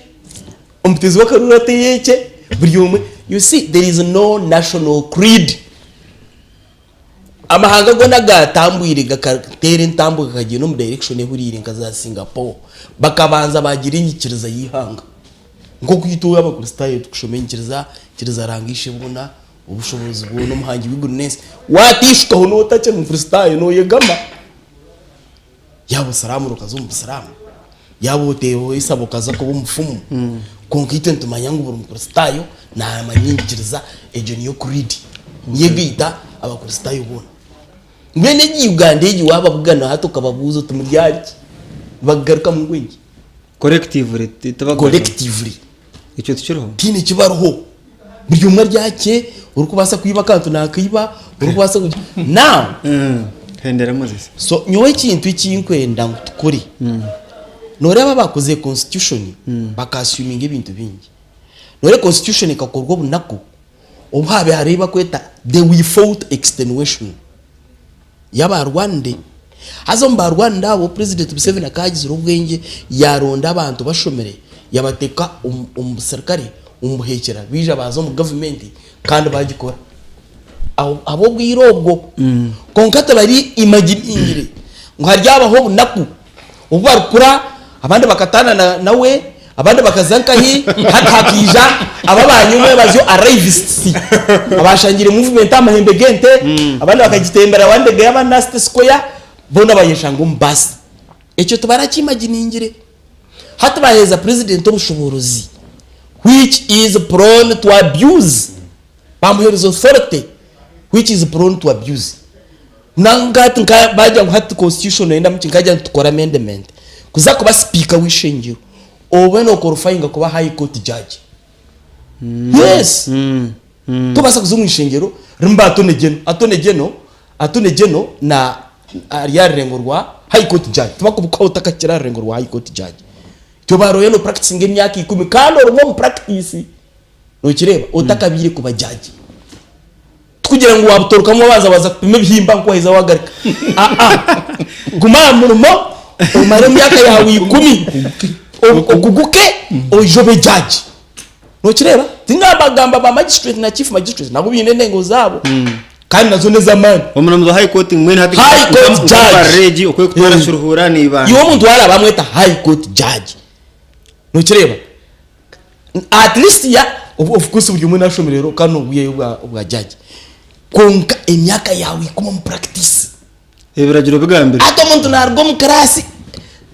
omuteezi w'akaruuru ateyo ekye, buri omwe, you see there is no national creed. Amahanga goona agaatambwire gakateera entambwe gakagyenda omu direction ehuriire nka za Singapore, bakabanza baagira enyikiriza y'eihanga. Nk'oku itwe Abakristaayo turikushoma enyikiriza, enyikiriza Ruhanga Isheboona, Obushoboorozi bwona, Omuhangi w'eiguru n'ensi. Waataishukaho nootakiri Mukristaayo, nooyegama. Yaaba osiraamura okaza omu busiraamu, yaaba oteeho eisabo okaza kuba omufumu. Kwonka itwe nitumanya ngu buri Mukristaayo naamanya enyikiriza egyo niyo creed. Niyo egaita Abakristaayo boona. Mbwenu egi Uganda egi waababugana hati okababuuza oti muri ahari ki? Nibagarukamu ngu enki? Collectively tibagarukamu. Collectively. Ekyo tikiriho. Tihaine ekibariho. Buri omwe ari ahakye, orikubaasa kwiba akantu naakaiba, orikubaasa kugira. Now, Hendera Moses. so nyowe ekintu eki nkwenda ngu tukore, nooreeba abaakozire constitution baka assuminga ebintu bingi. Nooreeba constitution ekakorwa obunaku obu haabaire hariho ebi barikweta the without extenuation y'abarwanire. Haza omu barwanire abo, President Museveni akaba agizire obwengye yaaronda abantu bashomire yabateeka omu busirikare, omu buheekyera baija baaza omu gavumenti kandi baagikora. Ahabw'obwire obwo. Kwonka tibari imaginingire ngu haryabaho obunaku obu barikura abandi bakataana nawe, abandi bakaza nkahi, hati hakaija abo abanyomwebazyo arrivists abashangire movement aha mahembe g'ente, abandi bakagitembera Wandegeya abandi aha City Square, boona bayeshanga omu baasi. Ekyo tibarakimaginingire. Hati baheereza president obushoboorozi which is prone to abuse. Bamuheereza authority which is prone to abuse. Nanga hati nka bagira ngu hati constitution noyenda muki nkagira ngu tukore amendment kuza kuba speaker w'ishengyero obe no qualifyinga kuba high court judge. Yes. Tobaasa kuza omu ishengyero rimu ba attorney general, attorney general, attorney general na ari aha rurengo rwa high court judge. Tibakubukaho otakahikire aha rurengo rwa high court judge. Tyoba royo no practicinga emyaka ikumi kandi orimu omu practice. Nokireeba? Otakabaire kuba judge. Tikugira ngu wabutorokamu wabanza waza kupima ebihimba nku waheza wagaruka. Aa. Guma aha murimo omare emyaka yaawe ikumi oguguke oije obe judge. Nokireeba? Tingambagamba ba magistrate na chief magistrate nabo baine endengo zaabo kandi nazo n'ez'amaani. Omuramuzi wa high court mbwenu hati High court judge. Regi okwekutwara Kiruhura n'Ibanda. Iwe omuntu waraba bamweta high court judge. Nokireeba? At least ya of course buri omwe nashomire rero kandi nobwiheyo obwa obwa judge kwonka emyaka yawe ikumi omu practice. Ebiragiro bigambire. Hati omuntu naruga omu class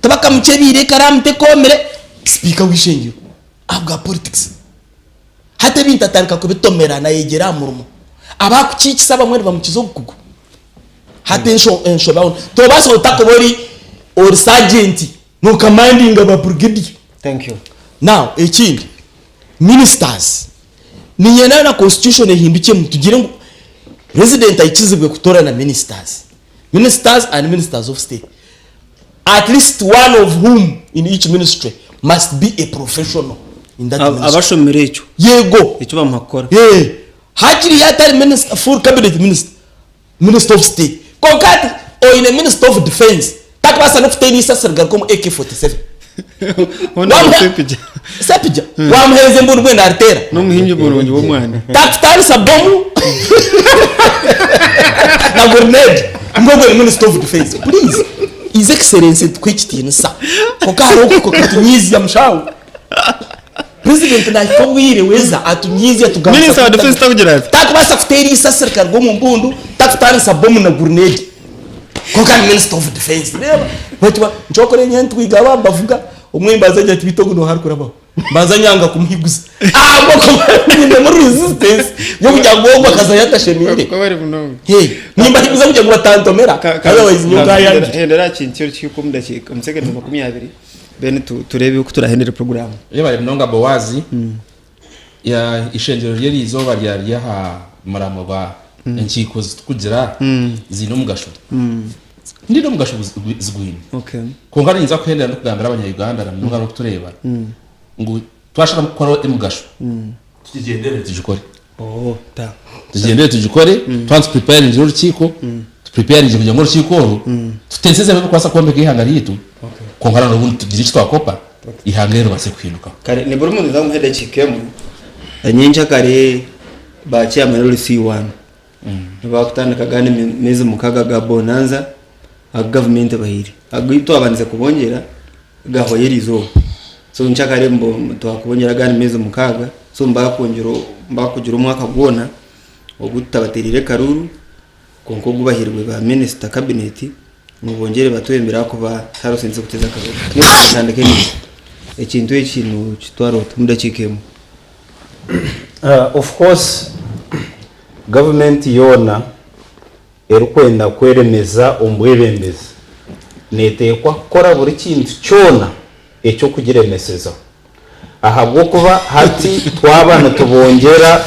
tibakamucebiire ekaramu tekomire speaker w'ishengyero ahabwa politics. Hati ebintu atandika kubitomera nayegyera aha murimo abakukiikisa abamwe nibamukiza obukugu. Hati enshobe aho tobaasa ota kuba ori ori sergeant Nokamandinga ba brigadier. Thank you. Now ekindi ministers ninyenda na constitution ehindukyemu tugire ngu president aikizibwe kutorana ministers, ministers and ministers of state at least one of whom in each ministry must be a professional in that ministry. Abashomire ekyo. Yego. Ekyo bamuha kukora. Eh, hakiri yatari minister full cabinet minister Minister of state kwonka hati oine minister of defence takubaasa n'okuteera eisasi rigaruka omu AK47. Ssepija wamuheereza embundu mbwenu nariteera. N'omuhingi murungi w'omwana. Takutaanisa bomu na grenade ngu ogwo ni minister of defence. Please his excellency nitukuha ekitiinisa kwonka hariho okutunyiizya mushaho. President nahika obwire weza atunyiizya atugambisa Minister wa defense takugira ati. Takubaasa kuteera eisasi rikaruga omu mbundu, takutaanisa bomu na grenade. Kwonka ni minister of defense. Reeba bati ba nkyokora enye ntwiga aba mbavuga omwe mbanza ngira nti beitu ogu nooha arikurabaho. Mbanza nyanga kumuhiguza ahabw'okuba nyinemu resistance y'okugira ngu ogu akazayo atashemeire. Hey, nimbahiguza kugira ngu batantomera otherwise nyowe nkayangire. Hendera aha kintu ekyo omu dakiika omu seconds 20. Then tureebe oku turahendere puroguraamu. Yebare munonga Boazi. Ya ishengyero ry'eri izooba ryari aha muramwa gwa enkiiko zitukugira ziine omugasho. Ndiine omugasho zigwine. Kwonka ninza kuhendera ndikugambira abanya Uganda na munonga abarikutureeba ngu twasharamu kukora emigasho Tugyenderere tugikore. Oh, ta. Tugyendere tugikore, twaba nitupreparingire orukiiko, tupreparingire kugira ngu orukiiko oru tutenseze ebirikubaasa kwombeka eihanga ryaitu, kwonka na n'obundi tugire eki twakopa, eihanga eri ribaase kuhindukaho. Kare ni buri muntu nza kumuha edakiika emwe. Nyenkyakare ba chairman ori C1 nibakutandika agandi meezi mukaga aga bonanza agu gavumenti ebahaire. Agu twabandize kubongyera gahwayo erizooba. So nkyakare mbu twakubongyera agandi meezi mukaaga so mbakwongyera mbakugira omwaka gwona ogu tutabatereire karuuru kwonka ogu bahairwe ba minisita cabinet ngu bongyere batwembere ahakuba tihariho sente z'okuteeza akaruuru. Nitandika emirimo. Ekintu eki nokitwara ota omu dakiika emwe? Of course gavumenti yoona erikwenda kweremeza omu bwebembezi. Neeteekwa kukora buri kintu kyona eky'okugiremeseza. Ahabw'okuba hati twaba nitubongyera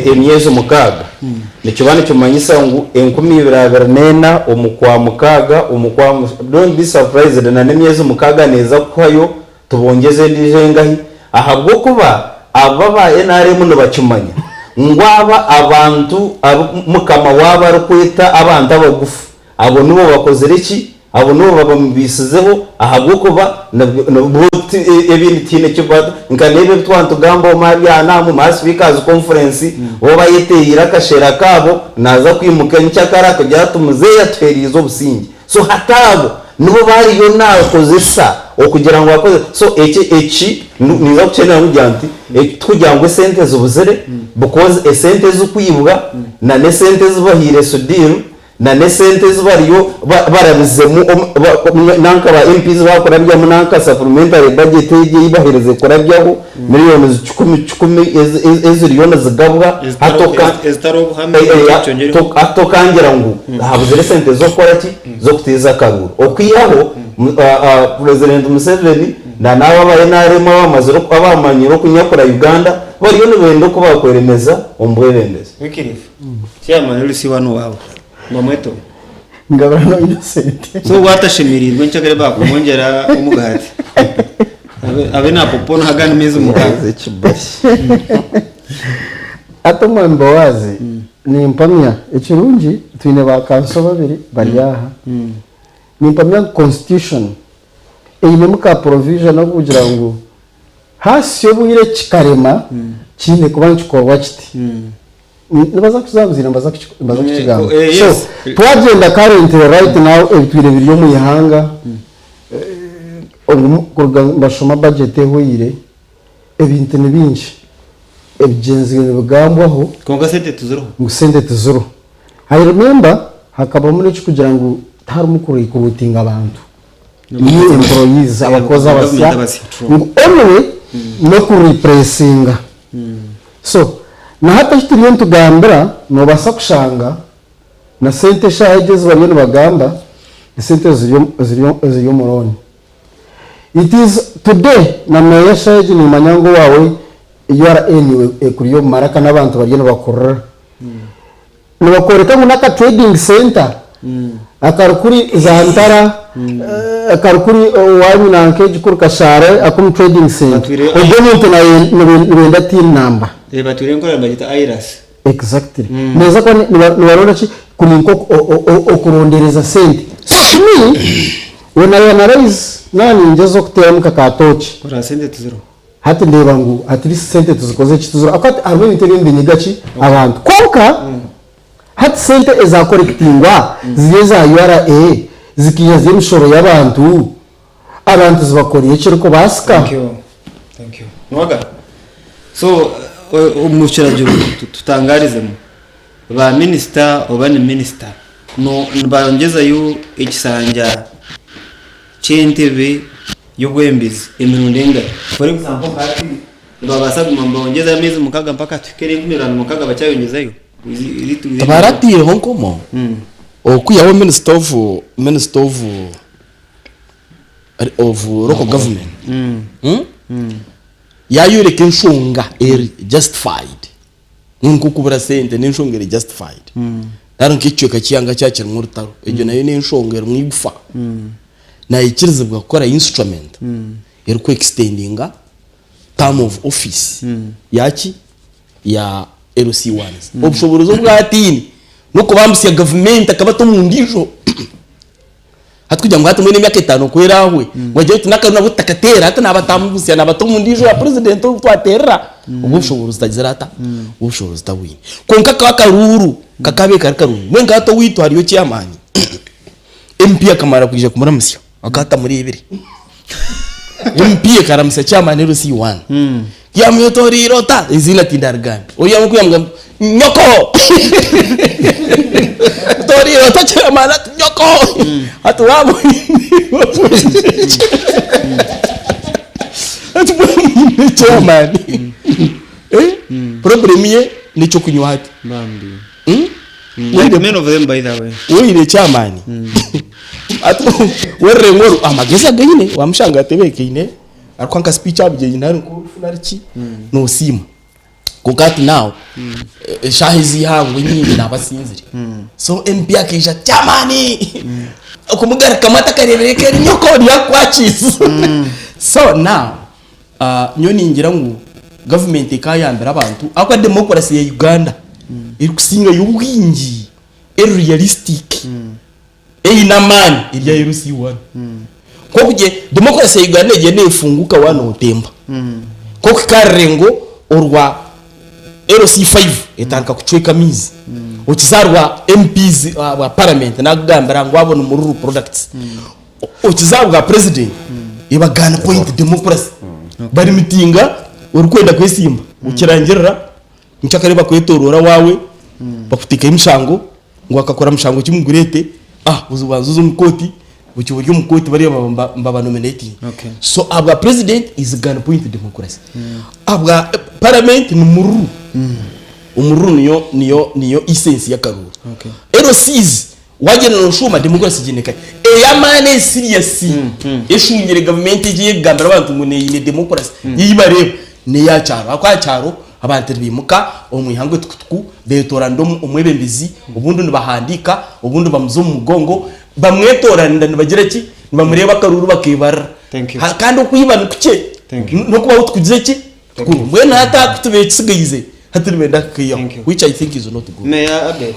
emyezi mukaaga, nikiba nikimanyisa ngu 2024 omu Kwamukaaga, omu kwa, don't be surprised na n'emyezi mukaaga neeza kuhwayo tubongyeze endiijo engahi, ahabw'okuba aba aba nrm nibakimanya ngu aba abantu abu mukama waabo arikweta abantu abagufu, Abo nibo bakozire ki? Abo nibo babamubiisizeho ahabw'okuba nibwo ebindi tihaine eki nka n'ebi ebi twaba nitugamba omu aha omu ha Speakers Conference, bo bayeteereire akasheera kaabo naaza kwimuka enkyakara kugira ati muzeeyi atuheereize obusingye. So hati abo nibo bariyo naakozesa okugira ngu akoze so eki eki ninza kukyendera ngu nti tikugira ngu esente zibuzire because esente ezikwibwa na n'esente ezi bahaire Sudir Na n'esente ezi bariyo barabizemu nanka ba MPs bakurabyamu nanka supplementary budget egi ei baherize kurabyaho millions kikumi kikumi eziriyo nizigabwa hati okangira ngu habuzire esente z'okukora ki? Z'okutiiza akaruuru. Okwihaho President Museveni na n'abo aba nrm abamanyire okunyakura Uganda bariyo nibenda oku bakweremeza omu bwebembezi. Chairman ori si wanu wawe bamwete ogu. Ngabura no Innocent. So watashemereirwe enkyakare bakumwongyera omugati. Abe, abe napopona hagandi mezi mukaaga. Hati omwami Boazi nimpamya ekirungi twine ba kanso babiri bari aha. Nimpamya ngu constitution einemu ka provision akugira ngu hasi obwire kikarema kiine kuba nikikorwa kiti. Nibaza kuzabuziira nibaza nibaza kukigamba. Eh, So yes. twagyenda currently right now ebitwire biri omu ihanga ogu kuruga nibashoma budget ehweire ebintu ni bingi ebigyenzire nibigambwaho Kwonka sente tiziriho. ngu sente tiziriho. I remember hakabamu n'ekirikugira ngu tiharimu ku recruitinga abantu new employees abakozi Government abasya abasya, true. ngu only n'oku replacinga. So na hati ahu turiyo nitugambira noobaasa kushanga na sente eshaaha egi ezi bariyo nibagamba esente ezo ziri omu looni. It is today na meeya eshaaha egi niimanya ngu owaawe URA niiwe ekuri omu maraka n'abantu bariyo nibakurira. Nibakworeka ngu n'aka trading centre akari kuri za Ntara, akari kuri owanyu nanka egi kuri Kashaara ak'omu trading centre. Batwire Ogwo omuntu nibenda tin number. Batwire enkora nibagyeta IRAS. Exactly. Neeza kuba nibaronda ki? Kuri nk'okurondereza sente. So to me, when I analyse naaba ningyezaho kuteeramu nka ka tooki. Oraba sente tiziriho. Hati ndeeba ngu at least sente tuzikoze ki tuziro ahabw'okuba hati harimu ebintu ebindi nibinyiga ki abantu kwonka hati sente eza korekitingwa ziri eza URA zikaija ziri emishoro y'abantu abantu zibakorire ekirikubaasika. Thank you. Thank you. Mwaga. So omu kiragiro tutangarizemu ba minisita oba ni minisita no nibayongyezayo ekisanja ky'entebe y'obwembezi emirundi engahi? For example nka hati nibabaasa kuguma nibongyezayo ameezi mukaga mpaka tuhike 2026 bakyayongyezayo? Tibarataireho nkomo okwihaho minister of minister of of local government yayoreka enshonga eri justified nk'okubura sente n'enshonga eri justified nari nk'ekicweka ky'eihanga kyaba kirimu orutaro egyo nayo n'enshonga erimu eigufa Naikirizibwa kukora instrument eriku extendinga term of office yaki? Ya LC ones. Obushoboorozi obu ataine n'okubambusya gavumenti akabata omu ndiijo. Hati kugira ngu hati mbwenu emyaka etaano ku eraahwe ngu agire ati n'akaru nabwo tutakateera hati naabatambusya naabata omu ndiijo ya purezidenti ou twateerera, obwo obushoboorozi tagizire ata? Obwo obushoboorozi tabwine. Kwonka ako akaruuru kakaabaire kari karungi. Mbwenu nka hati owaitu hariyo chairman. MP akamara kwija kumuramusya akaba atamureebire. MP akaramusya chairman LC1. Yamwetoreire ota eiziina tindarigamba. Oriya ku yamugamba nyoko! Toreire ota chairman ati nyoko! Ati waaba ati waaba chairman. Problem ye n'ekyokunywa hati. Bambi. Hmm? Like many of them by the way. Woine chairman. Ati orurengo oru amagezi againe wamushanga atebeekaine arikuha nka speech aha bugyenyi nari nk'orufu nari ki noosiima. Kwonka hati now eshaaha ez'eihangwe enyingi naaba asinzire. So MP akaija ati chairman okumugarukamu atakareebire eka eri nyoko niyo akukwakiize. So now nyowe ningira ngu gavumenti ekaayambire abantu ahabw'okuba democracy ya Uganda erikusingayo obwingi eri realistic eine amaani eri aha LC1. Nk'oku gye democracy ya Uganda egyenda neefunguka waaba nootemba. Nk'okuhika aha rurengo orwa LC5 etandika kucweka amaizi. Okiza aha rwa MPs bwa parliament naakugambira ngu abo ni mururu products. Okiza aha bwa president eba gun point democracy. Barimitinga orikwenda kwesimba okirangirira nkyakare bakwetoroora owaawe bakuteekaho emishango ngu akakora mushango ki mugureete ah obanze oze omu kooti okiba ori omu kooti bariya baba nibabanominatinga. So ahabwa president is gun point democracy. Ahabwa parliament ni mururu. Omururu niyo niyo niyo essence y'akaruuru. LCs Wagyenda noshuuma democracy egyine nkahi? Ey'amaani esiriasi eshungire gavumenti egi ey'ekugambira abantu ngu neine democracy ei bareeba n'eya kyaro ahakuba aha kyaro abantu nibaimuka omu ihangwe tukutuku betoranira omwebembezi obundi nibahandiika obundi bamuza omu mugongo bamwetoranira nibagira ki nibamureeba akaruuru bakebarira kandi okwiba nikukye n'okubaho tikugize ki tikuru mbwenu hati aha kutubaire kitsigaize hati nibenda kukaihaho which I think is not good. Meya Abel.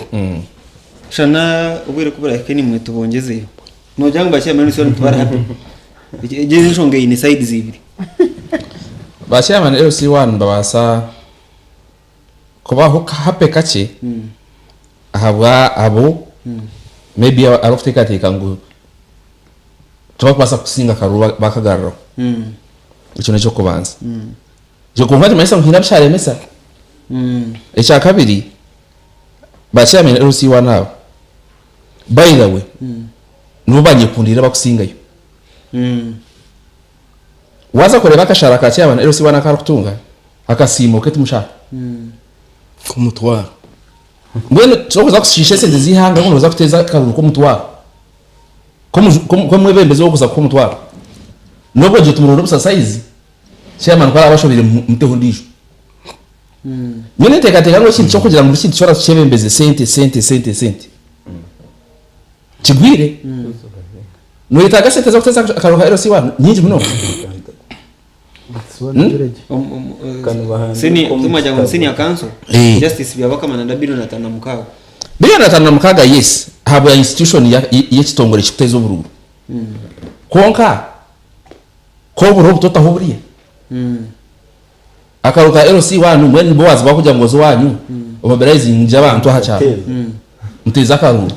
Shana obwire ku burahike nimwe tubongyezeyo. Nogira ngu ba chairman LC one tibari happy? Egi enshonga eine sides ibiri. Ba chairman LC one nibabaasa kubaho happy kakye ahabwa abo maybe abarikuteekateeka ngu tibarikubaasa kusinga akaruru bakagaruraho. Ekyo n'eky'okubanza. Ekyo kwonka nikimanyisa ngu haine abu kyaremesa. Ekyakabiri, Ba chairman LC one abo by the way nibo banyekundiire abakusingayo. Waza kureeba akashaara ka chairman LC one aku arikutunga akasiimo ke timushaara. K'omutwaro. Mbwenu tokuza kushiisha esente z'eihanga ngu noza kuteeza akaruru k'omutwaro. K'omwebembezi ow'okuza kuha omutwaro. N'obwo gye tumuronde obusa size chairman ku araabe ashobeire muteho ondiijo. Nyowe ninteekateeka ngu ekintu ky'okugira ngu buri kintu kyona tukyebembeze sente, sente, sente, sente kigwire. Noyetaaga sente z'okuteeza akaruru ka LC one nyingi munonga. Tumwagira ngu ni senior counsel, Eh. Justice Byabakama nanda billion 56. Billion 56 yes ahabwa institution y'ekitongore ekikuteeza oburuuru. Kwonka k'obura obu totaho buriya. Akaruru ka LC one mbwenu nibwo wazibaho kugira ngu oze owanyu omobilizingye abantu aha kyaro muteeze akaruru.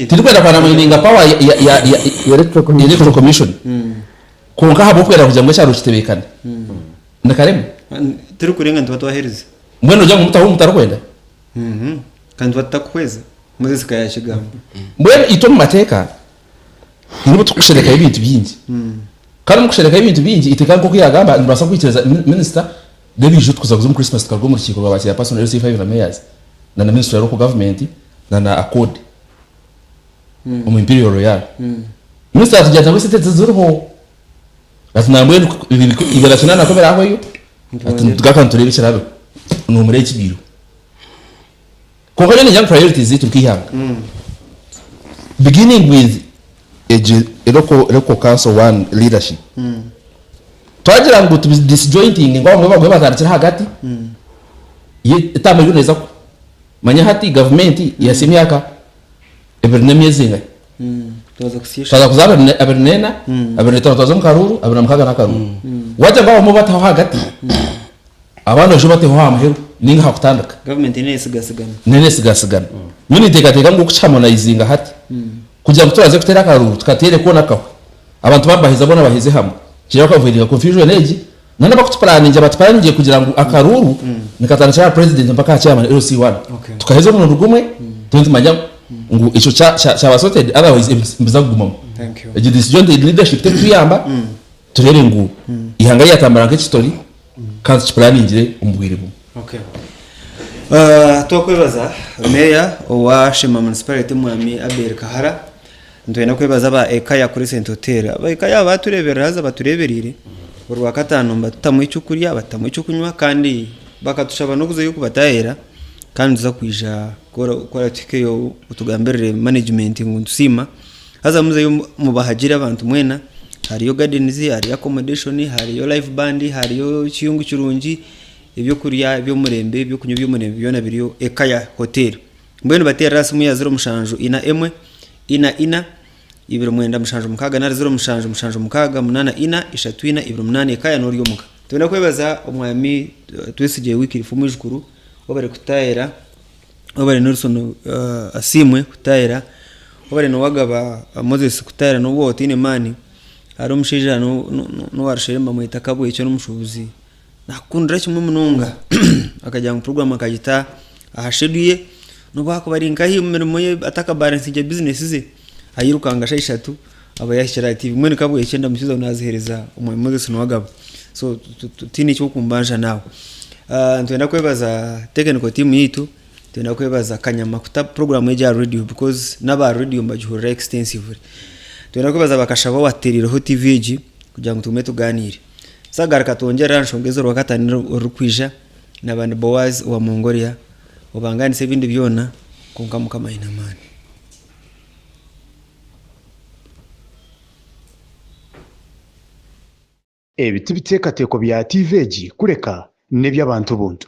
Tirikwenda ku undermininga power ya electoral commission kwonka ahabw'okwenda kugira ngu ekyaro kitebekane nikaremwa. Tirikurenga nituba twaherize. Mbwenu nogira ngu mutaho owu mutarikwenda? Kandi nituba tutakuhweza. Moses ka yakigamba. Mbwenu itwe omu mateeka nibwo turikusherekayo ebintu bingi. Kandi omu kusherekayo ebintu bingi, eiteeka nk'oku yaagamba niribaasa kwikiriza minisita n'ebiiju tukuza kuza omu Christmas tukaruga omu rukiiko rwa ba chairperson LC5 na mayors na na ministry ya local government na na accord omu Imperial Royale. Minisita atugira ati nabwo esente tiziriho. Ati nambwenu 180 ku birahweyo ati nitugaruka nitureeba ekiraabeho. Nomureeba ekibaireho. Kwonka nyowe ningira ngu priorities zaitu nk'eihanga beginning with egi local local council one leadership twagira ngu tubi disjointinge ngu abamwe bagume batandikire ahagati ye etaama eriyo neeza kuhwa. Manya hati gavumenti yatsya emyaka ebiri n'emyezi engahi? Twaza kuza 24, 25 twaza omu karuuru, 26 n'akaruuru. Wagira ngu abamwe obateho ahagati. Abandi baije obateho aha muheru ninga aha kutandika. Gavumenti neesigasigana. Neesigasigana. Nyowe ninteekateeka ngu okukihamonizinga hati kugira ngu kuturaze kuteera akaruuru tukateere koona kahwe abantu baabaheza boona baheze hamwe kiriyo kuavoidinga confusion egi na n'abakutupuraningira batupuraningiire kugira ngu akaruuru nikatandikira aha president mpaka aha chairman LC one tukaheza omurundi gumwe tube nitumanya ngu ekyo kyaba sorted otherwise ebintu nibiza kugumamu. Egi disjointed leadership terikutuyamba tureebe ngu eihanga ryatambura nk'ekitori Kandi tukipuraningire omu bwire bumwe. Okay. Twakwebaza Meeya owa Sheema Municipality Omwami Abel Kahara. Nitwenda kwebaza aba Ekaya Crescent Hotel. Aba Ekaya batureberera haza batureberire orwakataano nibatutamu ekyokurya, batutamu ekyokunywa kandi bakatushaba n'okuzayo kubatahira kandi nituza kwija kukora tuhikeyo tugambirire management ngu nitusiima. Haza muzeyo mubahagire abantu mwena, hariyo gardens, hariyo accommodation, hariyo live band, hariyo ekiyungu kirungi, ebyokurya eby'omurembe, ebyokunywa eby'omurembe byona biriyo Ekaya Hotel. Mbwenu bateerere aha simu ya 0741 44 2976 nari 0776 84 34 Ekaya n'ori omuka. Twenda kwebaza omwami Twesigye Wycliffe omwijukuru wabare kutaahira wabare Nelson Asiimwe kutaahira wabare Nuwagaba Moses kutaahira n'obu waaba otaine maani hariho omushaija n'owa Rushere nibamweta Kabwekye n'omushuubuzi Nakukundira kimwe munonga akagira ngu puroguramu akagita aha shedu ye nobu akuba ari nkahi omu mirimo ye atakabaransinge bizinesi ze ayirukanga shaaha ishatu aba yahikire aha tiivi mbwenu kabwekye ndamukiza nazihereza omwami Moses Nuwagaba so tihaine ekyokumbanja naawe. Nitwenda kwebaza technical team yaitu, nitwenda kwebaza Kanyama kuta puroguramu egi aha radio because n'aba radio nibagihurira extensively. Nitwenda kwebaza Bakashaba owatutereireho tiivi egi kugira ngu tugume tuganiire. Sagaruka twongyere aha nshonga ez'orwakataano orurikwija naba ni Boaz owa Mongolia obangaanise ebindi byona kwonka Mukama aine amaani. Ebi tibiteekateeko bya tiivi egi kureka n'eby'abantu buntu.